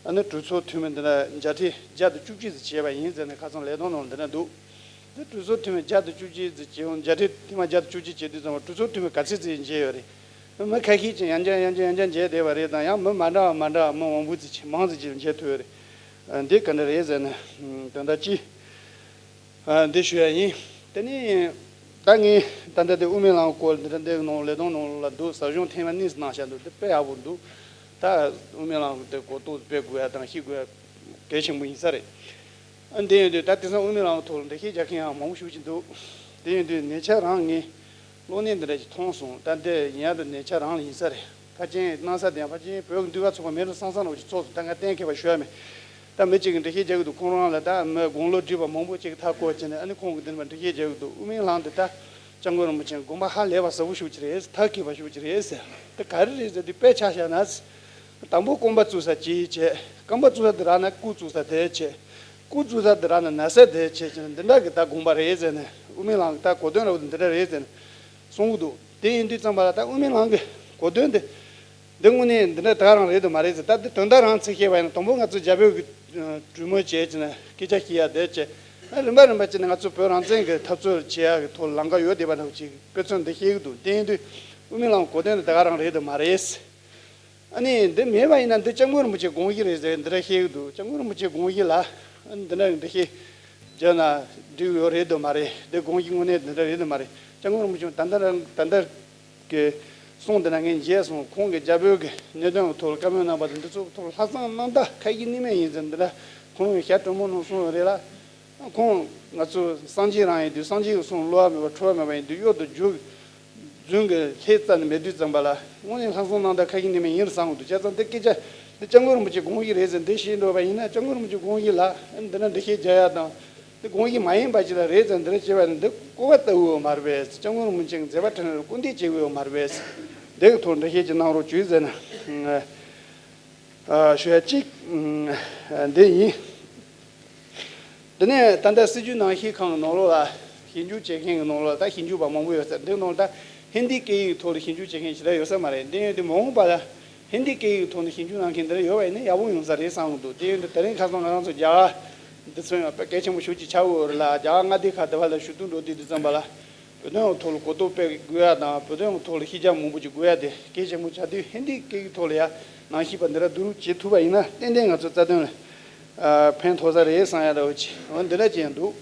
ཨ་ནི་གྲོས་ཚོགས་འཐུས་མི་འདི་འདྲ་མཇལ་འཕྲད་བརྒྱ་དང་བཅུ་གཅིག་ཙམ་བྱས་པ་ཡིན་ཟེར་ནས་ཁ་སང་ལས་དོན་ནང་འདི་འདྲ་འདུག་འདི་གྲོས་ཚོགས་འཐུས་མི་བརྒྱ་དང་བཅུ་གཅིག་ཙམ་བྱས་ཡོང་། བརྒྱ་ཆ་ཐེངས་མ་བརྒྱ་དང་བཅུ་གཅིག་བྱས་དུས་ཙམ་པ་གྲོས་ཚོགས་འཐུས་མི་ག་ཚད་ཙམ་མཇལ་ཡོད་རེད། མི་ཁ་ཤས་ཀྱིས་ཡང་བསྐྱར་ཡང་བསྐྱར་ཡང་བསྐྱར་མཇལ་བསྡད་པ་རེད་དང་། ཡང་མི་མ་འདྲ་བ་མ་འདྲ་བ་མི་མང་པོ་ཙམ་ཅིག་མང་ཙམ་ཅིག་མཇལ་ཐུབ་ཡོད་རེད། འདི་ག་འདྲ་རེད་ཟེར་ན། དོན་དག་གཅིག་འདི་ཞུ་ཡ་ཡིན། དེ་ནས་ད་ངས་ད་ལྟ་དེ་དབུ་མའི་ལམ་སྐོར་འདི་འདྲ་འདི་ནང་ལས་དོན་ནང་ལ་འདུག་ཟབ་སྦྱོང་ཐེངས་མ་གཉིས་གནང་བཞག་འདུག་འདི་དཔེ་ཡག་པོ་འདུག་ད་དབུ་མའི་ལམ་དེ་གོ་རྟོགས་སྤེལ་དགོས་ཡ་དང་ཤེས་དགོས་ཡ་གལ་ཆེན་པོ་ཡིན་ས་རེད། ཨ་འདི་ཡིན་དུས་ད་དེང་སང་དབུ་མའི་ལམ་ཐོག་ལ་འགྲེལ་བཤད་རྒྱག་མཁན་ཡང་མང་པོ་ཞེ་པོ་ཅིག་འདུག་དེ་ཡིན་དུས་ཉེ་ཆར་རང་ངས་གློག་བརྙན་འདི་འདྲ་ཞིག་མཐོང་སོང་། ད་འདི་ཡིན་ཡ་ད་ཉེ་ཆར་རང་ལ་ཡིན་ས་རེད། ཕལ་ཆེར་སྣང་ས་དེ་ཡང་ཕལ་ཆེར་བོད་ཀྱི་འདུས་པ་ཚོགས་པ་མེད་རུང་སང་སང་འདྲ་བོ་ཅིག་ཚོགས་སོང་། ད་ང་གཏན་འཁེལ་བ་ཞུ་ཡ་མེད། ད་མི་གཅིག་གིས་འགྲེལ་བཤད་རྒྱག་གི་འདུག་ཁོང་རང་ལ་ད་མི་དགུང་ལོ་བགྲེས་པ་མང་པོ་ཅིག་མཐའ་བསྐོར་བྱས་ནས། ཨ་ནི་ཁོང་གིས་འདི་ནས་འགྲེལ་བཤད་རྒྱག་གི་འདུག་དབུ་མའི་ལམ་འདི་ད་སྐྱབས་མགོན་རིན་པོ་ཆེ་དགོངས་པ་ཧ་ལས་པ་ཟབ་པོ་ཞེ་པོ་ཅིག་རེད། མཐའ་འཁེལ་བ་ཞེ་པོ་ཅིག་རེད་ཟེར། ད་ག་རེ་རེད་ཟེར་དུས་དཔེ་ཆ་བཞག་ན། དང་པོ་རྐང་པ་བཙུགས་ས་གཅིག་བྱས། རྐང་པ་བཙུགས་ས་དེ་རག་ན་སྐུ་བཙུགས་ས་དེ་བྱས། སྐུ་བཙུགས་ས་དེ་རག་ན་ན་བཟའ་དེ་བྱས་བྱས་ནས་འདི་འདྲ་གི་ད་དགོངས་པ་རེད་ཟེར་ནས། དབུ་མའི་ལམ་གྱི་ད་གོ་དོན་འདྲ་བོ་འདི་འདྲ་རེད་ཟེར་ནས་གསུང་གི་འདུག་དེ་ཡིན་དུས་ཙམ་པ་ལ་ད་དབུ་མའི་ལམ་གྱི་གོ་དོན་དེ་འདི་དངོས་གནས་འདི་འདྲ་ད་ག་རང་རེད་དམ་མ་རེད་ཟེར། ད་འདི་དོན་དག་རང་ཚིག་བཤད་པ་ཡིན་ན། དང་པོ་ང་ཚོ་རྒྱ་བོད་ཀྱི་གྲོས་མོལ་བྱས་བྱས་ནས་སྐད་ཆ་བཤད་ཡ་དེ་བྱས། རིམ་པ་རིམ་པ་བྱས་ནས་ང་ཚོ་བོད་རང་བཙན་གྱི་འཐབ་རྩོད་བྱེད་ཡ་གི་ཐོག་ལ་ལམ་ཁ་ཡོད་བསྡད་པ་འདྲ་བོ་ཅིག་དཔེ་མཚོན་འདི་བཤད་ཀྱི་འདུག་དེ་ཡིན་དུས་དབུ་མའི་ལམ་གོ་དོན་དེ་ད་ག་རང་རེད་དམ་མ་རེད། ཨ་ནི་འདི་མེད་པ་ཡིན་ན་འདི་སྐྱབས་མགོན་རིན་པོ་ཆེའི་དགོངས་གཞི་རེད་ཟེར་འདི་འདྲ་བཤད་ཀྱི་འདུག་སྐྱབས་མགོན་རིན་པོ་ཆེའི་དགོངས་གཞི་ལ་ཨ་ནི་འདི་འདྲ་འདི་བཤད་བརྗོད་ན་འགྲིག་ཡོད་རེད་དམ་མ་རེད། འདི་དགོངས་གཞི་དངོས་གནས་འདི་འདྲ་རེད་དམ་མ་རེད། སྐྱབས་མགོན་རིན་པོ་ཆེ་ད་ལྟ་རང་ད་ལྟ་གི་གསུང་འདི་ན་ངས་མཇལ་སོང་། ཁོང་གིས་རྒྱ་བོད་ཀྱི་གནད་དོན་གྱི་ཐོག་ལ་བཀའ་མོལ་གནང་པ་དང་འདི་ཚོ་གི་ཐོག་ལ་ལྷག་བསམ་རྣམ་དག་ཁ་ཡིག་གནས་མེད་ཡིན་ཟེར་འདི་འདྲ་ཁོང་གིས་ཞལ་དྲོན་མོ་ནང་གསུངས་ཡོད་རེད་ལ། ཁོང་ང་ཚོ་སངས་རྒྱས་རང་ཡིན་དུས་སངས་རྒྱས་ཀྱི་གསུང་བསླུ་བ་མེད་པ་འཁྲུལ་བ་མེད་པ་ཡིན་དུས་གཡུལ་དུ་རྒྱུག་རྫུན་གྱི་ལྷད་རྩ་ནས་མེད་དུས་ཙམ་པ་ལ་དངོས་གནས་ལྷག་བསམ་རྣམ་དག་ཁ་ཡིག་གནས་མེད་ཡིན་རུང་བསམ་གྱི་འདུག་བྱས་ཙང་འདི་སྐད་ཆ་འདི་སྐྱབས་མགོན་རིན་པོ་ཆེའི་དགོངས་གཞི་རེད་ཟེར་འདི་བཤད་འགྲོ་བ་ཡིན་ན། སྐྱབས་མགོན་རིན་པོ་ཆེའི་དགོངས་གཞི་ལ་འདི་འདྲ་འགྲེལ་བཤད་རྒྱག་ཡ་དང་། འདི་དགོངས་གཞི་མ་ཡིན་པ་ཅིག་ལ་རེད་ཟེར་འདི་འདྲ་བྱས་པ་ནི་འདི་གོ་བ་ལྟ་བུ་ཡོད་མ་རེད་པས། སྐྱབས་མགོན་རིན་པོ་ཆེ་གི་མཛད་པ་ཕྲན་ལ་སྐུར་འདེབས་བྱེད་དགོས་ཡོད་མ་རེད་པས། འདི་གི་ཐོག་འགྲེལ་བཤད་ཅིག་གནང་རོགས་བྱོས་ཟེར་ན། ཨ། ཞུ་ཡ་གཅིག་འདི་ཡིན། དེ་ནས་ད་ལྟ་སྲིད་བྱུས་ནང་བཞིན་ཁང་གི་ནང་ལོགས་ལ་ཞིབ་འཇུག་བྱེད་མཁན་གྱི་ནང་ལོགས་ལ་ད་ཞིབ་འཇུག་པ་མང་པོ་ཡོད་ས་འདི་ནང་ལ་ད་ཧིན་དི་སྐད་ཡིག་ཐོག་ལ་ཞིབ་འཇུག་བྱེད་མཁན་ཞེ་དྲག་ཡོད་ས་མ་རེད། འདི་ཡིན་དུས་མ་འོངས་པ་ལ་ཧིན་དི་སྐད་ཡིག་ཐོག་ནས་ཞིབ་འཇུག་གནང་མཁན་འདི་འདྲ་ཡོད་པ་ཡིན་ན་ཡག་པོ་ཡོང་ས་རེད་བསམ་གྱི་འདུག་དེ་ཡིན་དུས་དེ་རིང་ཁ་སང་ང་རང་ཚོ་རྒྱ་གར་འདི་ཚོ་ཡང་དཔེ་གལ་ཆེན་པོ་ཞེ་པོ་ཅིག་ཆགས་ཡོད་རེད་ལ། རྒྱ་གར་མངའ་སྡེ་ཁག་འདི་བ་ལ་ཞུ་གཏུག་འགྲོ་དུས་དུས་ཙམ་པ་ལ། བོད་དོན་ཐོག་ལ་གོ་རྟོགས་སྤེལ་དགོས་ཡ་དང་། བོད་དོན་ཐོག་ལ་ཤེས་བྱ་མང་པོ་ཅིག་དགོས་ཡ་དེ་གལ་ཆེན་པོ་ཆགས་དུས། ཧིན་དི་སྐད་ཡིག་ཐོག་ལ་ཡ་ནང་བཞིན་པ་འདི་འདྲ་བསྡུ་རུབ་བྱེད་ཐུབ་པ་ཡིན་ན་ཏན་ཏན་ང་ཚོ་རྩ་དོན་ལ་ཨ་ཕན་ཐོགས་ས་རེད་བསམ་ཡ་འདྲ་བོ་ཅིག་འོ་འདི་འདྲ་ཅིག་ཡང་འདུག་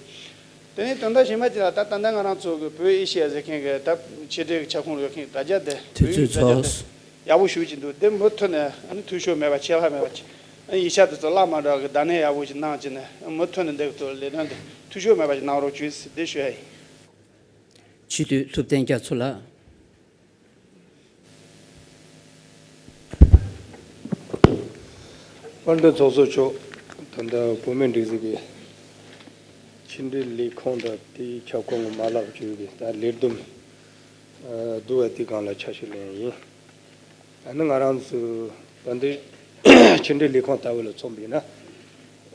དེ་ནས་དོན་དག་གཞན་པ་ཅིག་ལ་ད་ད་ལྟ་ང་རང་ཚོ་གི་བོད་ཨེ་ཤི་ཡ་ཟེར་མཁན་གི་ད་ཕྱི་འབྲེལ་གྱི་ཁྱབ་ཁོངས་ལ་ཡོད་མཁན་དྲ་རྒྱ་དེ། དུས་བོད་ཡིག་ཚོད་དྲ་རྒྱ་ཚོ། དེ་ཡག་པོ་ཞེ་པོ་ཅིག་འདུག་དེ་མུ་མཐུད་ནས་ཨ་ནི་འཐུས་ཤོར་མེད་པ་ཆད་ལྷག་མེད་པ་ཅིག་ཨ་ནི་ཡིག་ཆ་དེ་ཚོ་བརླག་མ་འགྲོ་གི་བརྡ་ལན་ཡག་པོ་ཅིག་གནང་བྱས་ནས་མུ་མཐུད་ནས་འདི་གི་ཐོག་ལས་དོན་དེ་འཐུས་ཤོར་མེད་པ་ཅིག་གནང་རོགས་བྱོས་ཟེར་འདི་ཞུ་ཡ་ཡིན། སྤྱི་འཐུས་ཐུབ་བསྟན་རྒྱ་མཚོ་ལགས། དཔལ་ལྡན་ཚོགས་གཙོ་མཆོག་ད་ལྟ་བོད་མིའི་སྒྲིག་འཛུགས་ཀྱི་ཕྱི་འབྲེལ་ལས་ཁུངས་དང་དེའི་ཁྱབ་ཁོངས་ཀྱི་མ་ལག་བཅས་ཀྱི་ད་ལས་བསྡོམས་ཨ་བསྡུ་བ་དེའི་སྒང་ལ་ཆ་ཞིག་ལེན་ཡིན། ཨ་ནི་ང་རང་ཚོ་ད་འདི་ཕྱི་འབྲེལ་ལས་ཁུངས་ལྟ་བུ་ལ་མཚོན་པ་ཡིན་ན།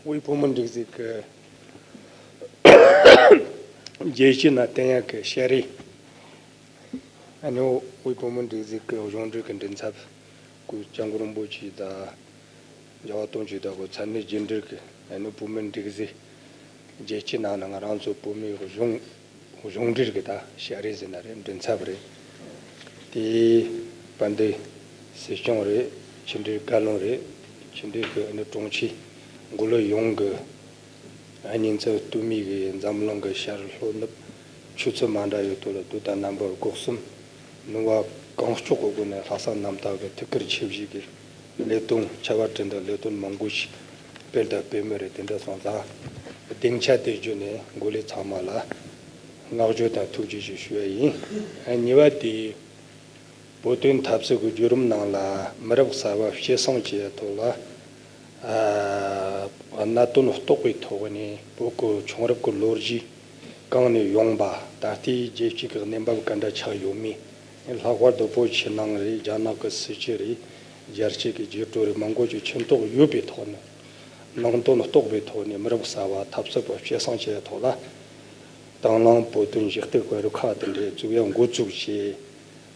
དབུས་བོད་མིའི་སྒྲིག་འཛུགས་ཀྱི་རྒྱལ་སྤྱིའི་ནང་བསྟན་ཡག་གི་བཤད་རེས། ཨ་ནི་དབུས་བོད་མིའི་སྒྲིག་འཛུགས་ཀྱི་གཞུང་འབྲེལ་གྱི་མགྲིན་ཚབ་སྐུ་སྐྱབས་མགོན་རིན་པོ་ཆེ་དང་། རྒྱལ་བ་དོན་གྱི་བདག་པོ་མཚན་གནས་རྒྱུན་འབྲེལ་གྱི་ཨ་ནི་བོད་མིའི་སྒྲིག་འཛུགས་རྒྱལ་སྤྱིའི་ནང་ན་ང་རང་ཚོ་བོད་མིའི་གཞུང་གཞུང་འབྲེལ་གྱི་ད་བཤད་རེས་ཟེར་ན་རེད། མགྲིན་ཚབ་རེད། དེ་བན་དེ་སྲིད་སྐྱོང་རེད། ཕྱི་འབྲེལ་བཀའ་བློན་རེད། ཕྱི་འབྲེལ་གྱི་ཨ་ནི་དྲུང་ཆེ་མགོ་ལོག་ཡོངས་ཀྱི་ཨ་ཉིན་ཚེ་སྟོད་སྨད་ཀྱི་འཛམ་གླིང་གི་ཤར་ལྷོ་ནུབ་ཆུ་ཚོད་མ་འདྲ་བའི་ཐོག་ལ་དུས་དང་རྣམ་པ་སྒོ་གསུམ་ནུས་པ་གང་ལྕོགས་ཀྱི་སྒོ་ནས་ལྷག་བསམ་རྣམ་དག་གི་ཐུགས་ཁུར་ཆེ་བཞེས་ཀྱི་ལས་དོན་ཁྱད་པར་ཅན་དང་ལས་དོན་མང་པོ་ཞིག་སྤེལ་དང་སྤེལ་མུས་རེད། དེ་འདྲ་སོང་ཙང་སྡིངས་ཆ་དེ་བརྒྱུད་ནས་འགོ་ལས་ཚང་མ་ལ་བསྔགས་བརྗོད་དང་ཐུགས་རྗེ་ཆེ་ཞུ་ཡ་ཡིན། གཉིས་པ་དེ། བོད་དོན་འཐབ་རྩོད་ཀྱི་བརྒྱུད་རིམ་ནང་ལ་མི་རབས་གསར་པ་སྐྱེད་སྲིང་བྱེད་ཡ་ཐོག་ལ་ཨ་གནད་དོན་རྟོགས་པའི་ཐོག་ནས་བོད་ཀྱི་བྱུང་རབས་ཀྱི་ལོ་རྒྱུས་གང་ནས་ཡོང་པ། ད་ལྟའི་རྒྱལ་སྤྱི་གི་གནས་བབ་ག་འདྲ་ཆགས་ཡོད་མེད། ལྷག་པར་དུ་བོད་ཕྱི་ནང་རེད། རྒྱ་ནག་གི་སྲིད་སྤྱི་རེད། རྒྱལ་སྤྱི་གི་རྒྱལ་གྲོས་རེད། མང་པོ་ཅིག་མཁྱེན་རྟོགས་ཡོད་པའི་ཐོག་ནས། ནང་དོན་རྟོགས་པའི་ཐོག་ནས་མི་རབས་གསར་པ་འཐབ་རྩོད་པ་སྐྱེད་སྲིང་བྱེད་ཡ་ཐོག་ལ། དང་བླངས་བོད་དོན་ཞུ་གཏུག་སྐོར་ཁག་དེ་འདྲའི་བཙུགས་ཡ་འགོ་བཙུགས་བྱས།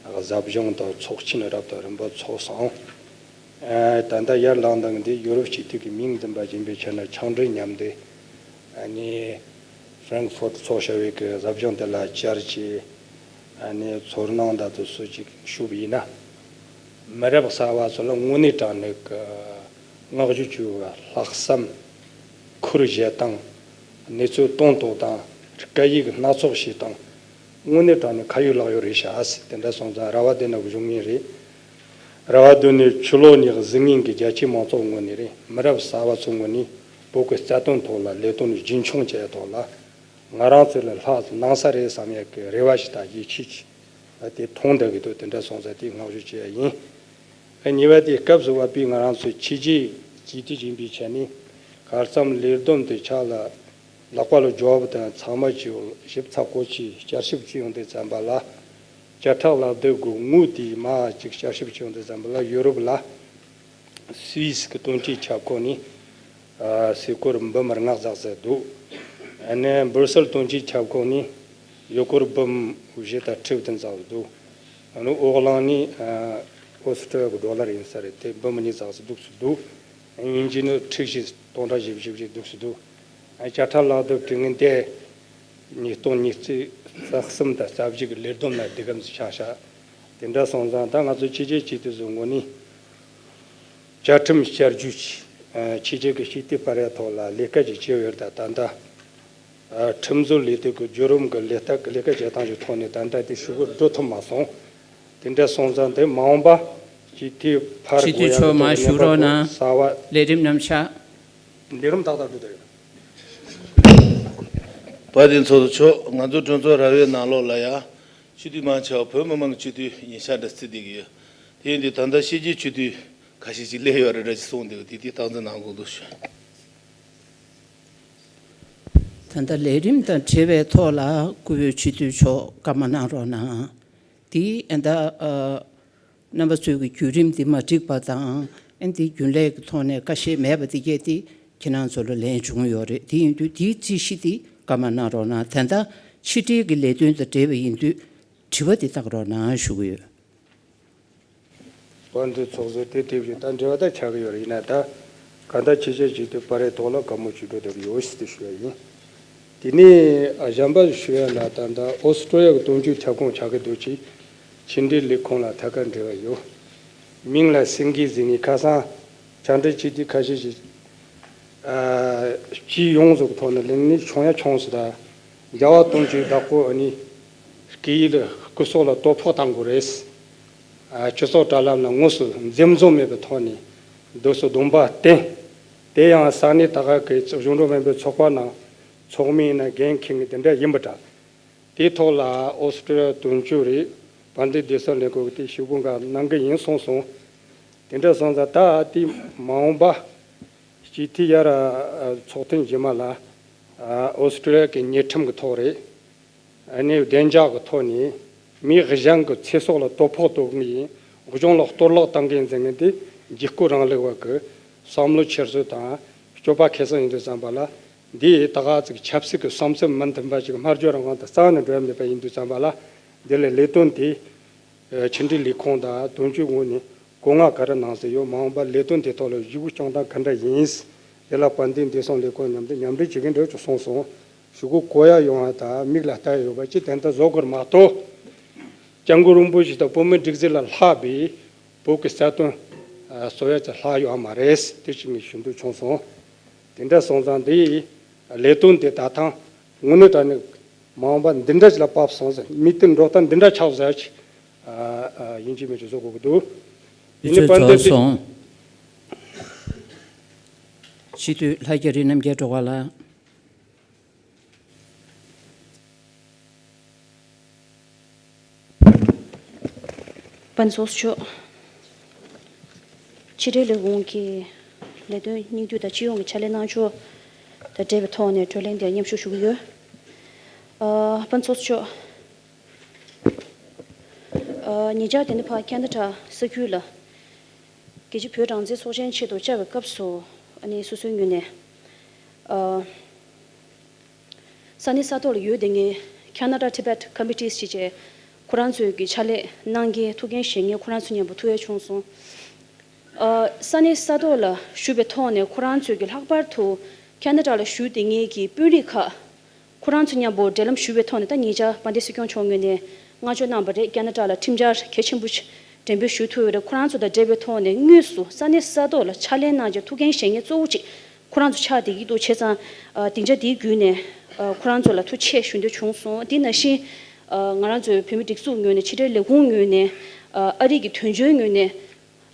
གཟབ་སྦྱོང་དང་ཚོགས་ཆེན་རབ་དང་རིམ་པ་ཚོགས་སོང་། ཨ་ད་ལྟ་ཡར་ལངས་སྟངས་འདི་ཡོ་རོབ་སྤྱི་འཐུས་ཀྱི་མིང་འདོན་པ་ཡིན་པའི་ཆ་ནས་ཕྱག་འབྲེལ་མཉམ་འདེགས་ཨ་ནི་ ཧྥ་རན་ཀི་ཧྥུར་ཚོགས་བྱ་བའི་གི་ཟབ་སྦྱོང་དེ་ལ་བཅར་གྱི་ཨ་ནི་ཚོར་སྣང་འདྲ་དེ་ཚོ་ཅིག་ཞུས་པ་ཡིན་ན། མི་རབས་གསར་པ་ཚོ་ལ་དངོས་གནས་དྲང་གནས་ཀྱི་བསྔགས་བརྗོད་བྱེད་པའི་ལྷག་བསམ་ཁུར་བཞེས་སྟངས། གནས་ཚུལ་སྟོན་ཐོག་དང་སྐད་ཡིག་སྣ་ཚོགས་བྱེད་སྟངས། དངོས་གནས་དྲང་གནས་ཁ་ཡོད་ལག་ཡོད་རེད་ཤག་ཨ་སི། དེ་འདྲ་སོང་ཙང་རེ་བ་དེ་ནི་བྱུང་ངེས་རེད། རེ་བ་དེ་ནི་ཕྱི་ལོགས་ནས་གཟིགས་མཁན་གྱི་རྒྱ་ཆེའི་མང་ཚོགས་ངོས་ནས་རེད། མི་རབས་གསར་པ་ཚོའི་ངོས་ནས་བོད་ཀྱི་རྩ་དོན་ཐོག་ལ་ལས་དོན་རྒྱུན་འཁྱོངས་བྱེད་ཡ་ཐོག་ལ་ང་རང་ཚོ་ལ་ལྷག་ཙམ་གནང་ས་རེད་བསམ་ཡ་གི་རེ་བ་ཞིག་དང་ཡིད་ཆེས་ཀྱིས་དེ་མཐོང་བསྡད་ཀྱི་འདུག་དེ་འདྲ་སོང་ཙང་དེའི་བསྔགས་བརྗོད་བྱེད་ཡ་ཡིན། ཨ་གཉིས་པ་དེ་སྐབས་སུ་བབས་པའི་ང་རང་ཚོའི་ཕྱི་རྒྱལ་སྤྱི་འཐུས་ཡིན་པའི་ཆ་ནས་གར་འཚམས་ལས་བསྡོམས་དེ་ཕྱག་ལ་ལག་པ་ལ་འབྱོར་བ་དང་ཚང་མ་ཅིག་ཞིབ་ཚགས་པོ་ཅིག་བསྐྱར་ཞིབ་བྱས་ཡོང་དུས་ཙམ་པ་ལ། བཅའ་ཁྲིམས་ལག་དེབ་གི་དངུལ་དེ་མ་ཅིག་བསྐྱར་ཞིབ་བྱས་ཡོང་དུས་ཙམ་པ་ལ་ཡོ་རོབ་ལ་སུད་སི་གི་དོན་གཅོད་ཁྱབ་ཁོངས་ནས་ཨ་སེ་སྐོར་འབུམ་ལྔ་བཙག་ཟེར་འདུག་ཨ་ནི་སྦུར་སེལ་དོན་གཅོད་ཁྱབ་ཁོངས་ནས་ཡུལ་སྐོར་འབུམ་བཞི་དང་ཁྲི་བདུན་བཙག་འདུག་ཨ་ནི་ཨོ་གླིང་ནས་ཨ་ཨོ་སི་ཀྲི་ཡ་གི་ཌོ་ལར་ཡིན་ས་རེད། དེ་འབུམ་གཉིས་བཙག་ཟེར་འདུག་སུ་འདུག་དབྱིན་ཇི་ནི་ཁྲི་བཞི་སྟོང་ཕྲག་བཞི་བཅུ་ཞེ་བཞི་འདུག་སུ་འདུག་བཅའ་ཁྲིམས་ལག་དེབ་དྲི་ངན་དེ་ཉིས་སྟོང་ཉི་ཤུ་རྩ་གསུམ་དང་རྩ་བཞི་གི་ལས་བསྡོམས་ལ་འདི་གམ་ཆགས་ཤག་དེ་འདྲ་སོང་ཙང་ད་ང་ཚོ་ཕྱི་རྒྱལ་སྤྱི་འཐུས་ཚོའི་ངོས་ནས་བཅའ་ཁྲིམས་བསྐྱར་བཅོས་ཀྱིས་ཕྱི་རྒྱལ་གྱི་སྤྱི་འཐུས་སྤེལ་རེས་ཐོག་ལ་ལས་ཀ་ཅིག་བྱས་ཡོད་རེད། ད་ད་ལྟ་ཁྲིམས་བཟོ་ལས་དོན་གྱི་བརྒྱུད་རིམ་གྱི་ལས་ལྟ་ལས་ཀ་བྱེད་སྟངས་ཀྱི་ཐོག་ནས་ད་ལྟ་དེ་ཞུ་སྒོ་འགྲོ་ཐུབ་མ་སོང་། དེ་འདྲ་སོང་ཙང་དེ་མ་འོངས་པ་སྤྱི་འཐུས་ཕར་སྤྱི་འཐུས་མགོ་ཡར་ཚོགས་མ་ཞུ་རོགས་གནང་། གསར་བ་ལས་རིམ་རྣམས་ཤག་ལས་རིམ་ཏག་ཏག་འགྲོ་བསྡད་ཡོད། དཔལ་ལྡན་ཚོགས་གཙོ་མཆོག་ང་ཚོ་གྲོས་ཚོགས་ར་བའི་ནང་ལོགས་ལ་ཡ་སྤྱི་འཐུས་མང་ཆེ་བ་བོད་མི་མང་གི་སྤྱི་འཐུས་ཡིན་ཤག་འདྲ་བརྩི་བསྡད་ཀྱི་ཡོད། དེ་ཡིན་དུས་ད་ལྟ་ཕྱི་རྒྱལ་སྤྱི་འཐུས་ཁ་ཤས་ཅིག་སླེབས་ཡོད་རེད་འདྲ་ཅིག་གསུངས་འདུག་དེ་དེ་སྟངས་འཛིན་གནང་དགོས་འདུག་ཞུ། ད་ལྟ་ལས་རིམ་དང་འབྲེལ་བའི་ཐོག་ལ་སྐུ་བོད་སྤྱི་འཐུས་མཆོག་བཀའ་མོལ་གནང་རོགས་གནང་། དེ་ཨ་ད་ཨ་རྣམ་པ་ཚོས་ཀྱི་བརྒྱུད་རིམ་འདི་མ་འགྲིག་པ་དང་ཨ་འདི་རྒྱུན་ལས་ཀྱི་ཐོག་ནས་ཁ་ཞེ་མེད་པ་འདི་གས་དེ་ཁྱེད་རང་ཚོ་ལ་ལན་བྱུང་ཡོད་རེད། དེ་ཡིན་དུས་དེའི་རྩིས་གཞི་དེ་བཀའ་མོལ་གནང་རོགས་གནང་། ད་ལྟ་ཕྱི་འབྲེལ་གྱི་ལས་དོན་དང་འབྲེལ་བ་ཡིན་དུས་དྲི་བ་འདི་བཏང་རོགས་གནང་ཞུ་གི་ཡོད། དཔལ་ལྡན་ཚོགས་གཙོ་དེ་དེ་བཞིན་ད་འབྲེལ་བ་ད་ཆགས་ཀྱི་ཡོད་རེད། ཡིན་ན་ད་ག་ད་ཕྱི་རྒྱལ་སྤྱི་འཐུས་སྤེལ་རེས་ཐོག་ལ་བཀའ་མོལ་ཞུ་འགྲོ་བསྡད་ཀྱི་ཡོད་ཟེར་ཏེ་ཞུ་བ་ཡིན། དེ་ནས་གཞན་པ་ཞུ་ཡ་ལ་ད་ལྟ་ཨོ་སི་ཀྲོ་ཡ་གི་དོན་གཅོད་ཁྱབ་ཁོངས་ཆགས་ཀྱི་འདུག་ཅིང་ཕྱི་འབྲེལ་ལས་ཁུངས་ལ་ཐད་ཀར་འབྲེལ་བ་ཡོད། མིང་ལ་སེང་གེ་ཟེར་ནས་ཁ་སང་བཅར་འདྲི་བྱེད་དུས་ཁ་ཤས་ཤིག་ཨ་སྤྱི་ཡོངས་སུ་ཐོག་ནས་གླེང་ནས་བྱུང་ཡ་བྱུང་སོང་། ད་རྒྱལ་བ་དོན་གཅོད་བདག་པོ་ཨ་ནི་སྐད་ཡིག་ལ་སྐུ་སྲོག་ལ་གཏོར་ཕོག་བཏང་དགོས་རེད། ཨ་སྤྱི་ཚོགས་དྲ་ལམ་ལ་དངོས་སུ་འཛེམ་ཟོན་མེད་པའི་ཐོག་ནས་འདུག་སེ་སྡོམ་པ་བསྟན། དེ་ཡང་ས་གནས་ད་ག་གི་གཞུང་འབྲེལ་མིན་པའི་ཚོགས་པ་ནང་ཚོགས་མི་ཡིན་ན་འགན་འཁྱེར་མཁན་དེ་འདྲ་ཡིན་པ་འདྲ། དེའི་ཐོག་ལ་ཨོ་སི་ཀྲི་ཡ་དོན་གཅོད་རེད། དཔལ་ལྡན་བདེ་སྲུང་ལས་ཁུངས་ཀྱིས་དེ་ཞུ་སྐུལ་འགའ་གནང་གི་ཡིན་གསུངས་སོང་། དེ་འདྲ་སོང་ཙང་ད་དེ་མ་འོངས་པ་སྤྱི་འཐུས་ཡར་ཚོགས་ཐེངས་རྗེས་མ་ལ་ཨོ་སི་ཀྲི་ཡ་གི་ཉེས་ཁྲིམས་ཀྱི་ཐོག་རེད། ཨ་ནི་བདེ་འཇགས་ཀྱི་ཐོག་ནས་མི་གཞན་གྱི་ཚེ་སྲོག་ལ་གཏོར་ཕོག་གཏོང་མཁན་ཡིན། གཞུང་ལ་གཏོར་བརླག་གཏོང་མཁན་ཟེར་མཁན་དེ་འཇིགས་སྐུལ་རིང་ལུགས་པ་གི་བསམ་བློ་འཁྱེར་སྲོལ་དང་སྤྱོད་པ་འཁྱེར་སྲོལ་ཡིན་དུས་ཙམ་པ་ལ། འདི་ད་ག་ཅིག་ཆབ་སྲིད་ཀྱི་བསམ་ཚུལ་མི་མཐུན་པ་ཞིག་སྨྲ་བརྗོད་རང་དབང་དང་རྩ་བ་ནས་འགྲོ་ཡ་མེད་པ་ཡིན་དུས་ཙམ་པ་ལ། འདི་ལ་ལས་དོན་དེ་ཕྱི་འབྲེལ་ལས་ཁུངས་དང་དོན་གཅོད་ངོས་ནས་བཀོད་མངགས་ག་རེ་གནང་ཟེར་ཡོད། མ་འོངས་པར་ལས་དོན་དེ་ཐོག་ལ་ཞུ་སྐུལ་སྐྱོང་སྟངས་ག་འདྲ་ཡིན། དེ་ལ་དཔལ་ལྡན་བདེ་སྲུང་ལས་ཁུངས་མཉམ་དུ་མཉམ་འབྲེལ་བྱེད་ཀྱི་འདུག་ཅེས་གསུངས་སོང་། ཞུ་སྐུལ་གོ་ཡ་ཡོང་བ་དང་མིག་ལ་ལྟ་ཡ་ཡོད་པ་ཅིག་དེ་འདྲ་བཟོ་དགོས་མ་གཏོགས། སྐྱབས་མགོན་རིན་པོ་ཆེ་དང་བོད་མིའི་སྒྲིག་འཛུགས་ལ་ལྷག་པའི་བོད་ཀྱི་རྩ་དོན་གསོ་ཡ་ཅིག་ལྷག་ཡོད་མ་རེད། དེ་ཅིག་ངས་ཞུ་འདོད་བྱུང་སོང་། དེ་འདྲ་སོང་ཙང་འདིའི་ལས་དོན་དེ་ད་ཐེངས་དངོས་གནས་དྲང་གནས་མ་འོངས་པ་འདི་འདྲ་ཞིག་ལ་བབས་སོང་ཟེར། མི་དེ་འགྲོ་སྟངས་འདི་འདྲ་ཆགས་ཟེར་ཅིག་ཡིན་གཅིག་མིན་གཅིག་བཟོ་དགོས་ཀྱི་འདུག་དེ་ནས་དཔལ་ལྡན་ཚོགས་སོང་། སྤྱི་འཐུས་ལྷ་རྒྱ་རི་རྣམ་རྒྱལ་སྒྲོལ་དཀར་ལགས། དཔལ་ཚོགས་གཙོ་མཆོག་ཕྱི་དྲིལ་ལས་ཁུངས་ཀྱི་ལས་དོན་སྙིང་བསྡུས་དང་སྤྱི་ཡོངས་ཀྱི་ཕྱག་ལས་གནང་ཕྱོགས་དང་འབྲེལ་བའི་ཐོག་ནས་བགྲོ་གླེང་འདིར་མཉམ་ཞུགས་ཞུ་གི་ཡོད། ཨ་དཔལ་ཚོགས་གཙོ་མཆོག་ཨ་ཉེ་ཆར་དེ་ནི་ཕ་ཁ་ན་ཌ་ས་ཁུལ་ལ་རྒྱལ་སྤྱིའི་བོད་རང་བཙན་ཚོགས་ཆེན་ཆེད་དུ་བཅར་བའི་སྐབས་སུ་ཨ་ནི་སོ་སོའི་ངོས་ནས་ཨ། ས་གནས་ས་ཐོག་ལ་ཡོད་བསྡད་མཁན་Canada Tibet Committees ཞེས་བྱས་ཁོ་རང་ཚོས་ཀྱི་ཕྱག་ལས་གནང་མཁན་ཐུགས་འགན་བཞེས་མཁན་ཁོ་རང་ཚོ་མཉམ་པོ་ཐུག་ཡ་བྱུང་སོང་། ཨ་ས་གནས་ས་ཐོག་ལ་བཞུགས་པའི་ཐོག་ནས་ཁོ་རང་ཚོས་ཀྱི་ལྷག་པར་དུ་Canada ལ་བཞུགས་བསྡད་མཁན་གྱི་དཔོན་རིགས་ཁག་ ཁོ་རང་ཚོ་མཉམ་པོ་འབྲེལ་ལམ་ཞུ་བའི་ཐོག་ནས། ད་ཉེ་ཆར་དཔལ་ལྡན་སྲིད་སྐྱོང་མཆོག་ངོས་ནས་བསྔགས་བརྗོད་གནང་བ་རེད། ཁ་ན་ཌ་ལ་ཁྲིམས་འཆར་གལ་ཆེན་པོ་ཞིག་འགྲེམས་སྤེལ་ཞུ་ཐུབ་ཡོད་རེད། ཁོ་རང་ཚོ་དང་འབྲེལ་བའི་ཐོག་ནས་དངོས་སུ་ས་གནས་ས་ཐོག་ལ་ཕྱག་ལས་གནང་རྒྱུ་ཐུགས་འགན་བཞེས་མཁན་གཙོ་བོ་གཅིག་ཁོ་རང་ཚོ་ཆགས་བསྡད་ཀྱི་འདུག་བྱས་ཙང་། ཨ། སྡིངས་ཆ་འདིའི་བརྒྱུད་ནས། ཨ། ཁོ་རང་ཚོ་ལ་ཐུགས་རྗེ་ཆེ་ཞུ་འདོད་བྱུང་སོང་། དེ་ནང་བཞིན། ཨ། ང་རང་ཚོའི་བོད་མིའི་སྒྲིག་འཛུགས་ངོས་ནས། ཕྱི་དྲིལ་ལས་ཁུངས་ངོས་ནས། ཨ། ཨ་རི་གི་དོན་གཅོད་ངོས་ནས།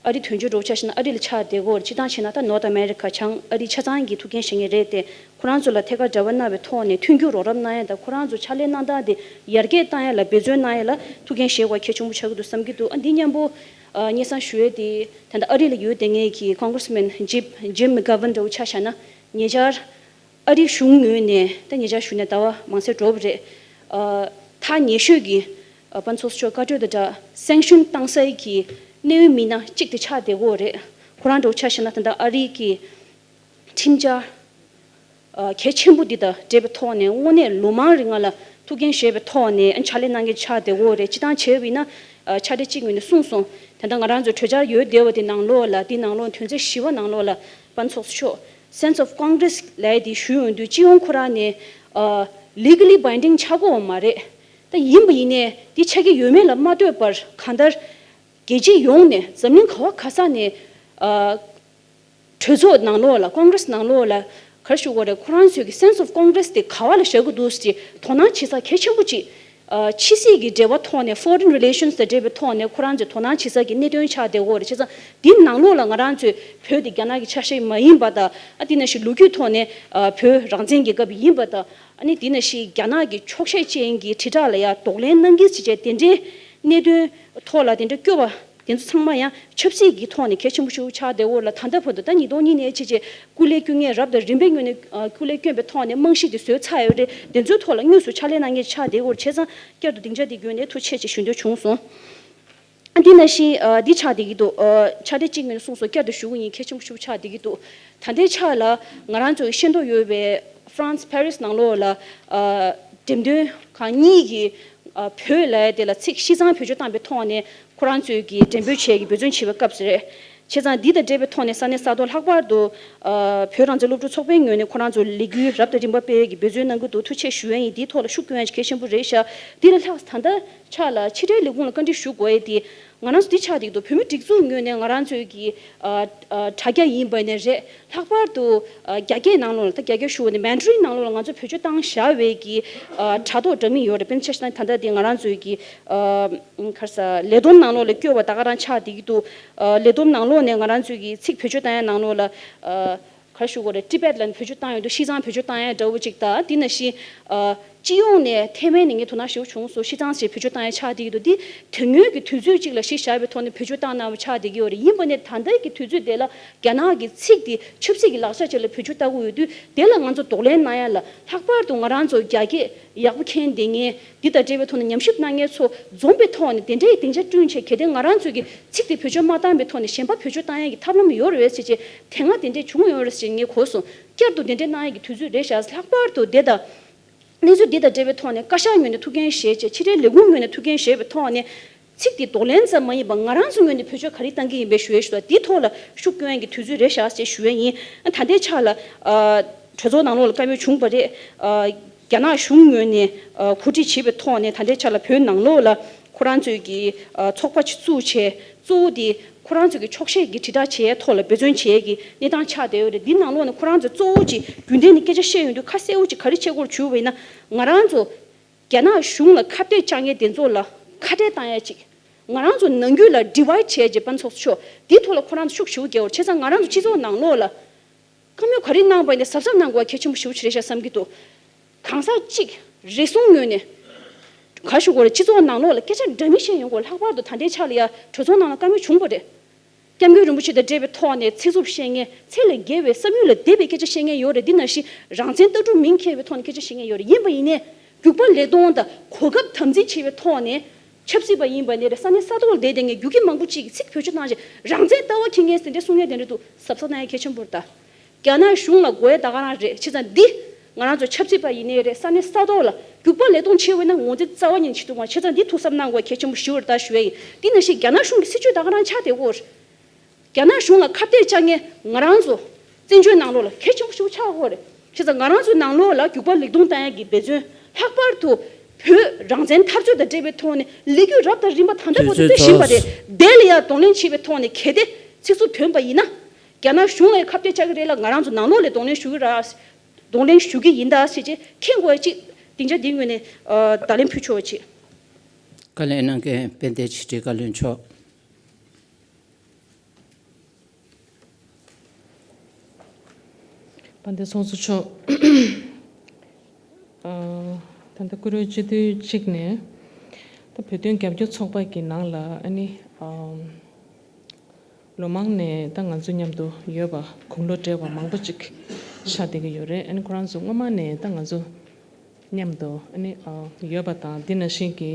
ཨ་རིའི་དོན་གཅོད་འདྲ་བོ་ཆ་བཞག་ན་ཨ་རི་ལ་ཆགས་བསྡད་ཀྱི་ཡོད་རེད། སྤྱིར་བཏང་བྱས་ན་ད་North America བྱང་ཨ་རི་ཆ་ཚང་གི་ཐུགས་འགན་བཞེས་མཁན་རེད་དེ། ཁོ་རང་ཚོ་ལ་ཐད་ཀར་འབྲེལ་བ་གནང་བའི་ཐོག་ནས་མཐུན་འགྱུར་རོགས་རམ་གནང་ཡ་དང་། ཁོ་རང་ཚོ་ཕྱག་ལས་གནང་སྟངས་དེ་ཡར་རྒྱས་གཏོང་ཡ་ལ་འབད་བརྩོན་གནང་ཡ་ལ་ཐུགས་འགན་བཞེས་དགོས་པ་གལ་ཆེན་པོ་ཆགས་ཀྱི་འདུག་བསམ་གྱི་འདུག་ཨ། འདི་མཉམ་པོ། ཨ། སྙན་སེང་ཞུ་ཡས་དེ་ད་ལྟ་ཨ་རི་ལ་ཡོད་བསྡད་མཁན་གྱི་Congressman Jim Jim McGovern འདྲ་བོ་ཆ་བཞག་ན། ཉེ་ཆར་ཨ་རིའི་གཞུང་ངོས་ནས། ད་ཉེ་ཆར་ཞུས་ན་ཟླ་བ་མང་ཙམ་འགྲོ་བ་རེད། ཨ། ཐག་ཉེ་ཤོས་ཀྱི། ཨ། དཔལ་ཚོགས་གཙོ་མཆོག་བཀའ་གྲོས་དང་སྦྲགས་སེང་ཤུན་བཏང་སའི་གི་གནད་ཡོད་མི་སྣ་གཅིག་དེ་ཆགས་བསྡད་ཀྱི་ཡོད་རེད། ཁོ་རང་འདྲ་བོ་ཆ་བཞག་ན་ད་ལྟ་ཨ་རིའི་གི་ཁྲིམས་འཆར། ཨ། གལ་ཆེན་པོ་འདི་དང་འབྲེལ་བའི་ཐོག་ནས་དངོས་གནས་ལོ་མང་རིང་ལ་ཐུགས་འགན་བཞེས་པའི་ཐོག་ནས། ཨ། ཕྱག་ལས་གནང་མཁན་ཆགས་བསྡད་ཀྱི་ཡོད་རེད། སྤྱིར་བཏང་བྱས་པ་ཡིན་ན། ཨ། ཕྱག་སྦྲེལ་གཅིག་ངོས་ནས་གསུངས་སོང་། ད་ལྟ་ང་རང་ཚོའི་གྲོས་འཆར་ཡོད་བསྡད་པ་དེ་ནང་ལོགས་ལ། དེ་ནང་ལོགས་དོན་ཚན་བཞི་པ་ནང་ལོགས་ལ་དཔལ་ཚོགས་གཙོ་མཆོག Sense of Congress ལབ་ཡ་དེ་ཞུས་ཡོང་དུས། སྤྱི་ཡོངས་ཁོ་རང་ནས། ཨ། legally binding ཆགས་ཀྱི་ཡོད་མ་རེད། ད་ཡིན་པ་ཡིན་ནའི་དེ་ཆགས་ཀྱི་ཡོད་མེད་ལ་མ་ལྟོས་པར། གང་ལྟར་རྒྱལ་སྤྱི་ཡོངས་ནས། འཛམ་གླིང་ག་བ་ག་ས་ནས། ཨ། གྲོས་ཚོགས་ནང་ལོགས་ལ། Congress ནང་ལོགས་ལ། ག་རེ་ཞུ་དགོས་རེད། ཁོ་རང་ཚོའི་གི་Sense of Congress དེ་ག་བ་ལ་བཞག་གི་འདུག་ཟེར་དོ་སྣང་བྱེད་ས་གལ་ཆེན་པོ་གཅིག་ཨ། ཕྱི་སྲིད་ཀྱི་འབྲེལ་བ་ཐོག་ནས། foreign relations དང་འབྲེལ་བའི་ཐོག་ནས་ཁོ་རང་ཚོས་དོ་སྣང་བྱེད་ས་གི་གནད་དོན་ཆགས་བསྡད་ཀྱི་ཡོད་རེད། བྱས་ཙང་འདི་ནང་ལོགས་ལ་ང་རང་ཚོའི་བོད་དེ་རྒྱ་ནག་གི་ཆ་ཤས་མ་ཡིན་པ་དང་། ཨ། དེ་ནང་བཞིན་ལོ་རྒྱུས་ཐོག་ནས། ཨ། བོད་རང་བཙན་རྒྱལ་ཁབ་ཡིན་པ་དང་། ཨ་ནི་དེ་ནང་བཞིན་རྒྱ་ནག་གི་འཁྱོག་བཤད་ཅན་གྱི་དྲིལ་བསྒྲགས་ལ་ཡང་གདོང་ལེན་གནང་གི་ཟེར་བྱས། དེ་འདྲའི་གནད་དོན་ཐོག་ལ་དེ་འདྲ་སྐྱོ་བ་དེ་ཚོ་ཚང་མ་ཡང་ཆབ་སྲིད་ཀྱི་ཐོག་ནས་གལ་ཆེན་པོ་ཞིག་ཆགས་བསྡད་ཡོད་རེད་ལ། ད་ལྟ་བར་དུ་ད་ཉིས་སྟོང་གཉིས་ནས་བྱས་བྱས་སྐུ་ལས་བསྐྱོན་མཁན་རབ་དང་རིམ་པའི་ངོས་ནས། ཨ། སྐུ་ལས་བསྐྱོན་པའི་ཐོག་ནས་རྨང་གཞི་དེ་བཟོས་ཚར་ཡོད་རེད། དེ་ཚོའི་ཐོག་ལ་དངོས་སུ་ཕྱག་ལས་གནང་མཁན་ཆགས་བསྡད་ཡོད་རེད། བྱས་ཙང་བསྐྱར་དུ་སྡིངས་ཆ་དེ་བརྒྱུད་ནས་ཐུགས་རྗེ་ཆེ་ཞུ་འདོད་བྱུང་སོང་། ཨ། འདི་ནང་བཞིན། ཨ། འདི་ཆགས་བསྡད་ཀྱི་འདུག་ཨ། ཕྱག་སྦྲེལ་གཅིག་ངོས་ནས་གསུངས་སོང་། བསྐྱར་དུ་ཞུ་གི་ཡིན། གལ་ཆེན་པོ་ཞིག་ཆགས་བསྡད་ཀྱི་འདུག་ད་ལྟའི་ཆ་ལ་ང་རང་ཚོ་ཤེས་རྟོགས་ཡོད་པའི་France Paris ནང་ལོགས་ལ། ཨ། འགྲེམས་སྟོན་ཁང་གཉིས་ཀྱིས། ཨ། བོད་ལབ་ཡ་དེ་ལ་ཚིག་ཤིས་ཙང་བེད་སྤྱོད་བཏང་པའི་ཐོག་ནས་ཁོ་རང་ཚོས་ཀྱིས་འགྲེམས་སྤེལ་བྱེད་ཀྱི་འབད་བརྩོན་བྱེད་པའི་སྐབས་སུ་རེད། བྱས་ཙང་འདི་དང་འབྲེལ་བའི་ཐོག་ནས་ས་གནས་ས་ཐོག་ལྷག་པར་དུ། ཨ། བོད་རང་བཙན་སློབ་ཕྲུག་ཚོགས་པའི་ངོས་ནས་ཁོ་རང་ཚོ་ལས་འགུལ་རབ་དང་རིམ་པ་སྤེལ་ཡས་ཀྱི་འབད་བརྩོན་གནང་གི་འདུག་ཐུགས་རྗེ་ཆེ་ཞུ་ཡས་ཡིན། འདིའི་ཐོག་ལ་ཤུགས་སྐྱོན་ཡས་གལ་ཆེན་པོ་རེད་ཤག་འདི་ལས་ལྷག་ད་ལྟ་ཆ་ལ་ཕྱི་དྲིལ་ལས་ཁུངས་ལ་བཀའ་འདྲི་ཞུ་དགོས་ཡས་དེ། ང་རང་ཚོ་འདི་ཆགས་བསྡད་ཀྱི་འདུག་བོད་མིའི་སྒྲིག་འཛུགས་ངོས་ནས་ང་རང་ཚོའི་གི། ཨ། ཨ། དྲ་རྒྱ་ཡིན་པ་ནས་རེད། ལྷག་པར་དུ། ཨ། རྒྱ་སྐད་ནང་ལོགས་ལ། ད་རྒྱ་སྐད་ཞུ་བ་ནི་Mandarin ནང་ལོགས་ལ་ང་ཚོ་བེད་སྤྱོད་བཏང་བཞག་པའི་གི། ཨ། དྲ་ཐོག་འདྲ་མིན་ཡོད་རེད། དཔེར་ན་ཆ་བཞག་ན་ད་ལྟ་འདི་ང་རང་ཚོའི་གི། ཨ། ག་རེ་ཟ། ལས་བསྡོམས་ནང་ལོགས་ལ་བཀོད་པ་ད་ག་རང་ཆགས་བསྡད་ཀྱི་འདུག་ཨ། ལས་བསྡོམས་ནང་ལོགས་ནས་ང་རང་ཚོའི་གི་ཚིག་བེད་སྤྱོད་བཏང་ཡ་ནང་ལོགས་ལ། ཨ། ག་རེ་ཞུ་དགོས་རེད། Tibet ལབ་ནས་བེད་སྤྱོད་བཏང་ཡོད་འདུག་ཤིས་ཙང་བེད་སྤྱོད་བཏང་ཡ་འདྲ་བོ་ཅིག་དང་། དེ་ནང་བཞིན། ཨ། སྤྱི་ཡོངས་ནས་ཐའེ་ཝན་ནས་ངས་དོ་སྣང་ཞེ་པོ་བྱུང་སོང་། ཤིས་ཙང་ཞེས་བེད་སྤྱོད་བཏང་ཡ་ཆགས་བསྡད་ཀྱི་འདུག་འདི་དེ་སྔོན་གྱི་དུས་ཚོད་ཅིག་ལ་གཞི་བཞག་པའི་ཐོག་ནས་བེད་སྤྱོད་བཏང་གནང་བ་ཆགས་བསྡད་ཀྱི་ཡོད་རེད། ཡིན་པ་ནས་ད་ལྟའི་གི་དུས་ཚོད་དེ་ལ་རྒྱ་ནག་གི་ཚིག་དེ་ཆབ་སྲིད་ཀྱི་ལག་ཆ་ཅིག་ལ་བེད་སྤྱོད་བལྟ་གི་ཡོད་དུས། དེ་ལ་ང་ཚོ་གདོང་ལེན་གནང་ཡ་ལ། ལྷག་པར་དུ་ང་རང་ཚོ་རྒྱ་སྐད་ཡག་པོ་མཁྱེན་བསྡད་མཁན། འདི་དང་འབྲེལ་བའི་ཐོག་ནས་ཉམས་ཞིབ་གནང་མཁན་ཚོ་འཛོམས་པའི་ཐོག་ནས་དེ་འདྲའི་སྡིངས་ཆ་བསྐྲུན་བྱས། གལ་ཏེ་ང་རང་ཚོའི་གི་ཚིག་དེ་བེད་སྤྱོད་མ་བཏང་པའི་ཐོག་ནས་གཞན་པ་བེད་སྤྱོད་བཏང་ཡ་གི་ཐབས་ལམ་ཡོད་རེད་ཟེར་བྱས་དེ་སྔ་དེ་འདྲས་བྱུང་ཡོད་རེད་ཟེར་ངས་གོ་སོང་། བསྐྱར་དུ་དེ་འདྲས་གནང་ཡ་གི་དུས་ཚོད་རེད་ཤག་ལྷག་པར་དུ་དེ་དང་། གནས་ཚུལ་འདི་དང་འབྲེལ་བའི་ཐོག་ནས་བཀའ་ཤག་ངོས་ནས་ཐུགས་འགན་བཞེས་བྱས། ཕྱི་དྲིལ་ལས་ཁུངས་ངོས་ནས་ཐུགས་འགན་བཞེས་པའི་ཐོག་ནས། ཚིག་འདི་གདོང་ལེན་ཙམ་མ་ཡིན་པར་ང་རང་ཚོ་ངོས་ནས་བེད་སྤྱོད་ག་རེ་བཏང་གི་ཡིན་པའི་ཞུ་ཡས་ཞུ་དང་། འདིའི་ཐོག་ལ་ཤུགས་སྐྱོན་ཡས་ཀྱི་དུས་ཚོད་རེད་ཤག་ཅེས་ཞུ་ཡས་ཡིན། ད་ལྟའི་ཆ་ལ། ཨ། གྲོས་ཚོགས་ནང་ལོགས་ལ་བཀའ་མོལ་བྱུང་བ་རེད། ཨ། རྒྱ་ནག་གཞུང་ངོས་ནས། ཨ། གོ་སྒྲིག་བྱས་པའི་ཐོག་ནས་ད་ལྟའི་ཆ་ལ་བོད་ནང་ལོགས་ལ་ཁོ་རང་ཚོའི་གི། ཨ། ཚོགས་པ་ཅིག་བཙུགས་བྱས། གཙོ་བོ་དེ་ཁོ་རང་ཚོ་གི་འཁྱོག་བཤད་ཀྱི་དྲིལ་བསྒྲགས་བྱེད་ཡའི་ཐོག་ལ་འབད་བརྩོན་བྱེད་ཡས་ཀྱི་གནས་སྟངས་ཆགས་བསྡད་ཡོད་རེད། འདི་ནང་ལོགས་ནས་ཁོ་རང་ཚོ་གཙོ་བོ་ཅིག་རྒྱུན་ལྡན་ནས་སྐད་ཆ་བཤད་ཡོང་དུས་ཁ་གསལ་བོ་ཅིག་ག་རེ་བཤད་དགོས་རེད་ཞུ་བ་ཡིན་ན། ང་རང་ཚོ་རྒྱ་ནག་གཞུང་ལ་ཁ་གཏད་བཅག་མཁན་དེ་ཚོ་ལ་ཁ་བྲལ་བཏང་ཡ་ཅིག་ང་རང་ཚོ་ནང་ཁུལ་ལ་divide བྱས་རྗེས་དཔལ་ཚོགས་གཙོ་མཆོག་འདིའི་ཐོག་ལ་ཁོ་རང་ཚོ་ཤུགས་ཞེ་པོ་རྒྱག་དགོས་རེད། བྱས་ཙང་ང་རང་ཚོ་སྤྱི་ཚོགས་ནང་ལོགས་ལ་བཀའ་མོལ་ག་རེ་གནང་པ་ཡིན་ནའི་གཟབ་གཟབ་གནང་དགོས་པ་གལ་ཆེན་པོ་ཞེ་པོ་ཅིག་རེད་ཤག་བསམ་གྱི་འདུག་གང་ཟག་གཅིག་རེ་ཟུང་ངོས་ནས་ག་རེ་ཞུ་དགོས་རེད། སྤྱི་ཚོགས་ནང་ལོགས་ལ་སྐད་ཆ་འདྲ་མིན་བཤད་ཡོང་དགོས། ལྷག་པར་དུ་ད་ལྟའི་ཆ་ལ་ཡ་གྲོས་ཚོགས་ནང་ལ་བཀའ་མོལ་བྱུང་བ་རེད། སྐྱབས་མགོན་རིན་པོ་ཆེ་དང་འབྲེལ་བའི་ཐོག་ནས་ཚིག་རྩུབ་བཤད་མཁན། ཚད་ལས་བརྒལ་བའི་བསམ་ཡུལ་ལས་འདས་པའི་སྐད་ཆ་བཤད་མཁན་ཡོད་རེད། འདི་ནང་བཞིན་རང་བཙན་ལྟ་གྲུབ་མིང་འཁྱེར་བའི་ཐོག་ནས་སྐད་ཆ་བཤད་མཁན་ཡོད་རེད། ཡིན་པ་ཡིན་ནའི་རྒྱུག་པ་ལས་གཏོང་དང་གོ་སྐབས་དམ་འཛིན་བྱེད་པའི་ཐོག་ནས། ཆབ་སྲིད་པ་ཡིན་པ་ནས་རེད། ས་གནས་ས་ཐོག་ལ་བསྡད་བསྡད་མཁན་རྒྱུག་ཁྱི་མང་པོ་གཅིག་གིས་ཚིག་བེད་སྤྱོད་བཏང་བྱས་རང་བཙན་ལྟ་བ་འཁྱེར་མཁན་དེ་འདྲ་གསུང་མཁན་དེ་འདྲ་འདུག་གཟབ་གཟབ་གནང་ཡ་གལ་ཆེན་པོ་རེད་ད། རྒྱ་ནག་གཞུང་ལ་དགོས་ཡ་ད་ག་རང་རེད། བྱས་ཙང་འདི་ང་རང་ཚོ་ཆབ་སྲིད་པ་ཡིན་ནའི་རེད། ས་གནས་ས་ཐོག་ལ་རྒྱུག་པ་ལས་གཏོང་བྱེད་འོས་ན་ངོས་འཛིན་རྩ་བ་ཉིད་ནས་བྱེད་ཐུབ་མ་རེད། བྱས་ཙང་འདི་ཐུགས་གཟབ་གནང་དགོས་གལ་ཆེན་པོ་ཞེ་པོ་རེད་ད་ཞུ་ཡ་ཡིན། འདི་ནང་བཞིན་རྒྱ་ནག་གཞུང་གི་སྲིད་བྱུས་ད་ག་རང་ཆགས་བསྡད་ཡོད་རེད། རྒྱ་ནག་གཞུང་ལ་ཁ་གཏད་བཅག་མཁན་ང་རང་ཚོ་བཙན་བྱོལ་ནང་ལོགས་ལ་གལ་ཆེན་པོ་ཞེ་པོ་ཆགས་ཡོད་རེད། བྱས་ཙང་ང་རང་ཚོའི་ནང་ལོགས་ལ་རྒྱུག་པ་ལེགས་གཏོང་བཏང་ཡག་གི་འབད་བརྩོན། ལྷག་པར་དུ་བོད་རང་བཙན་འཐབ་རྩོད་དང་འབྲེལ་བའི་ཐོག་ནས་ལས་འགུལ་རབ་དང་རིམ་པ་ད་ལྟ་བར་དུ་དུས་ཚོད་སྤེལ་བཞིན་པ་རེད། ཚོད། དེ་ལ་ཡང་གདོང་ལེན་བྱེད་པའི་ཐོག་ནས་གལ་ཏེ་ཚིག་རྩུབ་ཐོན་པ་ཡིན་ན། རྒྱ་ནག་གཞུང་ལ་ཡང་ཁ་གཏད་བཅག་གི་རེད་ལ། ང་རང་ཚོ་ནང་ལོགས་ལ་གདོང་ལེན་ཞུ་གི་ར། གདོང་ལེན་ཞུ་གི་ཡིན་ད་ཟེར་བྱས་མཁྱེན་དགོས་ཡ་གཅིག་སྡིངས་ཆ་འདིའི་ངོས་ནས་ཨ། བརྡ་ལན་ཕུལ་ཆོག་པ་བྱེད། བཀའ་ལན་གནང་མཁན་དཔལ་ལྡན་ཕྱི་དྲིལ་བཀའ་བློན་མཆོག་དཔལ་ལྡན་ཚོགས་གཙོ་མཆོག་ཨ། ད་ལྟ་བཀུར་འོས་སྤྱི་འཐུས་གཅིག་ནས་ད་བོད་དོན་རྒྱབ་སྐྱོར་ཚོགས་པ་གི་ནང་ལ་ཨ་ནི་ཨ། ལོ་མང་ནས་ད་ང་ཚོ་མཉམ་དུ་ཡོད་པ་དགུང་ལོ་བགྲེས་པ་མང་པོ་ཅིག་ཤར་བསྡད་ཀྱི་ཡོད་རེད། ཨ་ནི་ཁོ་རང་ཚོ་སྔོན་མ་ནས་ད་ང་ཚོ་མཉམ་དུ་ཨ་ནི་ཨ། ཡོད་པ་དང་། འདི་ནང་བཞིན་གྱི་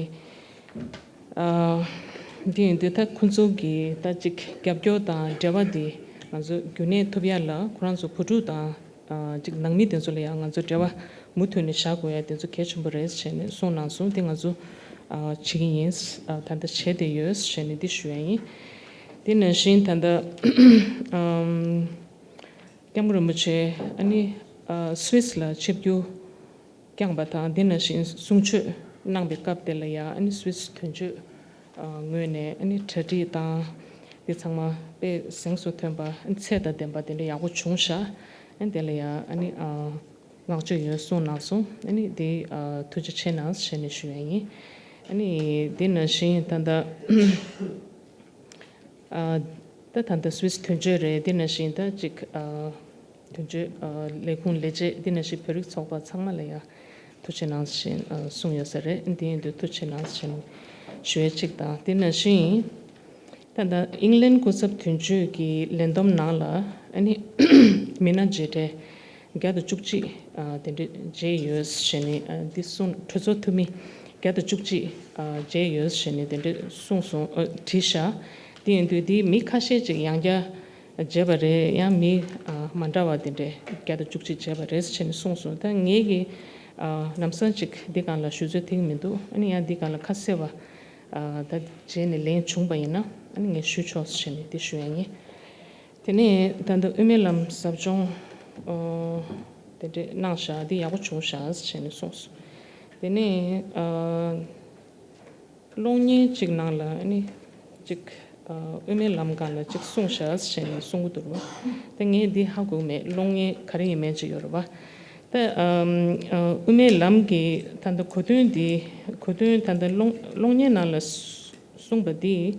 ཨ། འདི་ཡིན་དུས་ད་ཁོ་ཚོ་གི་ད་ཅིག་རྒྱབ་སྐྱོར་དང་འབྲེལ་བ་འདི་ང་ཚོ་རྒྱུན་གནས་ཐུབ་ཡ་ལ་ཁོ་རང་ཚོ་བུ་ཕྲུག་དང་ཨ། ཅིག་ནང་མི་དེ་ཚོ་ལ་ཡང་ང་ཚོ་འབྲེལ་བ་མུ་མཐུད་ནས་བཞག་དགོས་ཡ་དེ་ཚོ་གལ་ཆེན་པོ་རེད་ཟེར་ནས་གསུངས་གནང་སོང་། དེ་ང་ཚོ་ཨ། བྱེད་ཀྱི་ཡིན། ཨ། ད་ལྟ་བྱས་བསྡད་ཡོད་ཟེར་ནས་འདི་ཞུ་ཡ་ཡིན། དེ་ནང་བཞིན་ད་ལྟ་ཨམ། སྐྱབས་མགོན་རིན་པོ་ཆེ་ཨ་ནི་ཨ། སུད་སི་ལ་ཆིབས་བསྒྱུར་བསྐྱངས་པ་དང་། དེ་ནང་བཞིན་གསུང་ཆོས་གནང་པའི་སྐབས་དེ་ལ་ཡང་ཨ་ནི་སུད་སི་དོན་གཅོད་ཨ། ངོས་ནས་ཨ་ནི་གྲ་སྒྲིག་དང་དེ་ཚང་མ་དཔེ་གཟེངས་སུ་ཐོན་པ། ཨ་ནི་ཚད་དང་ལྡན་པ་དེ་འདྲ་ཡག་པོ་བྱུང་ཤག་ཨ་ནི་དེ་ལ་ཡང་ཨ་ནི་ཨ། བསྔགས་བརྗོད་ཡོད་གསུངས་གནང་སོང་། ཨ་ནི་དེ་ཨ། ཐུགས་རྗེ་ཆེ་གནང་ཞེས་ནས་ཞུ་ཡ་ཡིན། ཨ་ནི་དེ་ནང་བཞིན་ད་ལྟ་ཨ། ད་ད་ལྟ་སུད་སི་དོན་གཅོད་རེད། དེ་ནང་བཞིན་ད་ཅིག་ཨ། དོན་གཅོད་ཨ། ལས་ཁུངས་ལས་བྱེད། དེ་ནང་བཞིན་བོད་རིགས་ཚོགས་པ་ཚང་མ་ལ་ཡང་ཐུགས་རྗེ་གནང་ཞེས་ཨ། གསུངས་ཡོད་ས་རེད། དེ་ཡིན་དུས་ཐུགས་རྗེ་གནང་ཞེས་ཞུ་ཡ་གཅིག་དང་། དེ་ནང་བཞིན། ད་ལྟ་ཨིང་ལན་སྐུ་ཚབ་དོན་གཅོད་ཀྱི་ལས་བསྡོམས་ནང་ལ་ཨ་ནི་མི་སྣ་བརྗེ་གྲས་བརྒྱ་དང་བཅུ་གཅིག་ཨ། དེ་འདྲ་བརྗེས་ཡོད་ཟེར་ནས་ཨ། འདི་གསུངས། གྲོས་ཚོགས་འཐུས་མི་བརྒྱ་དང་བཅུ་གཅིག་ཨ། བརྗེས་ཡོད་ཟེར་ནས་དེ་འདྲ་གསུངས་སོང་། ཨ། བྲིས་ཤག་དེ་ཡིན་དུས་འདི་མི་ཁ་ཤས་ཅིག་ཡང་བསྐྱར་བརྗེས་པ་རེད། ཡང་མི་ཨ། མ་འདྲ་བ་དེ་འདྲ་བརྒྱ་དང་བཅུ་གཅིག་བརྗེས་པ་རེད་ཟེར་ནས་གསུངས་སོང་། ད་ངས་ཀྱིས་ཨ། ལམ་སང་ཅིག་འདི་སྒང་ལ་ཞུ་ཚོད་ཐིག་མི་འདུག་ཨ་ནི་ཡང་འདི་སྒང་ལ་ཁ་གསལ་བ་ཨ། ད་རྗེས་ནས་ལན་བྱུང་པ་ཡིན་ན་ཨ་ནི་ངས་ཞུ་ཆོག་ཟེར་ནས་འདི་ཞུ་ཡ་ཡིན། དེ་ནས་ད་ལྟ་དབུ་མའི་ལམ་ཟབ་སྦྱོང་ཨོ། དེ་འདྲས་གནང་ཤག་འདི་ཡག་པོ་བྱུང་ཤག་ཟེར་ནས་གསུངས་སོང་། དེ་ནས་ཨ། གློག་བརྙན་གཅིག་ནང་ལ་ཨ་ནི་གཅིག་ཨ། དབུ་མའི་ལམ་སྒང་ལ་གཅིག་གསུངས་ཤག་ཟེར་ནས་གསུང་གི་འདུག་རེད་བ། ད་ངས་འདི་ཧ་གོ་མེད། གློག་བརྙན་ག་རེ་ཡིན་མིན་ཅིག་ཡོད་རེད་བ། ད་ཨ། ཨ། དབུ་མའི་ལམ་གྱི་ད་ལྟ་གོ་དོན་འདི། གོ་དོན་ད་ལྟ་གློག་གློག་བརྙན་ནང་ལ་གསུངས་པ་འདི།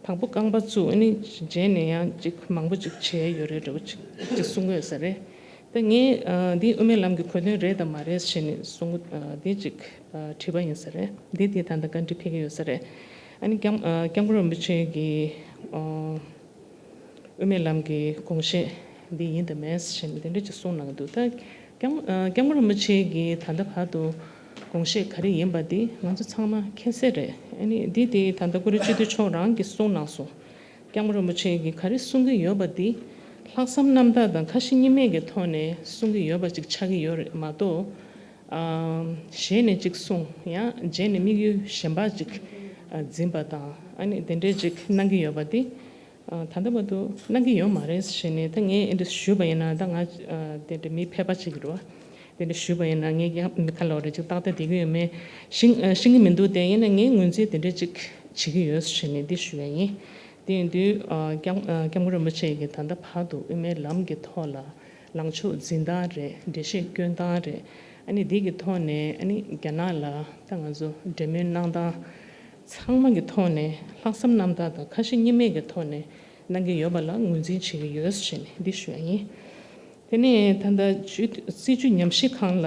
དང་པོ་རྐང་པ་བཙུགས། ཨ་ནི་རྗེས་ནས་ཡང་ཅིག་མང་པོ་ཅིག་བྱས་ཡོད་རེད་འདྲ་པོ་ཅིག་ཅིག་གསུང་གི་ཡོད་ས་རེད། ད་ངས་ཨ། འདི་དབུ་མའི་ལམ་གྱི་གོ་དོན་རེད་དམ་མ་རེད་ཟེར་ནས་གསུང་གི་ཨ། འདི་ཅིག་ཨ། དྲིས་པ་ཡིན་ས་རེད། འདི་དེ་ད་ལྟ་བཀའ་འདྲི་ཕེབས་ཀྱི་ཡོད་ས་རེད། ཨ་ནི་སྐྱབས་ཨ། སྐྱབས་མགོན་རིན་པོ་ཆེ་གིས་ཨ། དབུ་མའི་ལམ་གྱི་དགོངས་བཞེད་འདི་ཡིན་དམ་མེད་ཟེར་ནས་དེ་འདྲ་ཅིག་གསུངས་གནང་གི་འདུག་ད་སྐྱབས་ཨ། སྐྱབས་མགོན་རིན་པོ་ཆེ་གིས་ད་ལྟ་བར་དུ་དགོངས་བཞེད་ག་རེ་ཡིན་པ་འདི་ང་ཚོ་ཚང་མ་མཁྱེན་གསལ་རེད། ཨ་ནི་འདི་དེ་ད་ལྟ་བཀུར་འོས་སྤྱི་འཐུས་མཆོག་རང་གིས་གསུངས་གནང་སོང་། སྐྱབས་མགོན་རིན་པོ་ཆེ་གིས་ག་རེ་གསུང་གི་ཡོད་པ་འདི་ལྷག་བསམ་རྣམ་དག་དང་ཁ་ཞེ་གཉིས་མེད་ཀྱི་ཐོག་ནས་གསུང་གི་ཡོད་པ་ཅིག་ཆགས་ཀྱི་ཡོད་རེད་མ་གཏོགས། ཨ། ཞལ་ནས་ཅིག་གསུངས། ཡང་རྗེས་ནས་དམིགས་ཡུལ་གཞན་པ་ཅིག་ཨ། འཛིན་པ་དང་། ཨ་ནི་དེ་འདྲས་ཅིག་གནང་གི་ཡོད་པ་འདི་ཨ། ད་ལྟ་བར་དུ་གནང་གི་ཡོད་མ་རེད་ཟེར་ནས། ད་ངས་འདི་འདྲ་ཞུས་པ་ཡིན་ན་ད་ང་ཨ། དེ་འདྲ་མི་ཕལ་པ་ཅིག་རེད་བ། དེ་འདྲ་ཞུས་པ་ཡིན་ན་ངས་ཀྱང་མི་ཁ་ལོ་རེ་ཅིག་ཏག་ཏག་བསྡད་ཀྱི་ཡོད་མེད་ཤེས་ཨ། ཤེས་ཀྱི་མི་འདུག་དེ་ཡིན་ན་ངས་ངོས་འཛིན་དེ་འདྲ་ཅིག་བྱེད་ཀྱི་ཡོད་ཟེར་ནས་འདི་ཞུ་ཡ་ཡིན། དེ་ཡིན་དུས་ཨ། སྐྱབས་ཨ། སྐྱབས་མགོན་རིན་པོ་ཆེ་གིས་ད་ལྟ་བར་དུ་དབུ་མའི་ལམ་གྱི་ཐོག་ལ་ལངས་ཕྱོགས་འཛིན་སྟངས་རེད། འགྲེལ་བཤད་སྐྱོན་སྟངས་རེད། ཨ་ནི་འདི་གི་ཐོག་ནས་ཨ་ནི་རྒྱ་ནག་ལ་ད་ང་ཚོ་འབྲེལ་མོལ་གནང་སྟངས་ཚང་མ་གི་ཐོག་ནས་ལྷག་བསམ་རྣམ་དག་དང་ཁ་ཞེ་གཉིས་མེད་ཀྱི་ཐོག་ནས་གནང་གི་ཡོད་པ་ལ་ངོས་འཛིན་བྱེད་ཀྱི་ཡོད་ཟེར་ནས་འདི་ཞུ་ཡ་ཡིན། དེ་ནས་ད་ལྟ་སྤྱི་སྲིད་བྱུས་ཉམས་ཞིབ་ཁང་ལ་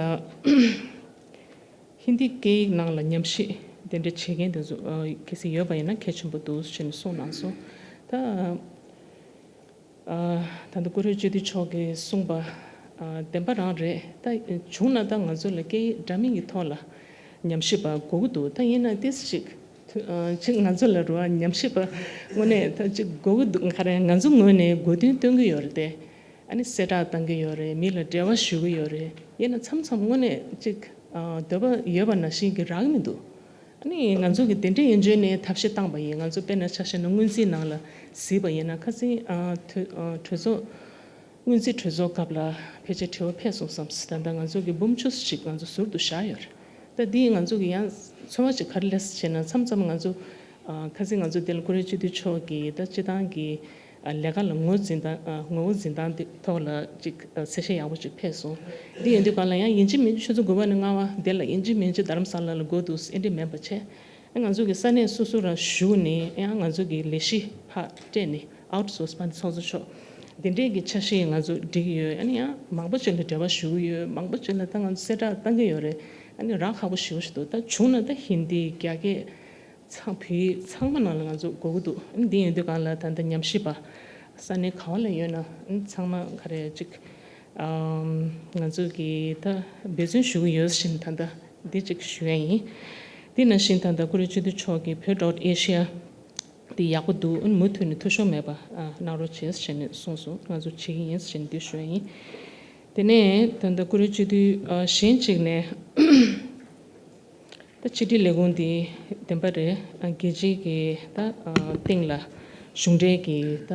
ཧིན་དི་སྐད་ཡིག་ནང་ལ་ཉམས་ཞིབ་དེ་འདྲ་བྱེད་མཁན་དེ་ཚོ་ཨ། གལ་སྲིད་ཡོད་པ་ཡིན་ན་གལ་ཆེན་པོ་འདུག་ཟེར་ནས་གསུངས་གནང་སོང་། ད་ཨ། ད་ལྟ་བཀུར་འོས་སྤྱི་འཐུས་མཆོག་གིས་གསུངས་པ་ཨ། བདེན་པ་རང་རེད། ད་བྱུང་ན་ད་ང་ཚོ་ལ་སྐད་ཡིག་འདྲ་མིན་གྱི་ཐོག་ལ་ཉམས་ཞིབ་པ་དགོས་ཀྱི་འདུག་ད་ཡིན་ན་ཏིས་ཅིག་ཨ། ཅིག་ང་ཚོ་ལ་རུ་བ་ཉམས་ཞིབ་པ་དངོས་གནས་ད་ཅིག་དགོས་ཀྱི་འདུག་ག་རེ་ང་ཚོ་ངོས་ནས་དགོས་འདུན་བཏོན་གྱི་ཡོད་རེད་དེ། ཨ་ནི་གསལ་བསྒྲགས་བཏང་གི་ཡོད་རེད། མི་ལ་འབྲེལ་བ་ཞུ་གི་ཡོད་རེད། ཡིན་ན་མཚམས་མཚམས་དངོས་གནས་ཅིག་ཨ། འདོད་པ་ཡོད་པ་ནང་བཞིན་གྱི་རག་མི་འདུག་ཨ་ནི་ང་ཚོ་གི་དེ་འདྲ་ཡིན་བརྗོད་ནས་ཐབས་ཤེས་བཏང་པ་ཡིན། ང་ཚོ་དཔེར་ན་ཆ་བཞག་ན་སྔོན་རྩིས་ནང་ལ་གཟིགས་པ་ཡིན་ན་ཁ་སང་ཨ། གྲོས་ཨ། གྲོས་ཚོགས་ སྔོན་རྩིས་གྲོས་ཚོགས་སྐབས་ལ་ཕལ་ཆེར་དྲི་བ་ཕེབས་སོང་བསམ། ད་ལྟ་ང་ཚོ་གི་འབུམ་བཅུ་ཞིག་ང་ཚོ་ཟུར་དུ་བཞག་ཡོད་རེད། ད་འདི་ང་ཚོ་གི་ཡང་ཚོར་བ་ཅིག་ག་རེ་སླེབས་ཟེར་ན། མཚམས་མཚམས་ང་ཚོ་ཨ་ཁ་སང་ང་ཚོ་འདི་ལ་བཀུར་འོས་སྤྱི་འཐུས་མཆོག་གིས་ད་སྤྱི་བཏང་གི་ཨ་ལས་ཀ་ལ་ངོ་འཛིན་སྟངས་ཨ་ངོ་བོ་འཛིན་སྟངས་དེ་ཐོག་ལ་ཅིག་ཨ་གསལ་བཤད་ཡག་པོ་ཅིག་ཕེབས་སོང་། འདི་ཡིན་དུས་གང་ལ་ཡང་ཡིན་གཅིག་མིན་གཅིག་ཆུ་ཚོད་དགུ་པ་ནས་ལྔ་པ་འདི་ལ་ཡིན་གཅིག་མིན་གཅིག་རྡ་རམ་ས་ལ་ལ་འགོ་འདུག་ཨེ་འདྲ་མིན་པ་བྱས། ཨ་ང་ཚོ་གི་ས་གནས་སོ་སོ་རང་བཞུགས་ནས་ཡང་ང་ཚོ་གི་ལས་གཞི་ཕར་སྤྲད་ནས་outsource ཕར་ཚོགས་གཙོ་མཆོག་འདི་འདྲས་ཀྱི་འཆར་གཞི་ང་ཚོ་སྒྲིག་ཡོད། ཨ་ནི་ཡང་མང་པོ་ཅིག་ལ་འབྲེལ་བ་ཞུ་གི་ཡོད། མང་པོ་ཅིག་ལ་ད་ང་ཚོ་གསལ་བསྒྲགས་བཏང་གི་ཡོད་རེད། ཨ་ནི་རག་ཁག་པོ་ཞེ་པོ་ཞིག་འདུག་ད་བྱུང་ན་ད་ཧིན་དི་རྒྱ་སྐད་ཚང་བོད་ཡིག་ཚང་མ་ནང་ལ་ང་ཚོ་དགོས་ཀྱི་འདུག་ཨ་ནི་འདི་ཡིན་དུས་གང་ལ་ད་ལྟ་ཉམས་ཞིབ་པ་ས་གནས་ག་བ་ལ་ཡོད་ན་ཨ་ནི་ཚང་མ་ག་རེ་ཅིག་ཨམ། ང་ཚོ་གིས་ད་འབད་བརྩོན་ཞུ་གི་ཡོད་བཞིན་ད་ལྟ་འདི་གཅིག་ཞུ་ཡ་ཡིན། དེ་ནང་བཞིན་ད་ལྟ་བཀུར་འོས་སྤྱི་འཐུས་མཆོག་གིས་བོད་ཌོཊ་ཨེ་ཤི་ཡ་འདི་ཡག་པོ་འདུག་མུ་མཐུད་ནས་འཐུས་ཤོར་མེད་པ་གནང་རོགས་བྱེད་ཟེར་ནས་གསུངས་སོང་། ང་ཚོ་བྱེད་ཀྱི་ཡིན་ཟེར་ནས་འདི་ཞུ་ཡ་ཡིན། དེ་ནས་ད་ལྟ་བཀུར་འོས་སྤྱི་འཐུས་གཞན་གཅིག་ནས། ད་ཕྱི་དྲིལ་ལས་ཁུངས་འདི་བདེན་པ་རེད། ཨ་རྒྱལ་སྤྱིའི་གི་ད་ཨ་སྟེང་ལ་གཞུང་འབྲེལ་གྱི་ད་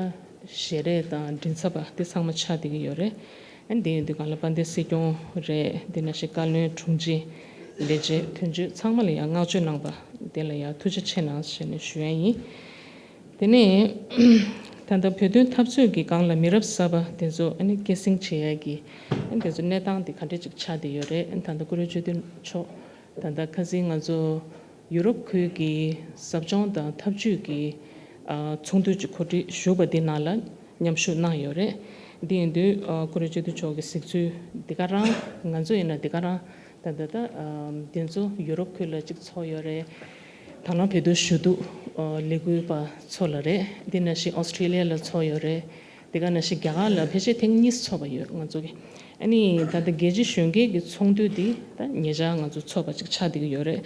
ཞལ་རས་དང་མགྲིན་ཚབ་པ་དེ་ཚང་མ་ཆགས་བསྡད་ཀྱི་ཡོད་རེད། ཨ་འདི་ཡིན་དུས་གང་ལ་དཔལ་ལྡན་སྲིད་སྐྱོང་རེད། དེ་ནང་བཞིན་བཀའ་བློན་དྲུང་ཆེ་ལས་བྱེད་དོན་གཅོད་ཚང་མ་ལ་ཡང་བསྔགས་བརྗོད་གནང་པ་དེ་ལ་ཡང་ཐུགས་རྗེ་ཆེ་གནང་ཞེས་ནས་ཞུ་ཡ་ཡིན། དེ་ནས་ད་ལྟ་བོད་དོན་འཐབ་རྩོད་ཀྱི་སྒང་ལ་མི་རབས་གསར་པ་དེ་ཚོ་ཨ་ནི་སྐྱེད་སྲིང་བྱེད་ཡ་གི་ཨ་ནི་དེ་ཚོ་གནས་སྟངས་དེ་ག་འདྲས་ཅིག་ཆགས་བསྡད་ཡོད་རེད། ཨ་ནི་ད་ལྟ་བཀུར་འོས་སྤྱི་འཐུས་མཆོག་ད་ལྟ་ཁ་སང་ང་ཚོ་ཡུ་རོབ་ཁུལ་གྱི་ཟབ་སྦྱོང་དང་ཐབས་ཇུས་ཀྱི་ཨ་ཚོགས་འདུ་ཅིག་གོ་སྒྲིག་ཞུས་པ་འདི་ནང་ལ་མཉམ་ཞུགས་གནང་ཡོད་རེད། འདི་ཡིན་དུས་ཨ་བཀུར་འོས་སྤྱི་འཐུས་མཆོག་གི་གཟིགས་ཚུལ་འདི་ག་རང་ང་ཚོ་ཡིན་ན་འདི་ག་རང་ད་ལྟ་ད་ཨ་འདི་ཚོ་ཡུ་རོབ་ཁུལ་ལ་ཅིག་ཚོགས་ཡོད་རེད། དང་བླངས་བོད་དོན་ཞུ་གཏུག་ཨ་ལས་འགུལ་པ་ཚོ་ལ་རེད། འདི་ནང་བཞིན་ཨོ་སི་ཁྲེ་ལི་ཡ་ལ་ཚོགས་ཡོད་རེད། དེ་ག་ནང་བཞིན་རྒྱ་གར་ལ་ཕལ་ཆེར་ཐེངས་གཉིས་ཚོགས་པ་ཡོད་ང་ཚོ་གི། ཨ་ནི་ད་ལྟ་རྒྱལ་སྤྱི་གཞོན་སྐྱེས་ཀྱི་ཚོགས་འདུ་འདི་ད་ཉེ་ཆར་ང་ཚོ་ཚོགས་པ་ཅིག་ཆགས་བསྡད་ཀྱི་ཡོད་རེད།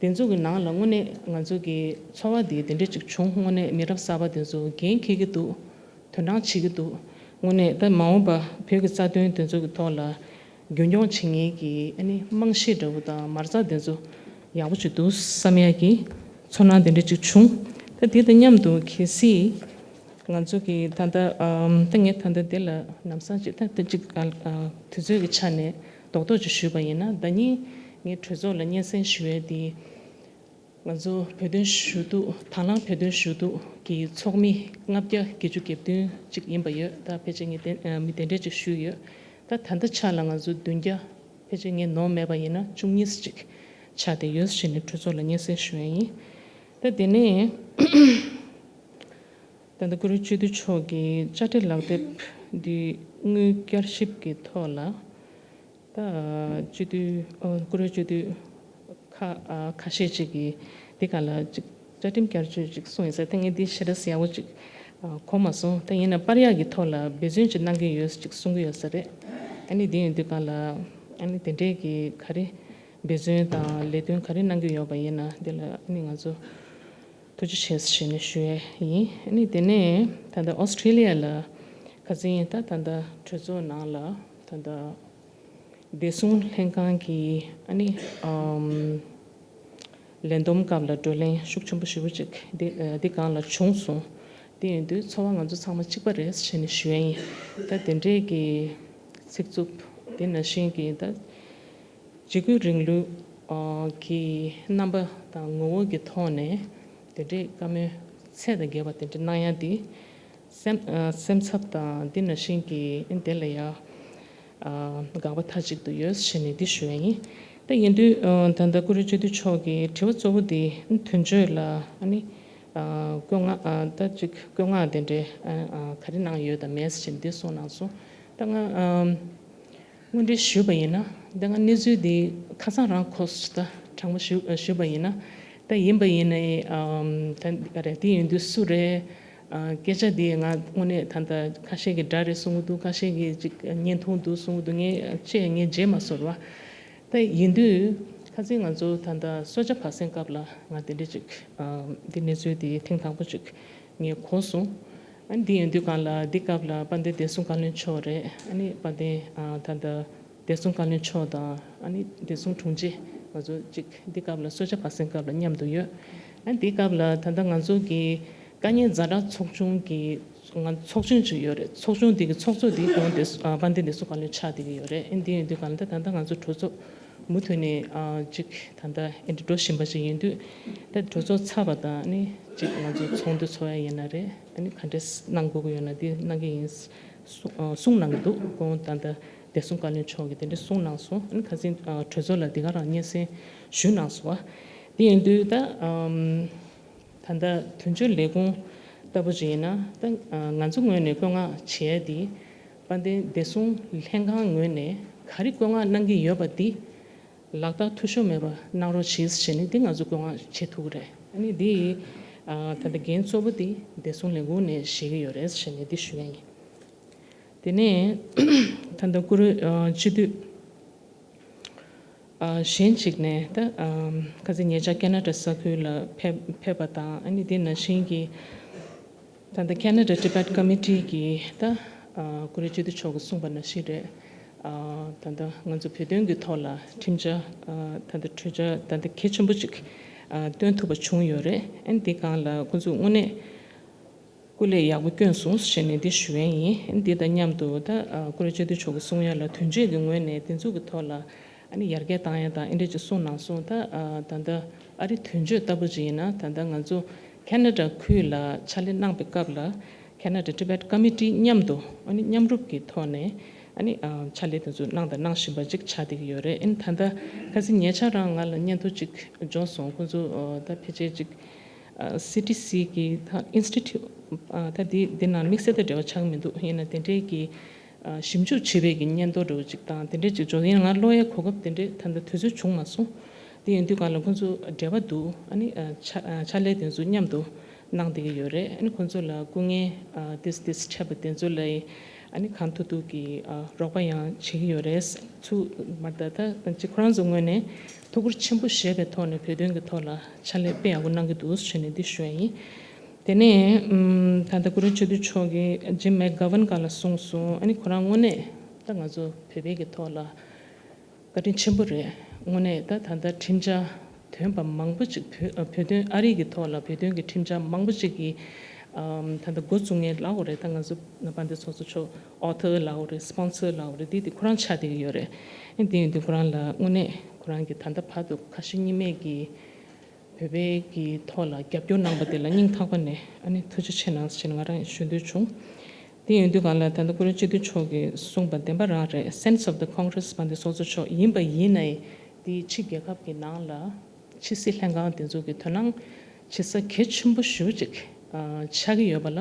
དེ་ཚོ་གི་ནང་ལ་དངོས་གནས་ང་ཚོ་གི་ཚོར་བ་འདི་དེ་འདྲས་ཅིག་བྱུང་། དངོས་གནས་མི་རབས་གསར་པ་དེ་ཚོ་འགན་འཁྱེར་གྱི་འདུག་དོན་དག་བྱེད་ཀྱི་འདུག་དངོས་གནས་ད་མ་འོངས་པ་བོད་ཀྱི་རྩ་དོན་དེ་ཚོ་གི་ཐོག་ལ་རྒྱུན་འཁྱོངས་བྱེད་མཁན་གྱི་ཨ་ནི་རྨང་གཞི་འདྲ་བོ་དང་མ་རྩ་དེ་ཚོ་ཡག་པོ་ཅིག་འདུག་བསམ་ཡ་གི་ཚོར་སྣང་དེ་འདྲ་ཅིག་བྱུང་། ད་དེ་དང་མཉམ་དུ་གལ་སྲིད་ང་ཚོ་གི་ད་ལྟ་ཨམ་ད་ངས་ད་ལྟ་དེ་ལ་ལམ་སང་ཅིག་ད་ལྟ་ཅིག་ཨ་ཨ་དུས་ཚོད་ཀྱི་ཆ་ནས་རྡོག་རྡོག་ཅིག་ཞུས་པ་ཡིན་ན། ཟླ་ཉིན་ངས་གྲོས་ཚོགས་ལ་སྙན་སེང་ཞུ་ཡས་དེ། ང་ཚོ་བོད་དོན་ཞུ་གཏུག་དང་བླངས་བོད་དོན་ཞུ་གཏུག་གི་ཚོགས་མི་ལྔ་བརྒྱ་བརྒྱད་ཅུ་གྱ་བདུན་ཅིག་ཡིན་པ་ཡོད། ད་ཕལ་ཆེར་ངས་དེ་ཨ་མི་དེ་འདྲས་ཅིག་ཞུས་ཡོད། ད་ད་ལྟ་ཆ་ལ་ང་ཚོ་བདུན་བརྒྱ་ཕལ་ཆེར་ངས་ནོར་མེད་པ་ཡིན་ན་བཅུ་གཉིས་ཅིག་ཆགས་བསྡད་ཡོད་ཟེར་ནས་གྲོས་ཚོགས་ལ་སྙན་སེང་ཞུ་ཡ་ཡིན། ད་དེ་ནས་ད་ལྟ་བཀུར་འོས་སྤྱི་འཐུས་མཆོག་གི་དཔྱ་ཁྲལ་ལག་དེབ་འདི་དངུལ་བསྐྱར་ཞིབ་ཀྱི་ཐོག་ལ། ད་སྤྱི་འཐུས་ཨ་བཀུར་འོས་སྤྱི་འཐུས་ཁ་ཨ་ཁ་ཤས་ཅིག་གིས་འདི་ག་ལ་ཅིག་བཅའ་ཁྲིམས་བསྐྱར་བཅོས་ཅིག་གསུངས་ཡོད་ས། ད་ངས་འདི་ཞེ་དྲག་ཡག་པོ་ཅིག་ཨ་གོ་མ་སོང་། ད་ཡིན་ན་པར་ཡག་གི་ཐོག་ལ་འབད་བརྩོན་ཅིག་གནང་གི་ཡོད་ཅིག་གསུང་གི་ཡོད་ས་རེད། ཨ་ནི་འདི་ཡིན་དུས་ག་ལ་ཨ་ནི་དེ་འདྲས་ཀྱི་ག་རེ་འབད་བརྩོན་དང་ལས་དོན་ག་རེ་གནང་གི་ཡོད་པ་ཡིན་ན་འདི་ལ་ཨ་ནི་ང་ཚོ་ཐུགས་རྗེ་ཆེ་ཞེས་ནས་ཞུ་ཡས་ཡིན། ཨ་ནི་དེ་ནས་ད་ལྟ་ཨོ་སི་ཁྲེ་ལི་ཡ་ལ་ཁ་སང་ད་ད་ལྟ་གྲོས་ཚོགས་ནང་ལ་ད་ལྟ་བདེ་སྲུང་ལྷན་ཁང་གི་ཨ་ནི་ཨམ་ལས་བསྡོམས་སྐབས་ལ་བགྲོ་གླེང་ཤུགས་ཆེན་པོ་ཞེ་པོ་ཅིག་འདི་ཨ་འདི་སྒང་ལ་བྱུང་སོང་། དེ་ཡིན་དུས་ཚོར་བ་ང་ཚོ་ཚང་མ་གཅིག་པ་རེད་ཞེས་ནས་ཞུ་ཡས་ཡིན། ད་དེ་འདྲས་ཀྱི་ཚིག་རྩུབ་དེ་ནང་བཞིན་གྱི་ད་འཇིགས་སྐུལ་རིང་ལུགས་ཨ་ཀྱི་རྣམ་པ་དང་ངོ་བོ་གི་ཐོག་ནས་དེ་འདྲའི་བཀའ་མོལ་ཚད་དང་བརྒལ་བ་དེ་འདྲ་གནང་ཡ་དེ་སེམས་ཨ་སེམས་འཚབ་དང་འདི་ནང་བཞིན་གྱི་དེ་ལ་ཡ་ཨ་དགག་པ་མཐའ་གཅིག་ཏུ་ཡོད་ཞེས་ནས་འདི་ཞུ་ཡ་ཡིན། ད་ཡིན་དུས་ཨ་ད་ལྟ་བཀུར་འོས་སྤྱི་འཐུས་མཆོག་གི་དྲི་བ་གཙོ་བོ་དེ་དོན་གཅོད་ལ་ཨ་ནི་ཨ་བཀོད་མངགས་ཨ་ད་ཅིག་བཀོད་མངགས་དེ་འདྲའི་ཨ་ཨ་ག་རེ་གནང་ཡོད་དམ་མེད་ཞེས་འདི་གསུངས་གནང་སོང་། ད་ང་ཨ། དངོས་འབྲེལ་ཞུས་པ་ཡིན་ན། འདི་སྔ་གནས་ཚུལ་འདི་ཁ་སང་རང་གོ་སོང་། ད་དྲང་པོ་ཞུ་ཞུས་པ་ཡིན་ན། ད་ཡིན་པ་ཡིན་ནའི་ཨམ་ད་ག་རེ་དེ་ཡིན་དུས་སུ་རེད། ཨ་སྐད་ཆ་འདི་ང་དངོས་གནས་ད་ལྟ་ཁ་ཤས་ཀྱིས་དགྲ་རེད་གསུང་གི་འདུག་ཁ་ཤས་ཀྱིས་ཅིག་བརྙན་ཐུང་འདུག་གསུང་གི་འདུག་ངས་ཅེས་ངས་བརྗེད་མ་སོང་བ། ད་ཡིན་དུས་ཁ་སང་ང་ཚོ་ད་ལྟ་གསོལ་ཇ་བག་ཟོན་སྐབས་ལ་ང་དེ་འདྲ་ཅིག་ཨམ་འདི་གནས་ཚུལ་འདི་ཐེངས་དང་པོ་ཅིག་ངས་གོ་སོང་། ཨ་ནི་འདི་ཡིན་དུས་གང་ལ་འདི་སྐབས་ལ་དཔལ་ལྡན་བདེ་སྲུང་བཀའ་བློན་མཆོག་རེད། ཨ་ནི་དཔལ་ལྡན་ཨ་ད་ལྟ་བདེ་སྲུང་བཀའ་བློན་མཆོག་དང་ཨ་ནི་བདེ་སྲུང་དྲུང་ཆེ་ང་ཚོ་གཅིག་འདི་སྐབས་ལ་གསོལ་ཇ་བག་ཟོན་སྐབས་ལ་མཉམ་དུ་ཡོད། ཨ་ནི་འདི་སྐབས་ལ་ད་ལྟ་ང་ཚོ་གི་དཀའ་ཉེན་ཛ་དྲག་ཚོགས་ཆུང་གི་ ང་ཚོགས་ཆུང་ཅིག་ཡོད་རེད། ཚོགས་ཆུང་དེ་གི་ཚོགས་གཙོ་དེ་ཁོང་དེ་ཨ་དཔལ་ལྡན་བདེ་སྲུང་བཀའ་བློན་ཆགས་བསྡད་ཀྱི་ཡོད་རེད། ཨ་ནི་དེ་ཡིན་དུས་གང་ལ་ད་ད་ལྟ་ང་ཚོ་གྲོས་ཚོགས་མུ་མཐུད་ནས་ཨ་ཅིག་ད་ལྟ་ཨེ་འདྲ་འགྲོ་བཞིན་པ་ཅིག་ཡིན་དུས། ད་གྲོས་ཚོགས་ཚར་བ་དང་ཨ་ནི་ཅིག་ང་ཚོ་ཚོགས་འདུ་ཚོགས་ཡ་ཡིན་ན་རེད། ཨ་ནི་ག་འདྲས་གནང་དགོས་ཀྱི་ཡོད་ན་དེ་གནང་གི་ཡིན་གསུང་ཨ་གསུང་གནང་གི་འདུག་ཁོང་ད་ལྟ་བདེ་སྲུང་བཀའ་བློན་མཆོག་གིས་དེ་འདྲས་གསུང་གནང་སོང་། ཨ་ནི་ཁ་སང་ཨ་གྲོས་ཚོགས་ལ་དེ་ག་རང་སྙན་སེང་ཞུས་གནང་སོང་བ། དེ་ཡིན་དུས་ད་ཨམ། ད་ལྟ་དོན་གཅོད་ལས་ཁུངས་ལྟ་བུ་ཅིག་ཡིན་ན། ད་ང་ཚོ་ངོས་ནས་བཀོད་མངགས་བྱས་ཏེ་དཔལ་ལྡན་བདེ་སྲུང་ལྷན་ཁང་ངོས་ནས་ག་རེ་བཀོད་མངགས་གནང་གི་ཡོད་པ་འདི་ལག་བསྟར་འཐུས་ཤོར་མེད་པ་གནང་རོགས་གྱིས་ཞེས་ནས་འདི་ང་ཚོ་བཀོད་མངགས་བྱེད་ཐུབ་ཀྱི་རེད། ཨ་ནི་འདི་ད་ལྟ་འགན་གཙོ་བོ་འདི་བདེ་སྲུང་ལས་ཁུངས་ནས་བཞེས་ཀྱི་ཡོད་རེད་ཞེས་ནས་འདི་ཞུ་ཡ་ཡིན། དེ་ནས་ད་ལྟ་བཀུར་འོས་སྤྱི་འཐུས། གཞན་གཅིག་ནས་ད་ཁ་སང་ཉེ་ཆར་ཁེ་ན་ཌ་ས་ཁུལ་ལ་ཕེབས་ཕེབས་པ་དང་། ཨ་ནི་དེ་ནང་བཞིན་གྱི་ད་ལྟ་ཁེ་ན་ཌ་ཊི་བེཊ་ཀོ་མི་ཊི་གི་ད་བཀུར་འོས་སྤྱི་འཐུས་མཆོག་གིས་གསུངས་པ་ནང་བཞིན་རེད། ད་ལྟ་ང་ཚོ་བོད་དོན་གྱི་ཐོག་ལ་ཁྲིམས་འཆར་ད་ལྟ་གྲོས་འཆར་ད་ལྟ་གལ་ཆེན་པོ་ཅིག་བཏོན་ཐུབ་པ་བྱུང་ཡོད་རེད། ཨ་ནི་དེ་སྒང་ལ་ཁོང་ཚོས་དངོས་གནས་སྐུ་ལས་ཡག་པོ་བསྐྱོན་སོང་ཞེས་ནས་འདི་ཞུ་ཡས་ཡིན། འདི་དང་མཉམ་དུ་ད་ཨ་བཀུར་འོས་སྤྱི་འཐུས་མཆོག་གིས་གསུང་ཡ་ལ་དོན་གཅོད་ཀྱི་ངོས་ནས་དེ་ཚོ་གི་ཐོག་ལ་ཨ་ནི་ཡར་རྒྱས་བཏང་ཡ་དང་ཨེ་འདྲ་ཅིག་གསུངས་གནང་སོང་། ད་ཨ་ད་ལྟ་ཨ་རི་དོན་གཅོད་ལྟ་བུ་ཅིག་ཡིན་ན། ད་ལྟ་ང་ཚོ་ཁེ་ན་ཌ་ཁུལ་ལ་ཕྱག་ལས་གནང་པའི་སྐབས་ལ་ཁེ་ན་ཌ་ཊི་བེཊ་ཀོ་མི་ཊི་མཉམ་དུ་ཨ་ནི་མཉམ་རུབ་ཀྱི་ཐོག་ནས་ཨ་ནི་ཨ་ཕྱག་ལས་དེ་ཚོ་གནང་དང་གནང་བཞིན་པ་ཅིག་ཆགས་བསྡད་ཀྱི་ཡོད་རེད། ཨ་ནི་ད་ལྟ་ཁ་སང་ཉེ་ཆར་རང་ང་ལ་སྙན་ཐོ་ཅིག་འབྱོར་སོང་། ཁོང་ཚོ་ཨ་ད་ཕལ་ཆེར་ཅིག་ཨ་སི་ཊི་སི་གི་ད་ཨིན་སི་ཊི་ཊུཊ་ཨ་ད་འདི་འདི་ནང་དམིགས་བསལ་དང་འབྲེལ་བ་ཆགས་མི་འདུག་ཡིན་ན་དེ་འདྲའི་གི་ཨ་ཞིབ་འཇུག་བྱེད་པའི་གི་སྙན་ཐོ་འདྲ་བོ་ཅིག་དང་དེ་འདྲའི་ཅིག་འབྱོར། ཡིན་ན་ང་ཀློག་ཡའི་གོ་སྐབས་དེ་འདྲའི་ད་ལྟ་དུས་ཚོད་བྱུང་མ་སོང་། དེ་ཡིན་དུས་གང་ལ་ཁོང་ཚོ་འབྲེལ་བ་འདུག་ཨ་ནི་ཨ་ཕྱག་ཨ་ཕྱག་ལས་དེ་ཚོ་མཉམ་དུ་གནང་བསྡད་ཀྱི་ཡོད་རེད། ཨ་ནི་ཁོང་ཚོ་ལ་སྐུ་ངལ་ཨ་ཏིས་ཏིས་འཕྲད་པ་དེ་ཚོ་ལ་ཨ་ནི་གང་ཐུབ་ཐུབ་ཀྱི་ཨ་རོགས་པ་ཡང་བྱེད་ཀྱི་ཡོད་རེད། ཚུར་མར་ད་ལྟ་ཅིག་ཁོ་རང་ཚོ་ངོས་ནས་ཐུགས་ཁུར་ཆེན་པོ་བཞེས་པའི་ཐོག་ནས་བོད་དོན་གྱི་ཐོག་ལ་ཕྱག་ལས་དཔེ་ཡག་པོ་གནང་གི་འདུག་ཞུས་ནས་འདི་ཞུ་ཡ་ཡིན། དེ་ནས་ཨམ་ད་ལྟ་བཀུར་འོས་སྤྱི་འཐུས་མཆོག་གིས་ཇིམ་མེག་གྷ་ཝན་སྒང་ལ་གསུངས་སོང་། ཨ་ནི་ཁོ་རང་དངོས་གནས་ད་ང་ཚོ་བོད་པའི་གི་ཐོག་ལ་བཀའ་དྲིན་ཆེན་པོ་རེད། དངོས་གནས་ད་ད་ལྟ་ཁྲིམས་འཆར་ཐོན་པ་མང་པོ་ཅིག་བོད་ཨ་བོད་དོན་ཨ་རི་གི་ཐོག་ལ་བོད་དོན་གྱི་ཁྲིམས་འཆར་མང་པོ་ཅིག་གི་ཨམ་ད་ལྟ་འགོ་བཙུགས་མཁན་ལབ་དགོས་རེད། ད་ང་ཚོ་དཔལ་ལྡན་ཚོགས་གཙོ་མཆོག་ཨོ་ཐར་ལབ་དགོས་རེད། སི་པོན་སར་ལབ་དགོས་རེད། འདི་དེ་ཁོ་རང་ཆགས་བསྡད་ཀྱི་ཡོད་རེད། ཨ་དེ་ཡིན་དུས་ཁོ་རང་ལ་དངོས་གནས་ཁོ་རང་གི་ད་ལྟ་བར་དུ་ཁ་ཞེ་གཉིས་མེད་ཀྱི་བོད་པའི་གི་ཐོག་ལ་རྒྱབ་སྐྱོར་གནང་པ་དེ་ལ་སྙིང་ཐག་པ་ནས་ཨ་ནི་ཐུགས་རྗེ་ཆེ་གནང་ཞེས་ང་རང་ཞུ་འདོད་བྱུང་། དེ་ཡིན་དུས་གང་ལ་ད་ལྟ་བཀུར་འོས་སྤྱི་འཐུས་མཆོག་གིས་གསུངས་པ་བདེན་པ་རང་རེད། Sense of the Congress དཔལ་ལྡན་ཚོགས་གཙོ་མཆོག་ཡིན་པ་ཡིན་ནའི་དེ་ཕྱི་རྒྱལ་ཁབ་ཀྱི་ནང་ལ་ཕྱི་སྲིད་ལྷན་ཁང་དེ་ཚོ་གི་དོ་སྣང་བྱེད་ས་གལ་ཆེན་པོ་ཞེ་པོ་ཅིག་ཨ་ཆགས་ཀྱི་ཡོད་པ་ལ་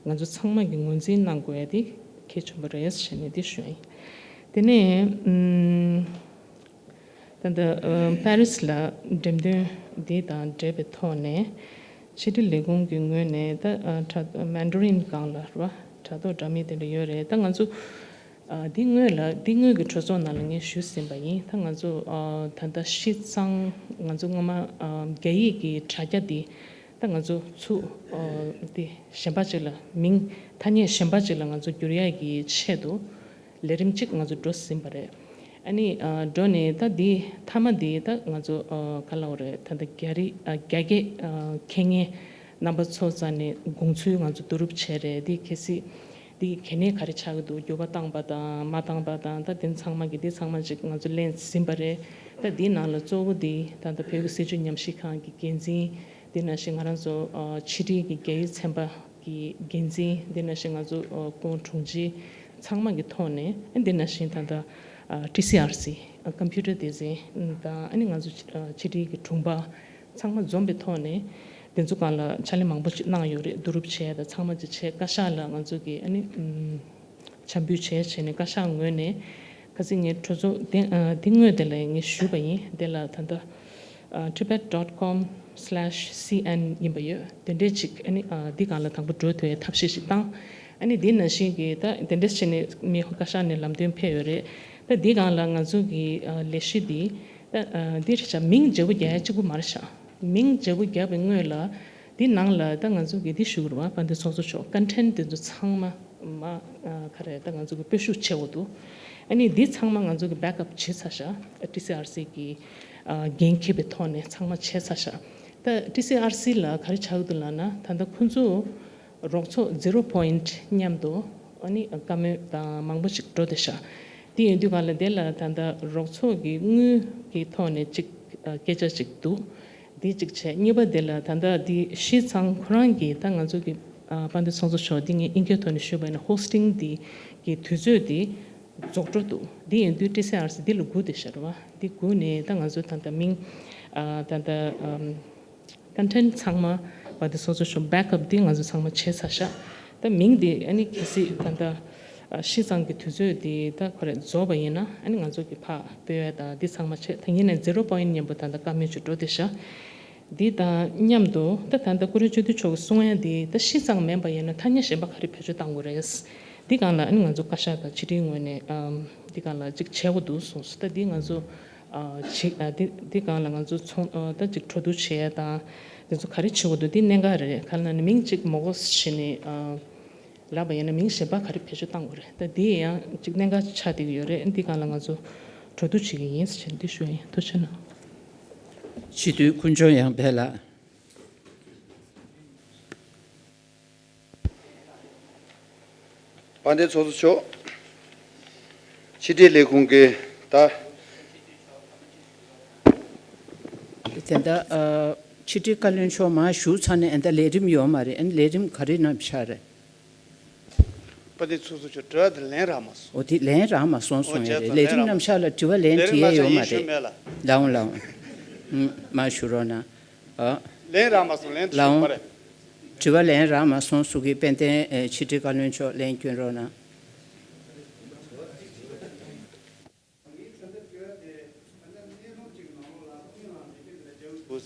ང་ཚོ་ཚང་མ་གིས་ངོས་འཛིན་གནང་དགོས་ཡ་དེ་གལ་ཆེན་པོ་རེད་ཞེས་ནས་དེ་ཞུ་ཡ་ཡིན། དེ་ནས་ཨམ། ད་ལྟ་ཨ་པེ་རིས་ལ་འགྲེམས་སྟོན་འདི་དང་འབྲེལ་བའི་ཐོག་ནས་ཕྱི་དྲིལ་ལས་ཁུངས་ཀྱི་ངོས་ནས་ད་ཨ་དྲ་མན་ཌ་རིན་སྒང་ལ་རེད་བ། དྲ་ཐོག་འདྲ་མིན་དེ་འདྲ་ཡོད་རེད། ད་ང་ཚོ་ཨ་འདི་སྔོན་ལ་འདི་སྔོན་གྱི་གྲོས་ཚོགས་ནང་ལ་ངས་ཞུས་ཟིན་པ་ཡིན། ད་ང་ཚོ་ཨ་ད་ལྟ་ཤི་ཚང་ང་ཚོ་སྔོན་མ་ཨ་རྒྱ་ཡིག་གི་དྲ་རྒྱ་འདི་ད་ང་ཚོ་ཚུར་ཨ་འདི་གཞན་པ་ཅིག་ལ་མིང་ཐ་སྙད་གཞན་པ་ཅིག་ལ་ང་ཚོ་བསྒྱུར་ཡག་གི་ཆེད་དུ། ལས་རིམ་གཅིག་ང་ཚོ་འགྲོ་ཟིན་པ་རེད། ཨ་ནི་ཨ་འགྲོ་ནས་ད་འདི་མཐའ་མ་འདི་ད་ང་ཚོ་ཨ་ག་ལབ་དགོས་རེད། ད་ལྟ་རྒྱ་རིགས་ཨ་རྒྱ་སྐད་ཨ་མཁས་མཁན་རྣམ་པ་ཚོ་རྩ་ནས་དགོངས་ཚུལ་ང་ཚོ་བསྡུ་རུབ་བྱས་རེད། འདི་གལ་སྲིད་འདི་གལ་གནད་ག་རེ་ཆགས་ཀྱི་འདུག་འགྱུར་བ་བཏང་པ་དང་མ་བཏང་པ་དང་ད་དེ་ཚང་མ་གི་འདི་ཚང་མ་ཅིག་ང་ཚོ་ལེན་ཟིན་པ་རེད། ད་འདི་ནང་ལ་གཙོ་བོ་འདི་ད་ལྟ་བོད་ཀྱི་སྲིད་བྱུས་ཉམས་ཞིབ་ཁང་གི་འགན་འཛིན། དེ་ནང་བཞིན་ང་རང་ཚོ་ཨ་ཕྱི་དྲིལ་གྱི་རྒྱ་ཡིག་ཚན་པ་གི་འགན་འཛིན། དེ་ནང་བཞིན་ང་ཚོ་ཨ་སྐུ་ངོ་དྲུང་ཆེ་ཚང་མ་གི་ཐོག་ནས། ཨ་དེ་ནང་བཞིན་ད་ལྟ་ཨ་ཊི་སི་ཨར་སི་ཨ་ཀམ་པུ་ཊར་སྡེ་ཚན་དང་། ཨ་ནི་ང་ཚོ་ཨ་ཕྱི་དྲིལ་གྱི་དྲུང་པ་ཚང་མ་འཛོམས་པའི་ཐོག་ནས་དེ་ཚོ་སྒང་ལ་ཕྱག་ལས་མང་པོ་ཅིག་གནང་ཡོད་རེད། བསྡུ་རུབ་བྱས་དང་ཚང་མ་ཅིག་བྱས། བཀའ་ཤག་ལ་ང་ཚོ་གི་ཨ་ནི་ཨམ། འཆར་འབུལ་བྱས་བྱས་ནས་བཀའ་ཤག་ངོས་ནས་ཁ་སང་ངས་གྲོས་ཚོགས་དེ་ཨ་དེ་དངོས་དེ་ལ་ངས་ཞུས་པ་ཡིན། དེ་ལ་ད་ལྟ་ཨ་tibet dot com slash C N ཡིན་པ་ཡོད། དེ་འདྲས་ཅིག་ཨ་ནི་ཨ་འདི་སྒང་ལ་དང་པོ་འགྲོ་ཐུབ་ཡའི་ཐབས་ཤེས་ཤིག་བཏང་། ཨ་ནི་འདི་ནང་བཞིན་གྱི་ད་དེ་འདྲས་བྱས་ནས་མི་བཀའ་ཤག་ནས་ལམ་སྟོན་ཕེབས་ཡོད་རེད། ད་འདི་སྒང་ལ་ང་ཚོ་གི་ཨ་ལས་གཞི་འདི་ད་ཨ་འདི་རེད་ཤག་མིང་བརྗེ་པོ་རྒྱག་ཡ་གཅིག་པུ་མ་རེད་ཤག་མིང་བརྗེ་པོ་བརྒྱབ་པའི་སྔོན་ལ་འདི་ནང་ལ་ད་ང་ཚོ་གི་འདི་ཞུ་དགོས་རེད་བ། དཔལ་ལྡན་ཚོགས་གཙོ་མཆོག་content དེ་ཚོ་ཚང་མ་མ་ཨ་ག་རེ་ད་ང་ཚོ་གི་སྤོས་ཤུགས་ཆེ་བོ་འདུག་ཨ་ནི་འདི་ཚང་མ་ང་ཚོ་གི་backup བྱས་ཚར་ཤག་ཊི་སི་ཨར་སི་གི་ཨ་འགན་འཁྱེར་བའི་ཐོག་ནས་ཚང་མ་བྱས་ཚར་ཤག་ད་ཊི་སི་ཨར་སི་ལ་ག་རེ་ཆགས་ཀྱི་འདུག་ལབ་ན། ད་ལྟ་ཁོ་ཚོ་ རོགས་ཚོགས་zero point མཉམ་དུ་ཨ་ནི་བཀའ་མོལ་དང་མང་པོ་ཞིག་འགྲོ་བསྡད་ཤག་དེ་ཡིན་དུས་ག་ལ་དེ་ལ་ད་ལྟ་རོགས་ཚོགས་ཀྱི་དངུལ་གྱི་ཐོག་ནས་ཅིག་སྐད་ཆ་ཅིག་འདུག་འདི་གཅིག་བྱས། གཉིས་པ་དེ་ལ་ད་ལྟ་འདི་བཞི་ཚང་ཁོ་རང་གིས་ད་ང་ཚོ་གི་ཨ་དཔལ་ལྡན་ཚོགས་གཙོ་མཆོག་འདི་ངས་ཨིན་སྐད་ཐོག་ནས་ཞུས་པ་ཡིན་ན་ཧོ་སི་ཊིང་འདི་གི་དུས་ཚོད་འདི་རྫོགས་འགྲོ་འདུག་འདི་ཡིན་དུས་ཊི་སི་ཨར་སི་འདི་ལ་སྒུག་བསྡད་ཤག་རེད་བ། འདི་སྒུག་ནས་ད་ང་ཚོ་ད་ལྟ་མིང་ཨ་ད་ལྟ་ཨམ་ཀོན་ཊེན་ཊི་ཚང་མ་དཔལ་ལྡན་ཚོགས་གཙོ་མཆོག་བེག་ཨབ་འདི་ང་ཚོ་ཚང་མ་བྱས་ཚར་ཤག་ད་མིང་འདི་ཨ་ནི་གལ་སྲིད་ད་ལྟ་ཨ་བཞི་ཚང་གི་དུས་ཚོད་འདི་ད་ཁོ་རེ་རྫོགས་པ་ཡིན་ན་ཨ་ནི་ང་ཚོ་གི་ཕར་སྤེལ་ཡ་དང་འདི་ཚང་མ་བྱས། ད་ཡིན་ནའི་zero point མཉམ་པོ་ད་ལྟ་བཀའ་མོལ་ཅིག་འགྲོ་བསྡད་ཤག་འདི་དང་མཉམ་དུ་ད་ད་ལྟ་སྐུ་ཞབས་སྤྱི་འཐུས་མཆོག་གིས་གསུང་ཡ་འདི་ད་བཞི་ཚང་མིན་པ་ཡིན་ན་ཐ་སྙད་གཞན་པ་ག་རེ་བེད་སྤྱོད་གཏང་དགོས་རེད། འདི་སྒང་ལ་ཨ་ནི་ང་ཚོ་བཀའ་ཤག་དང་ཕྱི་དྲིལ་ངོས་ནས་ཨམ་འདི་སྒང་ལ་ཅིག་བྱེད་དགོས་འདུག་གསུངས་སོང་། ད་འདི་ང་ཚོ་ཨ་ཅིག་ཨ་འདི་འདི་སྒང་ལ་ང་ཚོ་ཚོང་ཨ་ད་ཅིག་གྲོས་བསྡུར་བྱེད་ཡ་དང་འདི་ཚོ་ག་རེ་བྱེད་དགོས་འདུག་འདི་གནད་འགག་རེད། ག་ལ་ན་མིང་ཅིག་མོ་གོ་བྱས་ནས་ཨ་ལབ་པ་ཡིན་ན་མིང་གཞན་པ་ག་རེ་བེད་སྤྱོད་གཏང་དགོས་རེད། ད་འདི་ཡང་ཅིག་གནད་འགག་ཆགས་བསྡད་ཀྱི་ཡོད་རེད། འདི་སྒང་ལ་ང་ཚོ་གྲོས་བསྡུར་བྱེད་ཀྱི་ཡིན་ཟེར་བྱས་འདི་ཞུ་ཡ་ཡིན། ཐུགས་རྗེ་གནང་། སྤྱི་འཐུས་དཀོན་མཆོག་ཡང་འཕེལ་ལགས། དཔལ་ལྡན་ཚོགས་གཙོ་མཆོག་ཕྱི་དྲིལ་ལས་ཁུངས་ཀྱི་ད། དེ་འདྲ་ཨ་ཕྱི་དྲིལ་བཀའ་བློན་མཆོག་མར་བཞུགས་ཚར་ནས་ཨ་ནི་ད་ལས་རིམ་ཡོད་མ་རེད། ཨ་ནི་ལས་རིམ་ག་རེ་གནང་ཤག་རེད། དཔལ་ལྡན་ཚོགས་གཙོ་མཆོག་དྲི་བ་དེ་ལན་རག་མ་སོང་། འོ་དེ་ལན་རག་མ་སོང་གསུངས་ཡོད་རེད། ལས་རིམ་རྣམ་གཞག་ལ་དྲི་བ་ལན་དྲི་ཡས་ཡོད་མ་རེད། ལའོ་ལའོ། མར་ཞུ་རོགས་གནང་། ཨ། ལན་རག་མ་སོང་། ལན་ལའོ། དྲི་བ་ལན་རག་མ་སོང་ཟེར་གི། དཔལ་ལྡན་ཨེ་ཕྱི་དྲིལ་བཀའ་བློན་མཆོག་ལན་སྐྱོན་རོགས་གནང་།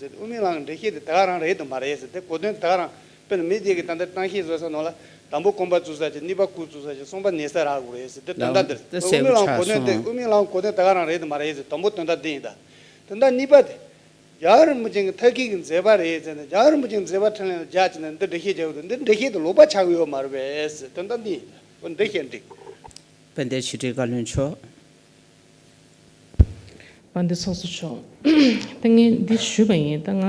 དབུ་མའི་ལམ་འགྲེལ་བཤད་དེ་ད་ག་རང་རེད་དམ་མ་རེད་ཟེར། དེ་གོ་དོན་ད་ག་རང་། དཔེར་ན་མི་དེ་གིས་ད་ལྟ་གཏམ་བཤད་བཟོ་ས་ནང་ལ་དང་པོ་རྐང་པ་བཙུགས་ས་ཅིག་གཉིས་པ་སྐུ་བཙུགས་ས་ཅིག་གསུམ་པ་ཉལ་ས་རག་དགོས་རེད་ཟེར། དེ་དོན་དག་འདིར་དབུ་མའི་ལམ་གོ་དོན་དེ། དབུ་མའི་ལམ་གོ་དོན་ད་ག་རང་རེད་དམ་མ་རེད་ཟེར། དང་པོ་དོན་དག་འདི་ཡིན། ད་དོན་དག་གཉིས་པ་དེ། རྒྱལ་བ་རིན་པོ་ཆེ་གི་ཐབས་མཁས་ཀྱི་མཛད་པ་རེད་ཟེར་ནས། རྒྱལ་བ་རིན་པོ་ཆེ་གི་མཛད་པ་འཕྲིན་ལས་ལ་རྒྱག་བྱས་ནས་འདི་འགྲེལ་བཤད་རྒྱག་གི་འདུག་འདི་འགྲེལ་བཤད་དེ་ལོག་པ་ཆགས་ཀྱི་ཡོད་མ་རེད་པས་ཟེར། དོན་དག་འདི་ཡིན། འོ་འདི་བཤད་འགྲིག་དཔལ་ལྡན་ཕྱི་དྲིལ་བཀའ་བློན་མཆོག་དཔལ་ལྡན་ཚོགས་གཙོ་མཆོག་ད་ངས་འདི་ཞུས་པ་ཡིན། ད་ང་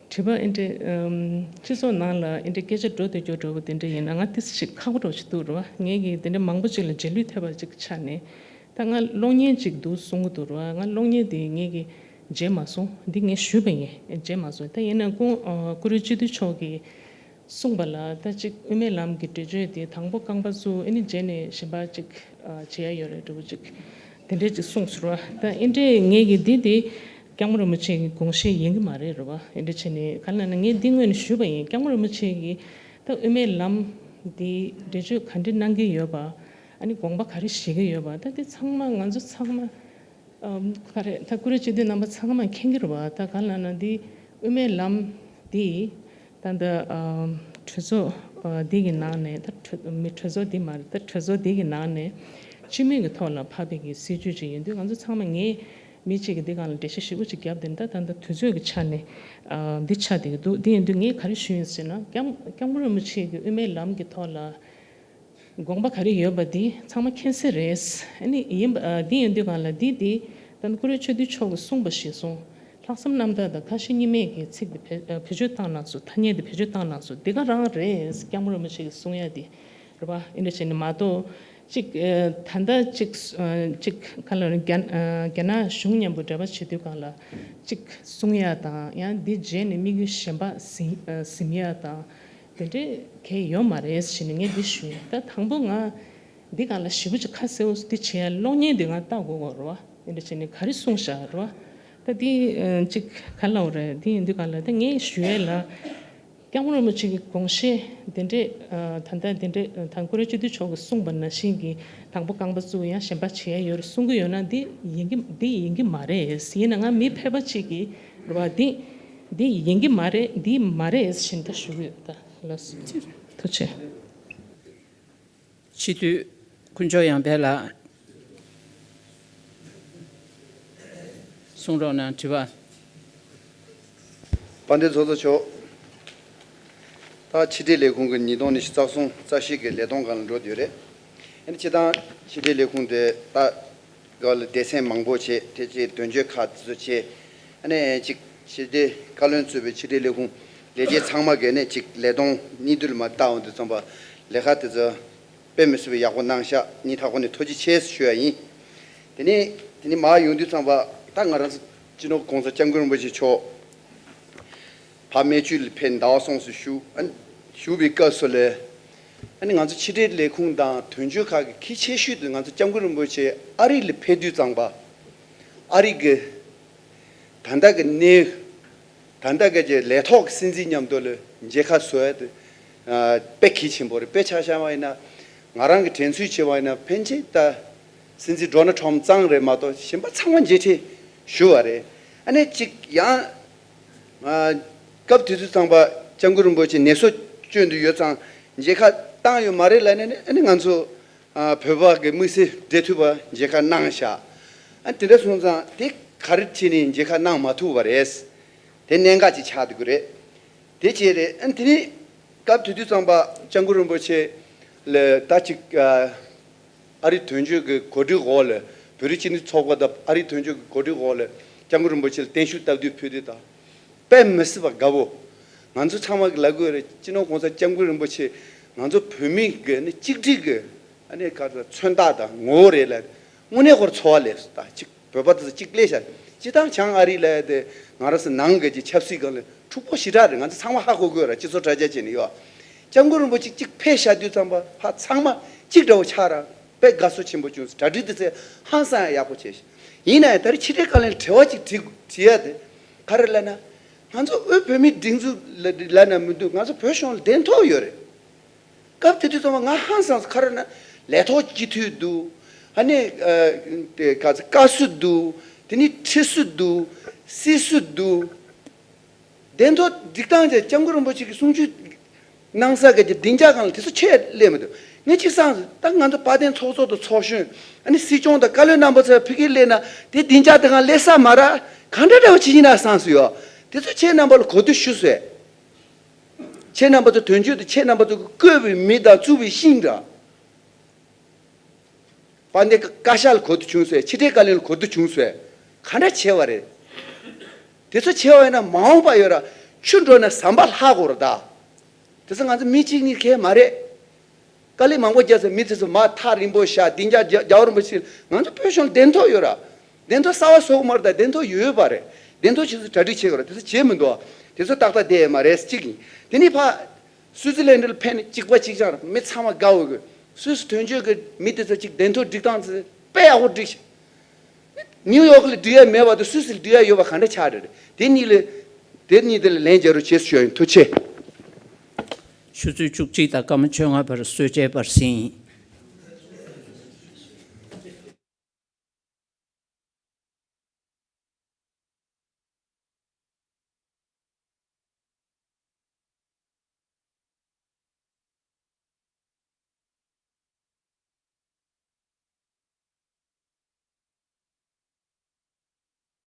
དྲི་བ་ཨེ་འདྲ་ཨམ་སྤྱི་ཚོགས་ནང་ལ་ཨེ་འདྲ་སྐད་ཆ་འགྲོ་འདུག་རྒྱུ་འདྲ་པོ་དེ་འདྲ་ཡིན་ན་ང་ཏོག་ཙམ་ཞིག་ཁག་པོ་འདྲ་པོ་ཞིག་འདུག་རེད་བ། ངས་ཀྱིས་དེ་འདྲ་མང་པོ་ཅིག་ལ་རྗེས་ལུས་ཐེབས་པ་ཅིག་ཆགས་ནས། ད་ང་གློག་བརྙན་ཅིག་འདུག་གསུང་གི་འདུག་ར། ང་གློག་བརྙན་དེ་ངས་ཀྱིས་མཇལ་མ་སོང་། འདི་ངས་ཞུས་པ་ཡིན། མཇལ་མ་སོང་། ད་ཡིན་ན་སྐུ་ཨ་སྐུ་རེ་སྤྱི་འཐུས་མཆོག་གིས་གསུངས་པ་ལ་ད་ཅིག་དབུ་མའི་ལམ་གྱི་འགྲེལ་བརྗོད་དེ་དང་པོ་རྐང་པ་བཙུགས། ཨ་ནི་རྗེས་ནས་གཞན་པ་ཅིག་ཨ་བྱེད་ཡ་ཡོད་རེད་འདྲ་པོ་ཅིག་དེ་འདྲས་ཅིག་གསུངས་སོང་ར། ད་ཨེ་འདྲས་ངས་ཀྱིས་འདི་དེ་སྐྱབས་མགོན་རིན་པོ་ཆེ་གི་དགོངས་བཞེད་ཡིན་གྱི་མ་རེད་ར་བ། ཨེ་འདྲས་བྱས་ནས་ག་ལ་ན་ངས་འདི་སྔོན་ནས་ཞུས་པ་ཡིན། སྐྱབས་མགོན་རིན་པོ་ཆེ་གིས་ད་དབུ་མའི་ལམ་འདི་འགྲེལ་བརྗོད་ག་འདྲས་གནང་གི་ཡོད་པ། ཨ་ནི་དགོངས་པ་ག་རེ་བཞེས་ཀྱི་ཡོད་པ། ད་འདི་ཚང་མ་ང་ཚོ་ཚང་མ་ཨམ་ག་རེ་ད་སྐུ་རེ་སྤྱི་འཐུས་རྣམ་པ་ཚང་མ་མཁྱེན་གྱི་རེད་བ། ད་ག་ལ་ན་འདི་དབུ་མའི་ལམ་འདི་ད་འདི་ཨམ་གྲོས་ཚོགས་ཨ་འདི་གི་ནང་ནས། ད་གྲོས་མི་གྲོས་ཚོགས་འདི་མ་རེད། ད་གྲོས་ཚོགས་འདི་གི་ནང་ནས་སྤྱི་མོས་ཀྱི་ཐོག་ལ་ཕབ་པའི་གི་སྲིད་ཇུས་ཅིག་ཡིན་དུས། ང་ཚོ་ཚང་མ་ངས་མི་གཅིག་གིས་འདི་སྒང་ལ་འགྲེལ་བཤད་ཞིབ་པོ་ཅིག་བརྒྱབ་དེ་ད་ད་ལྟ་དུས་ཚོད་ཀྱི་ཆ་ནས་ཨ་འདི་ཆགས་བསྡད་ཀྱི་འདུག་འདི་ཡིན་དུས་ངས་ག་རེ་ཞུ་ཡིན་ཟེར་ན། སྐྱབས་སྐྱབས་མགོན་རིན་པོ་ཆེ་གི་དབུ་མའི་ལམ་གྱི་ཐོག་ལ་དགོངས་པ་ག་རེ་ཡོད་པ་འདི་ཚང་མ་མཁྱེན་གསལ་རེད། ཨ་ནི་ཡིན་པ་ཨ་འདི་ཡིན་དུས་སྒང་ལ་འདི་འདི་ད་ནི་སྐུ་རེ་སྤྱི་འཐུས་མཆོག་གིས་གསུངས་པ་གཞིར་བཟུང་ལྷག་བསམ་རྣམ་དག་དང་ཁ་ཞེ་གཉིས་མེད་ཀྱི་ཚིག་འདི་བེད་ཨ་བེད་སྤྱོད་བཏང་གནང་སོང་། ཐ་སྙད་འདི་བེད་སྤྱོད་བཏང་གནང་སོང་། འདི་ག་རང་རེད། སྐྱབས་མགོན་རིན་པོ་ཆེ་གིས་གསུང་ཡ་འདི་རེད་པ། ཨེ་འདྲ་བྱས་ནས་མ་གཏོགས། གཅིག་ཨ་ད་ལྟ་གཅིག་ཨ་གཅིག་ག་ལ་རྒྱ་ཨ་རྒྱ་ནག་གཞུང་མཉམ་པོ་འབྲེལ་བ་བྱེད་དུས་སྒང་ལ་གཅིག་གསུང་ཡ་དང་། ཡང་འདི་རྗེས་ནས་དམིགས་ཡུལ་གཞན་པ་ཟིན་ཨ་ཟིན་ཡ་དང་དེ་འདྲའི་གང་ཡོད་མ་རེད་ཟེར་ནས་ངས་འདི་ཞུ་ཡིན། ད་དང་པོ་ང་འདི་སྒང་ལ་ཞིབ་པོ་ཅིག་ཁ་གསལ་པོ་འདི་བྱེད་ཡ་གློག་བརྙན་འདི་ང་ལྟ་དགོས་ཀྱི་རེད་བ། དེ་འདྲ་བྱས་ནས་ག་རེ་གསུངས་བཞག་རེད་བ། ད་འདི་ཨ་གཅིག་ག་ལབ་དགོས་རེད། འདི་ཡིན་དུས་སྒང་ལ་ད་ངས་ཞུ་ཡ་ལ། སྐྱབས་མགོན་རིན་པོ་ཆེ་གི་དགོངས་བཞེད་འདི་འདྲས་ཨ་ད་ལྟ་འདི་འདྲས་ཨ་ད་སྐུ་རེ་སྤྱི་འཐུས་མཆོག་གིས་གསུངས་པ་ནང་བཞིན་གྱི་དང་པོ་རྐང་པ་བཙུགས། ཡང་གཞན་པ་བྱེད་ཡ་ཡོད་རེད་གསུང་གི་ཡོད་ན། འདི་ཡིན་གྱི་འདི་ཡིན་གྱི་མ་རེད། ཡིན་ན་ང་མི་ཕལ་པ་གཅིག་གིས་རེད་བ། འདི་འདི་ཡིན་གྱི་མ་རེད། འདི་མ་རེད་ཟེར་ནས་ད་ཞུ་གི་ཡོད། ད་ལགས་སོ། ཐུགས་རྗེ་ཆེ། སྤྱི་འཐུས་དཀོན་མཆོག་ཡང་འཕེལ་ལགས། གསུང་རོགས་གནང་། དྲི་བ། དཔལ་ལྡན་ཚོགས་གཙོ་མཆོག་ད་ཕྱི་དྲིལ་ལས་ཁུངས་ཀྱི་ཉིས་སྟོང་ཉི་ཤུ་རྩ་གསུམ་རྩ་བཞི་གི་ལས་དོན་སྒང་ལ་འགྲོ་བསྡད་ཡོད་རེད། ཨ་ནི་སྤྱིར་བཏང་ཕྱི་དྲིལ་ལས་ཁུངས་དེ་ད་སྒང་ལ་སྡེ་ཚན་མང་པོ་བྱས། དེ་རྗེས་དོན་གཅོད་ཁག་དེ་ཚོ་བྱས། ཨ་ནི་གཅིག་ཕྱི་དྲིལ་བཀའ་བློན་གཙོས་པའི་ཕྱི་དྲིལ་ལས་ཁུངས་ ལས་བྱེད་ཚང་མ་གིས་ནས་ཅིག་ལས་དོན་སྙིང་བསྡུས་ལ་མ་བལྟ་འོང་དུས་ཙམ་པ་ལས་ཀ་དེ་ཚོ་དཔེ་མི་སྲིད་པའི་ཡག་པོ་གནང་ཤག་སྙིང་ཐག་པ་ནས་ཐུགས་རྗེ་ཆེ་ཞུ་ཡ་ཡིན། དེ་ནས་དེ་ནས་མར་ཡོང་དུས་ཙམ་པ་ད་ང་རང་ཚོ་སྤྱི་ནོར་༸གོང་ས་༸སྐྱབས་མགོན་རིན་པོ་ཆེ་མཆོག་ཕར་སྨན་བཅོས་ལ་ཕེབས་ཟླ་བ་གསུམ་ཙམ་བཞུགས། ཨ་ནི་བཞུགས་པའི་སྐབས་སུ་ལ་ཨ་ནི་ང་ཚོ་ཕྱི་དྲིལ་ལས་ཁུངས་དང་དོན་གཅོད་ཁག་གི་གལ་ཆེ་ཤོས་དེ་ང་ཚོ་༸སྐྱབས་མགོན་རིན་པོ་ཆེ་ཨ་རི་ལ་ཕེབས་དུས་ཙམ་པ་ཨ་རི་གི་ད་ལྟ་གི་གནས། ད་ལྟ་གི་ལས་ཐོག་གི་སྲིད་འཛིན་མཉམ་དུ་ལ་མཇལ་ཁ་བཟོ་ཡ་དེ་དཔེ་གལ་ཆེན་པོ་རེད། དཔེ་ཆ་བཞག་པ་ཡིན་ན་ང་རང་གི་དྲན་ཚུལ་བྱས་པ་ཡིན་ན་ཕན་ཆད་ད་སྲིད་འཛིན་ཌོ་ནལ་ཊམ་ཙང་རེད་མ་གཏོགས་གཞན་པ་ཚང་མ་མཇལ་འཕྲད་ཞུ་བ་རེད། ཨ་ནི་གཅིག་ཡང་སྐབས་དེ་དུས་ཙམ་པ་༸སྐྱབས་མགོན་རིན་པོ་ཆེ་ནད་གསོ་བཅོས་འདུ་ཡོད་ཙང་མཇལ་ཁ་བཏང་ཡོད་མ་རེད་ལབ་ནས་ནི་ཨ་ནི་ང་ཚོ་བོད་པ་གི་དམིགས་བསལ་འབྲེལ་མཐུད་པ་མཇལ་ཁ་གནང་ཤག་ཨ་དེ་འདྲ་སོང་ཙང་དེ་ག་རེ་བྱས་ནས་མཇལ་ཁ་གནང་མ་ཐུབ་པ་རེད། དེ་གནད་འགག་ཅིག་ཆགས་འདུག་གི་རེད། དེ་བྱས་རེད། ཨ་དེ་ནི་སྐབས་དེ་དུས་ཙམ་པ་༸སྐྱབས་མགོན་རིན་པོ་ཆེ་ལ་ད་ཅིག་ཨ་རི་དོན་གཅོད་ཀྱི་གོ་སྒྲིག་འོག་ལ་བོད་རིགས་སྤྱི་མཐུན་ཚོགས་པ་དང་ཨ་རིའི་དོན་གཅོད་ཀྱི་གོ་སྒྲིག་འོག་ལ་༸སྐྱབས་མགོན་རིན་པོ་ཆེ་ལ་བརྟན་བཞུགས་བསྟར་དུས་ཕུལ་དུས་དང་། དཔེ་མི་སྲིད་པ་དགའ་བོ། ང་ཚོ་ཚང་མ་གི་ལབ་དགོས་རེད། སྤྱི་ནོར་༸གོང་ས་༸སྐྱབས་མགོན་རིན་པོ་ཆེ་ང་ཚོ་བོད་མི་གི་ནི་གཅིག་སྒྲིལ་གི་ཨ་ནི་ག་ཚོད་མཚོན་རྟགས་དང་ངོ་བོ་རེད་ལ། དངོས་གནས་ཁོར་ཚོར་བ་ལས་སུ་ད་ཅིག་བོད་པ་དེ་ཚོ་གཅིག་སླེབས་ཤག་སྤྱི་བཏང་བྱང་ཨ་རི་ལ་དེ་ང་རང་ཚོ་ནང་གི་ཅིག་ཆབ་སྲིད་སྒང་ལ་འཁྲུག་པོ་ཞེ་དྲག་རེད། ང་ཚོ་ཚང་མ་ཧ་གོ་དགོས་ར། སྤྱི་ཚོགས་དྲ་རྒྱ་བྱས་ནས་ཡོད། སྐྱབས་མགོན་རིན་པོ་ཆེ་གཅིག་ཕེབས་བཞག་དུས་ཙམ་པ་ཧ་ཚང་མ་གཅིག་འདྲ་བོ་ཆགས་ར། དཔེ་དགའ་བསུ་ཆེན་པོ་བྱུང་། གྲ་སྒྲིག་དེ་ཚོ་ཧང་སང་ཡག་པོ་བྱས་ཤག་ཡིན་ན་ཡང་ད་རེས་ཕྱི་དྲིལ་བཀའ་བློན་དྲི་བ་གཅིག་དྲི་དྲི་ཡ་དེ་ག་རེ་ལབ་ན། ང་ཚོ་དབུས་བོད་མིའི་སྒྲིག་འཛུགས་ལ་ལབ་ན་མི་འདུག་ང་ཚོ་བོད་གཞུང་ལ་གདན་ཐོབ་ཡོད་རེད། སྐབས་དེ་དུས་ཙམ་པ་ང་ཧང་སངས་སོང་། ག་རེ་ན་ལས་ཐོག་སྤྱི་འཐུས་འདུག་ཨ་ནི་ཨ་དེ་ག་ཚོད་བཀའ་ཟུར་འདུག་དེ་ནི་ཁྲི་ཟུར་འདུག་སྲིད་ཟུར་འདུག་གདན་ཐོབ་སྒྲིག་སྟངས་ཀྱི་སྐྱབས་མགོན་རིན་པོ་ཆེ་གི་གསུང་ཆོས་གནང་ས་གི་སྡིངས་ཆ་སྒང་ལ་དེ་ཚོ་ཆེད་སླེབས་མི་འདུག་ངས་གཅིག་སངས་སོང་། ད་ང་ཚོ་དཔལ་ལྡན་ཚོགས་གཙོ་དང་ཚོགས་གཞོན་ཨ་ནི་སྲིད་སྐྱོང་དང་བཀའ་བློན་རྣམ་པ་ཚོ་ཕ་གིར་སླེབས་ན་དེ་སྡིངས་ཆ་དེ་སྒང་སླེབས་ས་མ་རེད། ག་འདྲ་འདྲ་བོ་བྱེད་ཀྱི་ན་སངས་སོང་ཡོད། དེ་ཚོ་ཁྱེད་རྣམ་པ་ལ་གོ་བསྡུར་ཞུ་ཟེར། ཁྱེད་རྣམ་པ་ཚོ་དོན་གཅོད་དུ་ཁྱེད་རྣམ་པ་ཚོ་གི་བསྐོས་པའི་མི་དང་བཙུགས་པའི་ཤིང་འདྲ། དཔལ་ལྡན་བཀའ་ཤག་ལ་གོ་བསྡུར་བྱུང་ཟེར། ཕྱི་དྲིལ་བཀའ་བློན་ལ་གོ་བསྡུར་བྱུང་ཟེར། ག་འདྲ་བྱས་པ་རེད། དེ་ཚོ་བྱས་པ་ཡིན་ན་མ་འོངས་པ་ཡོད་ར། ཆུ་འགྲོ་ན་ཟམ་པ་ལྷག་དགོས་ར་ད། དེ་ཚོ་ང་ཚོ་མི་གཅིག་གཉིས་གས་མ་རེད། དཀའ་ལས་མང་པོ་བརྒྱབ་ཟེར། མི་དེ་ཚོ་མ་ཐག་རིང་པོ་བཞག་སྡིངས་ཆ་རྒྱ་རྒྱལ་བ་རིན་པོ་ཆེ་ང་ཚོ་བོད་གཞུང་གདན་ཐོབ་ཡོད་ར། གདན་ཐོབ་གསར་པ་བཟོ་གི་མ་རེད། ད་གདན་ཐོབ་ཡོད་པ་རེད། གདན་ཐོབ་ཆེད་དུ་གྲ་སྒྲིག་བྱེད་དགོས་རེད། དེ་ཚོ་བྱེད་མི་འདུག་དེ་ཚོ་ཏག་ཏག་བསྡད་ཡོད་མ་རེད། གཅིག་ཡིན། དེ་ནས་ཕ་སུའི་ཙི་ལན་ཌི་ལ་ཕེབས་ནས་གཅིག་པ་གཅིག་རྐྱང་རེད། མི་ཚང་མ་དགའ་འོས་གི། སུད་སི་དོན་གཅོད་ཀྱི་མི་དེ་ཚོ་གཅིག་གདན་ཐོབ་སྒྲིག་སྟངས་ཚོ་དཔེ་ཡག་པོ་སྒྲིག་ཤག་ནིའུ་ཡོག་ལ་སྒྲིག་ཡ་མེད་པ་དང་སུད་སི་ལ་སྒྲིག་ཡ་ཡོད་པ་ག་འདྲ་ཆགས་རེད། དེ་གཉིས་ལ་དེ་གཉིས་དེ་ལ་ལན་རྒྱག་རོགས་བྱེད་ཞུ་ཡ་ཡིན། ཐུགས་རྗེ་ཆེ། ཆུ་ཚོད་བཅུ་གཅིག་དང་སྐར་མ་བཅོ་ལྔ་བར་གསོལ་ཇའི་བར་གསེང་ཡིན།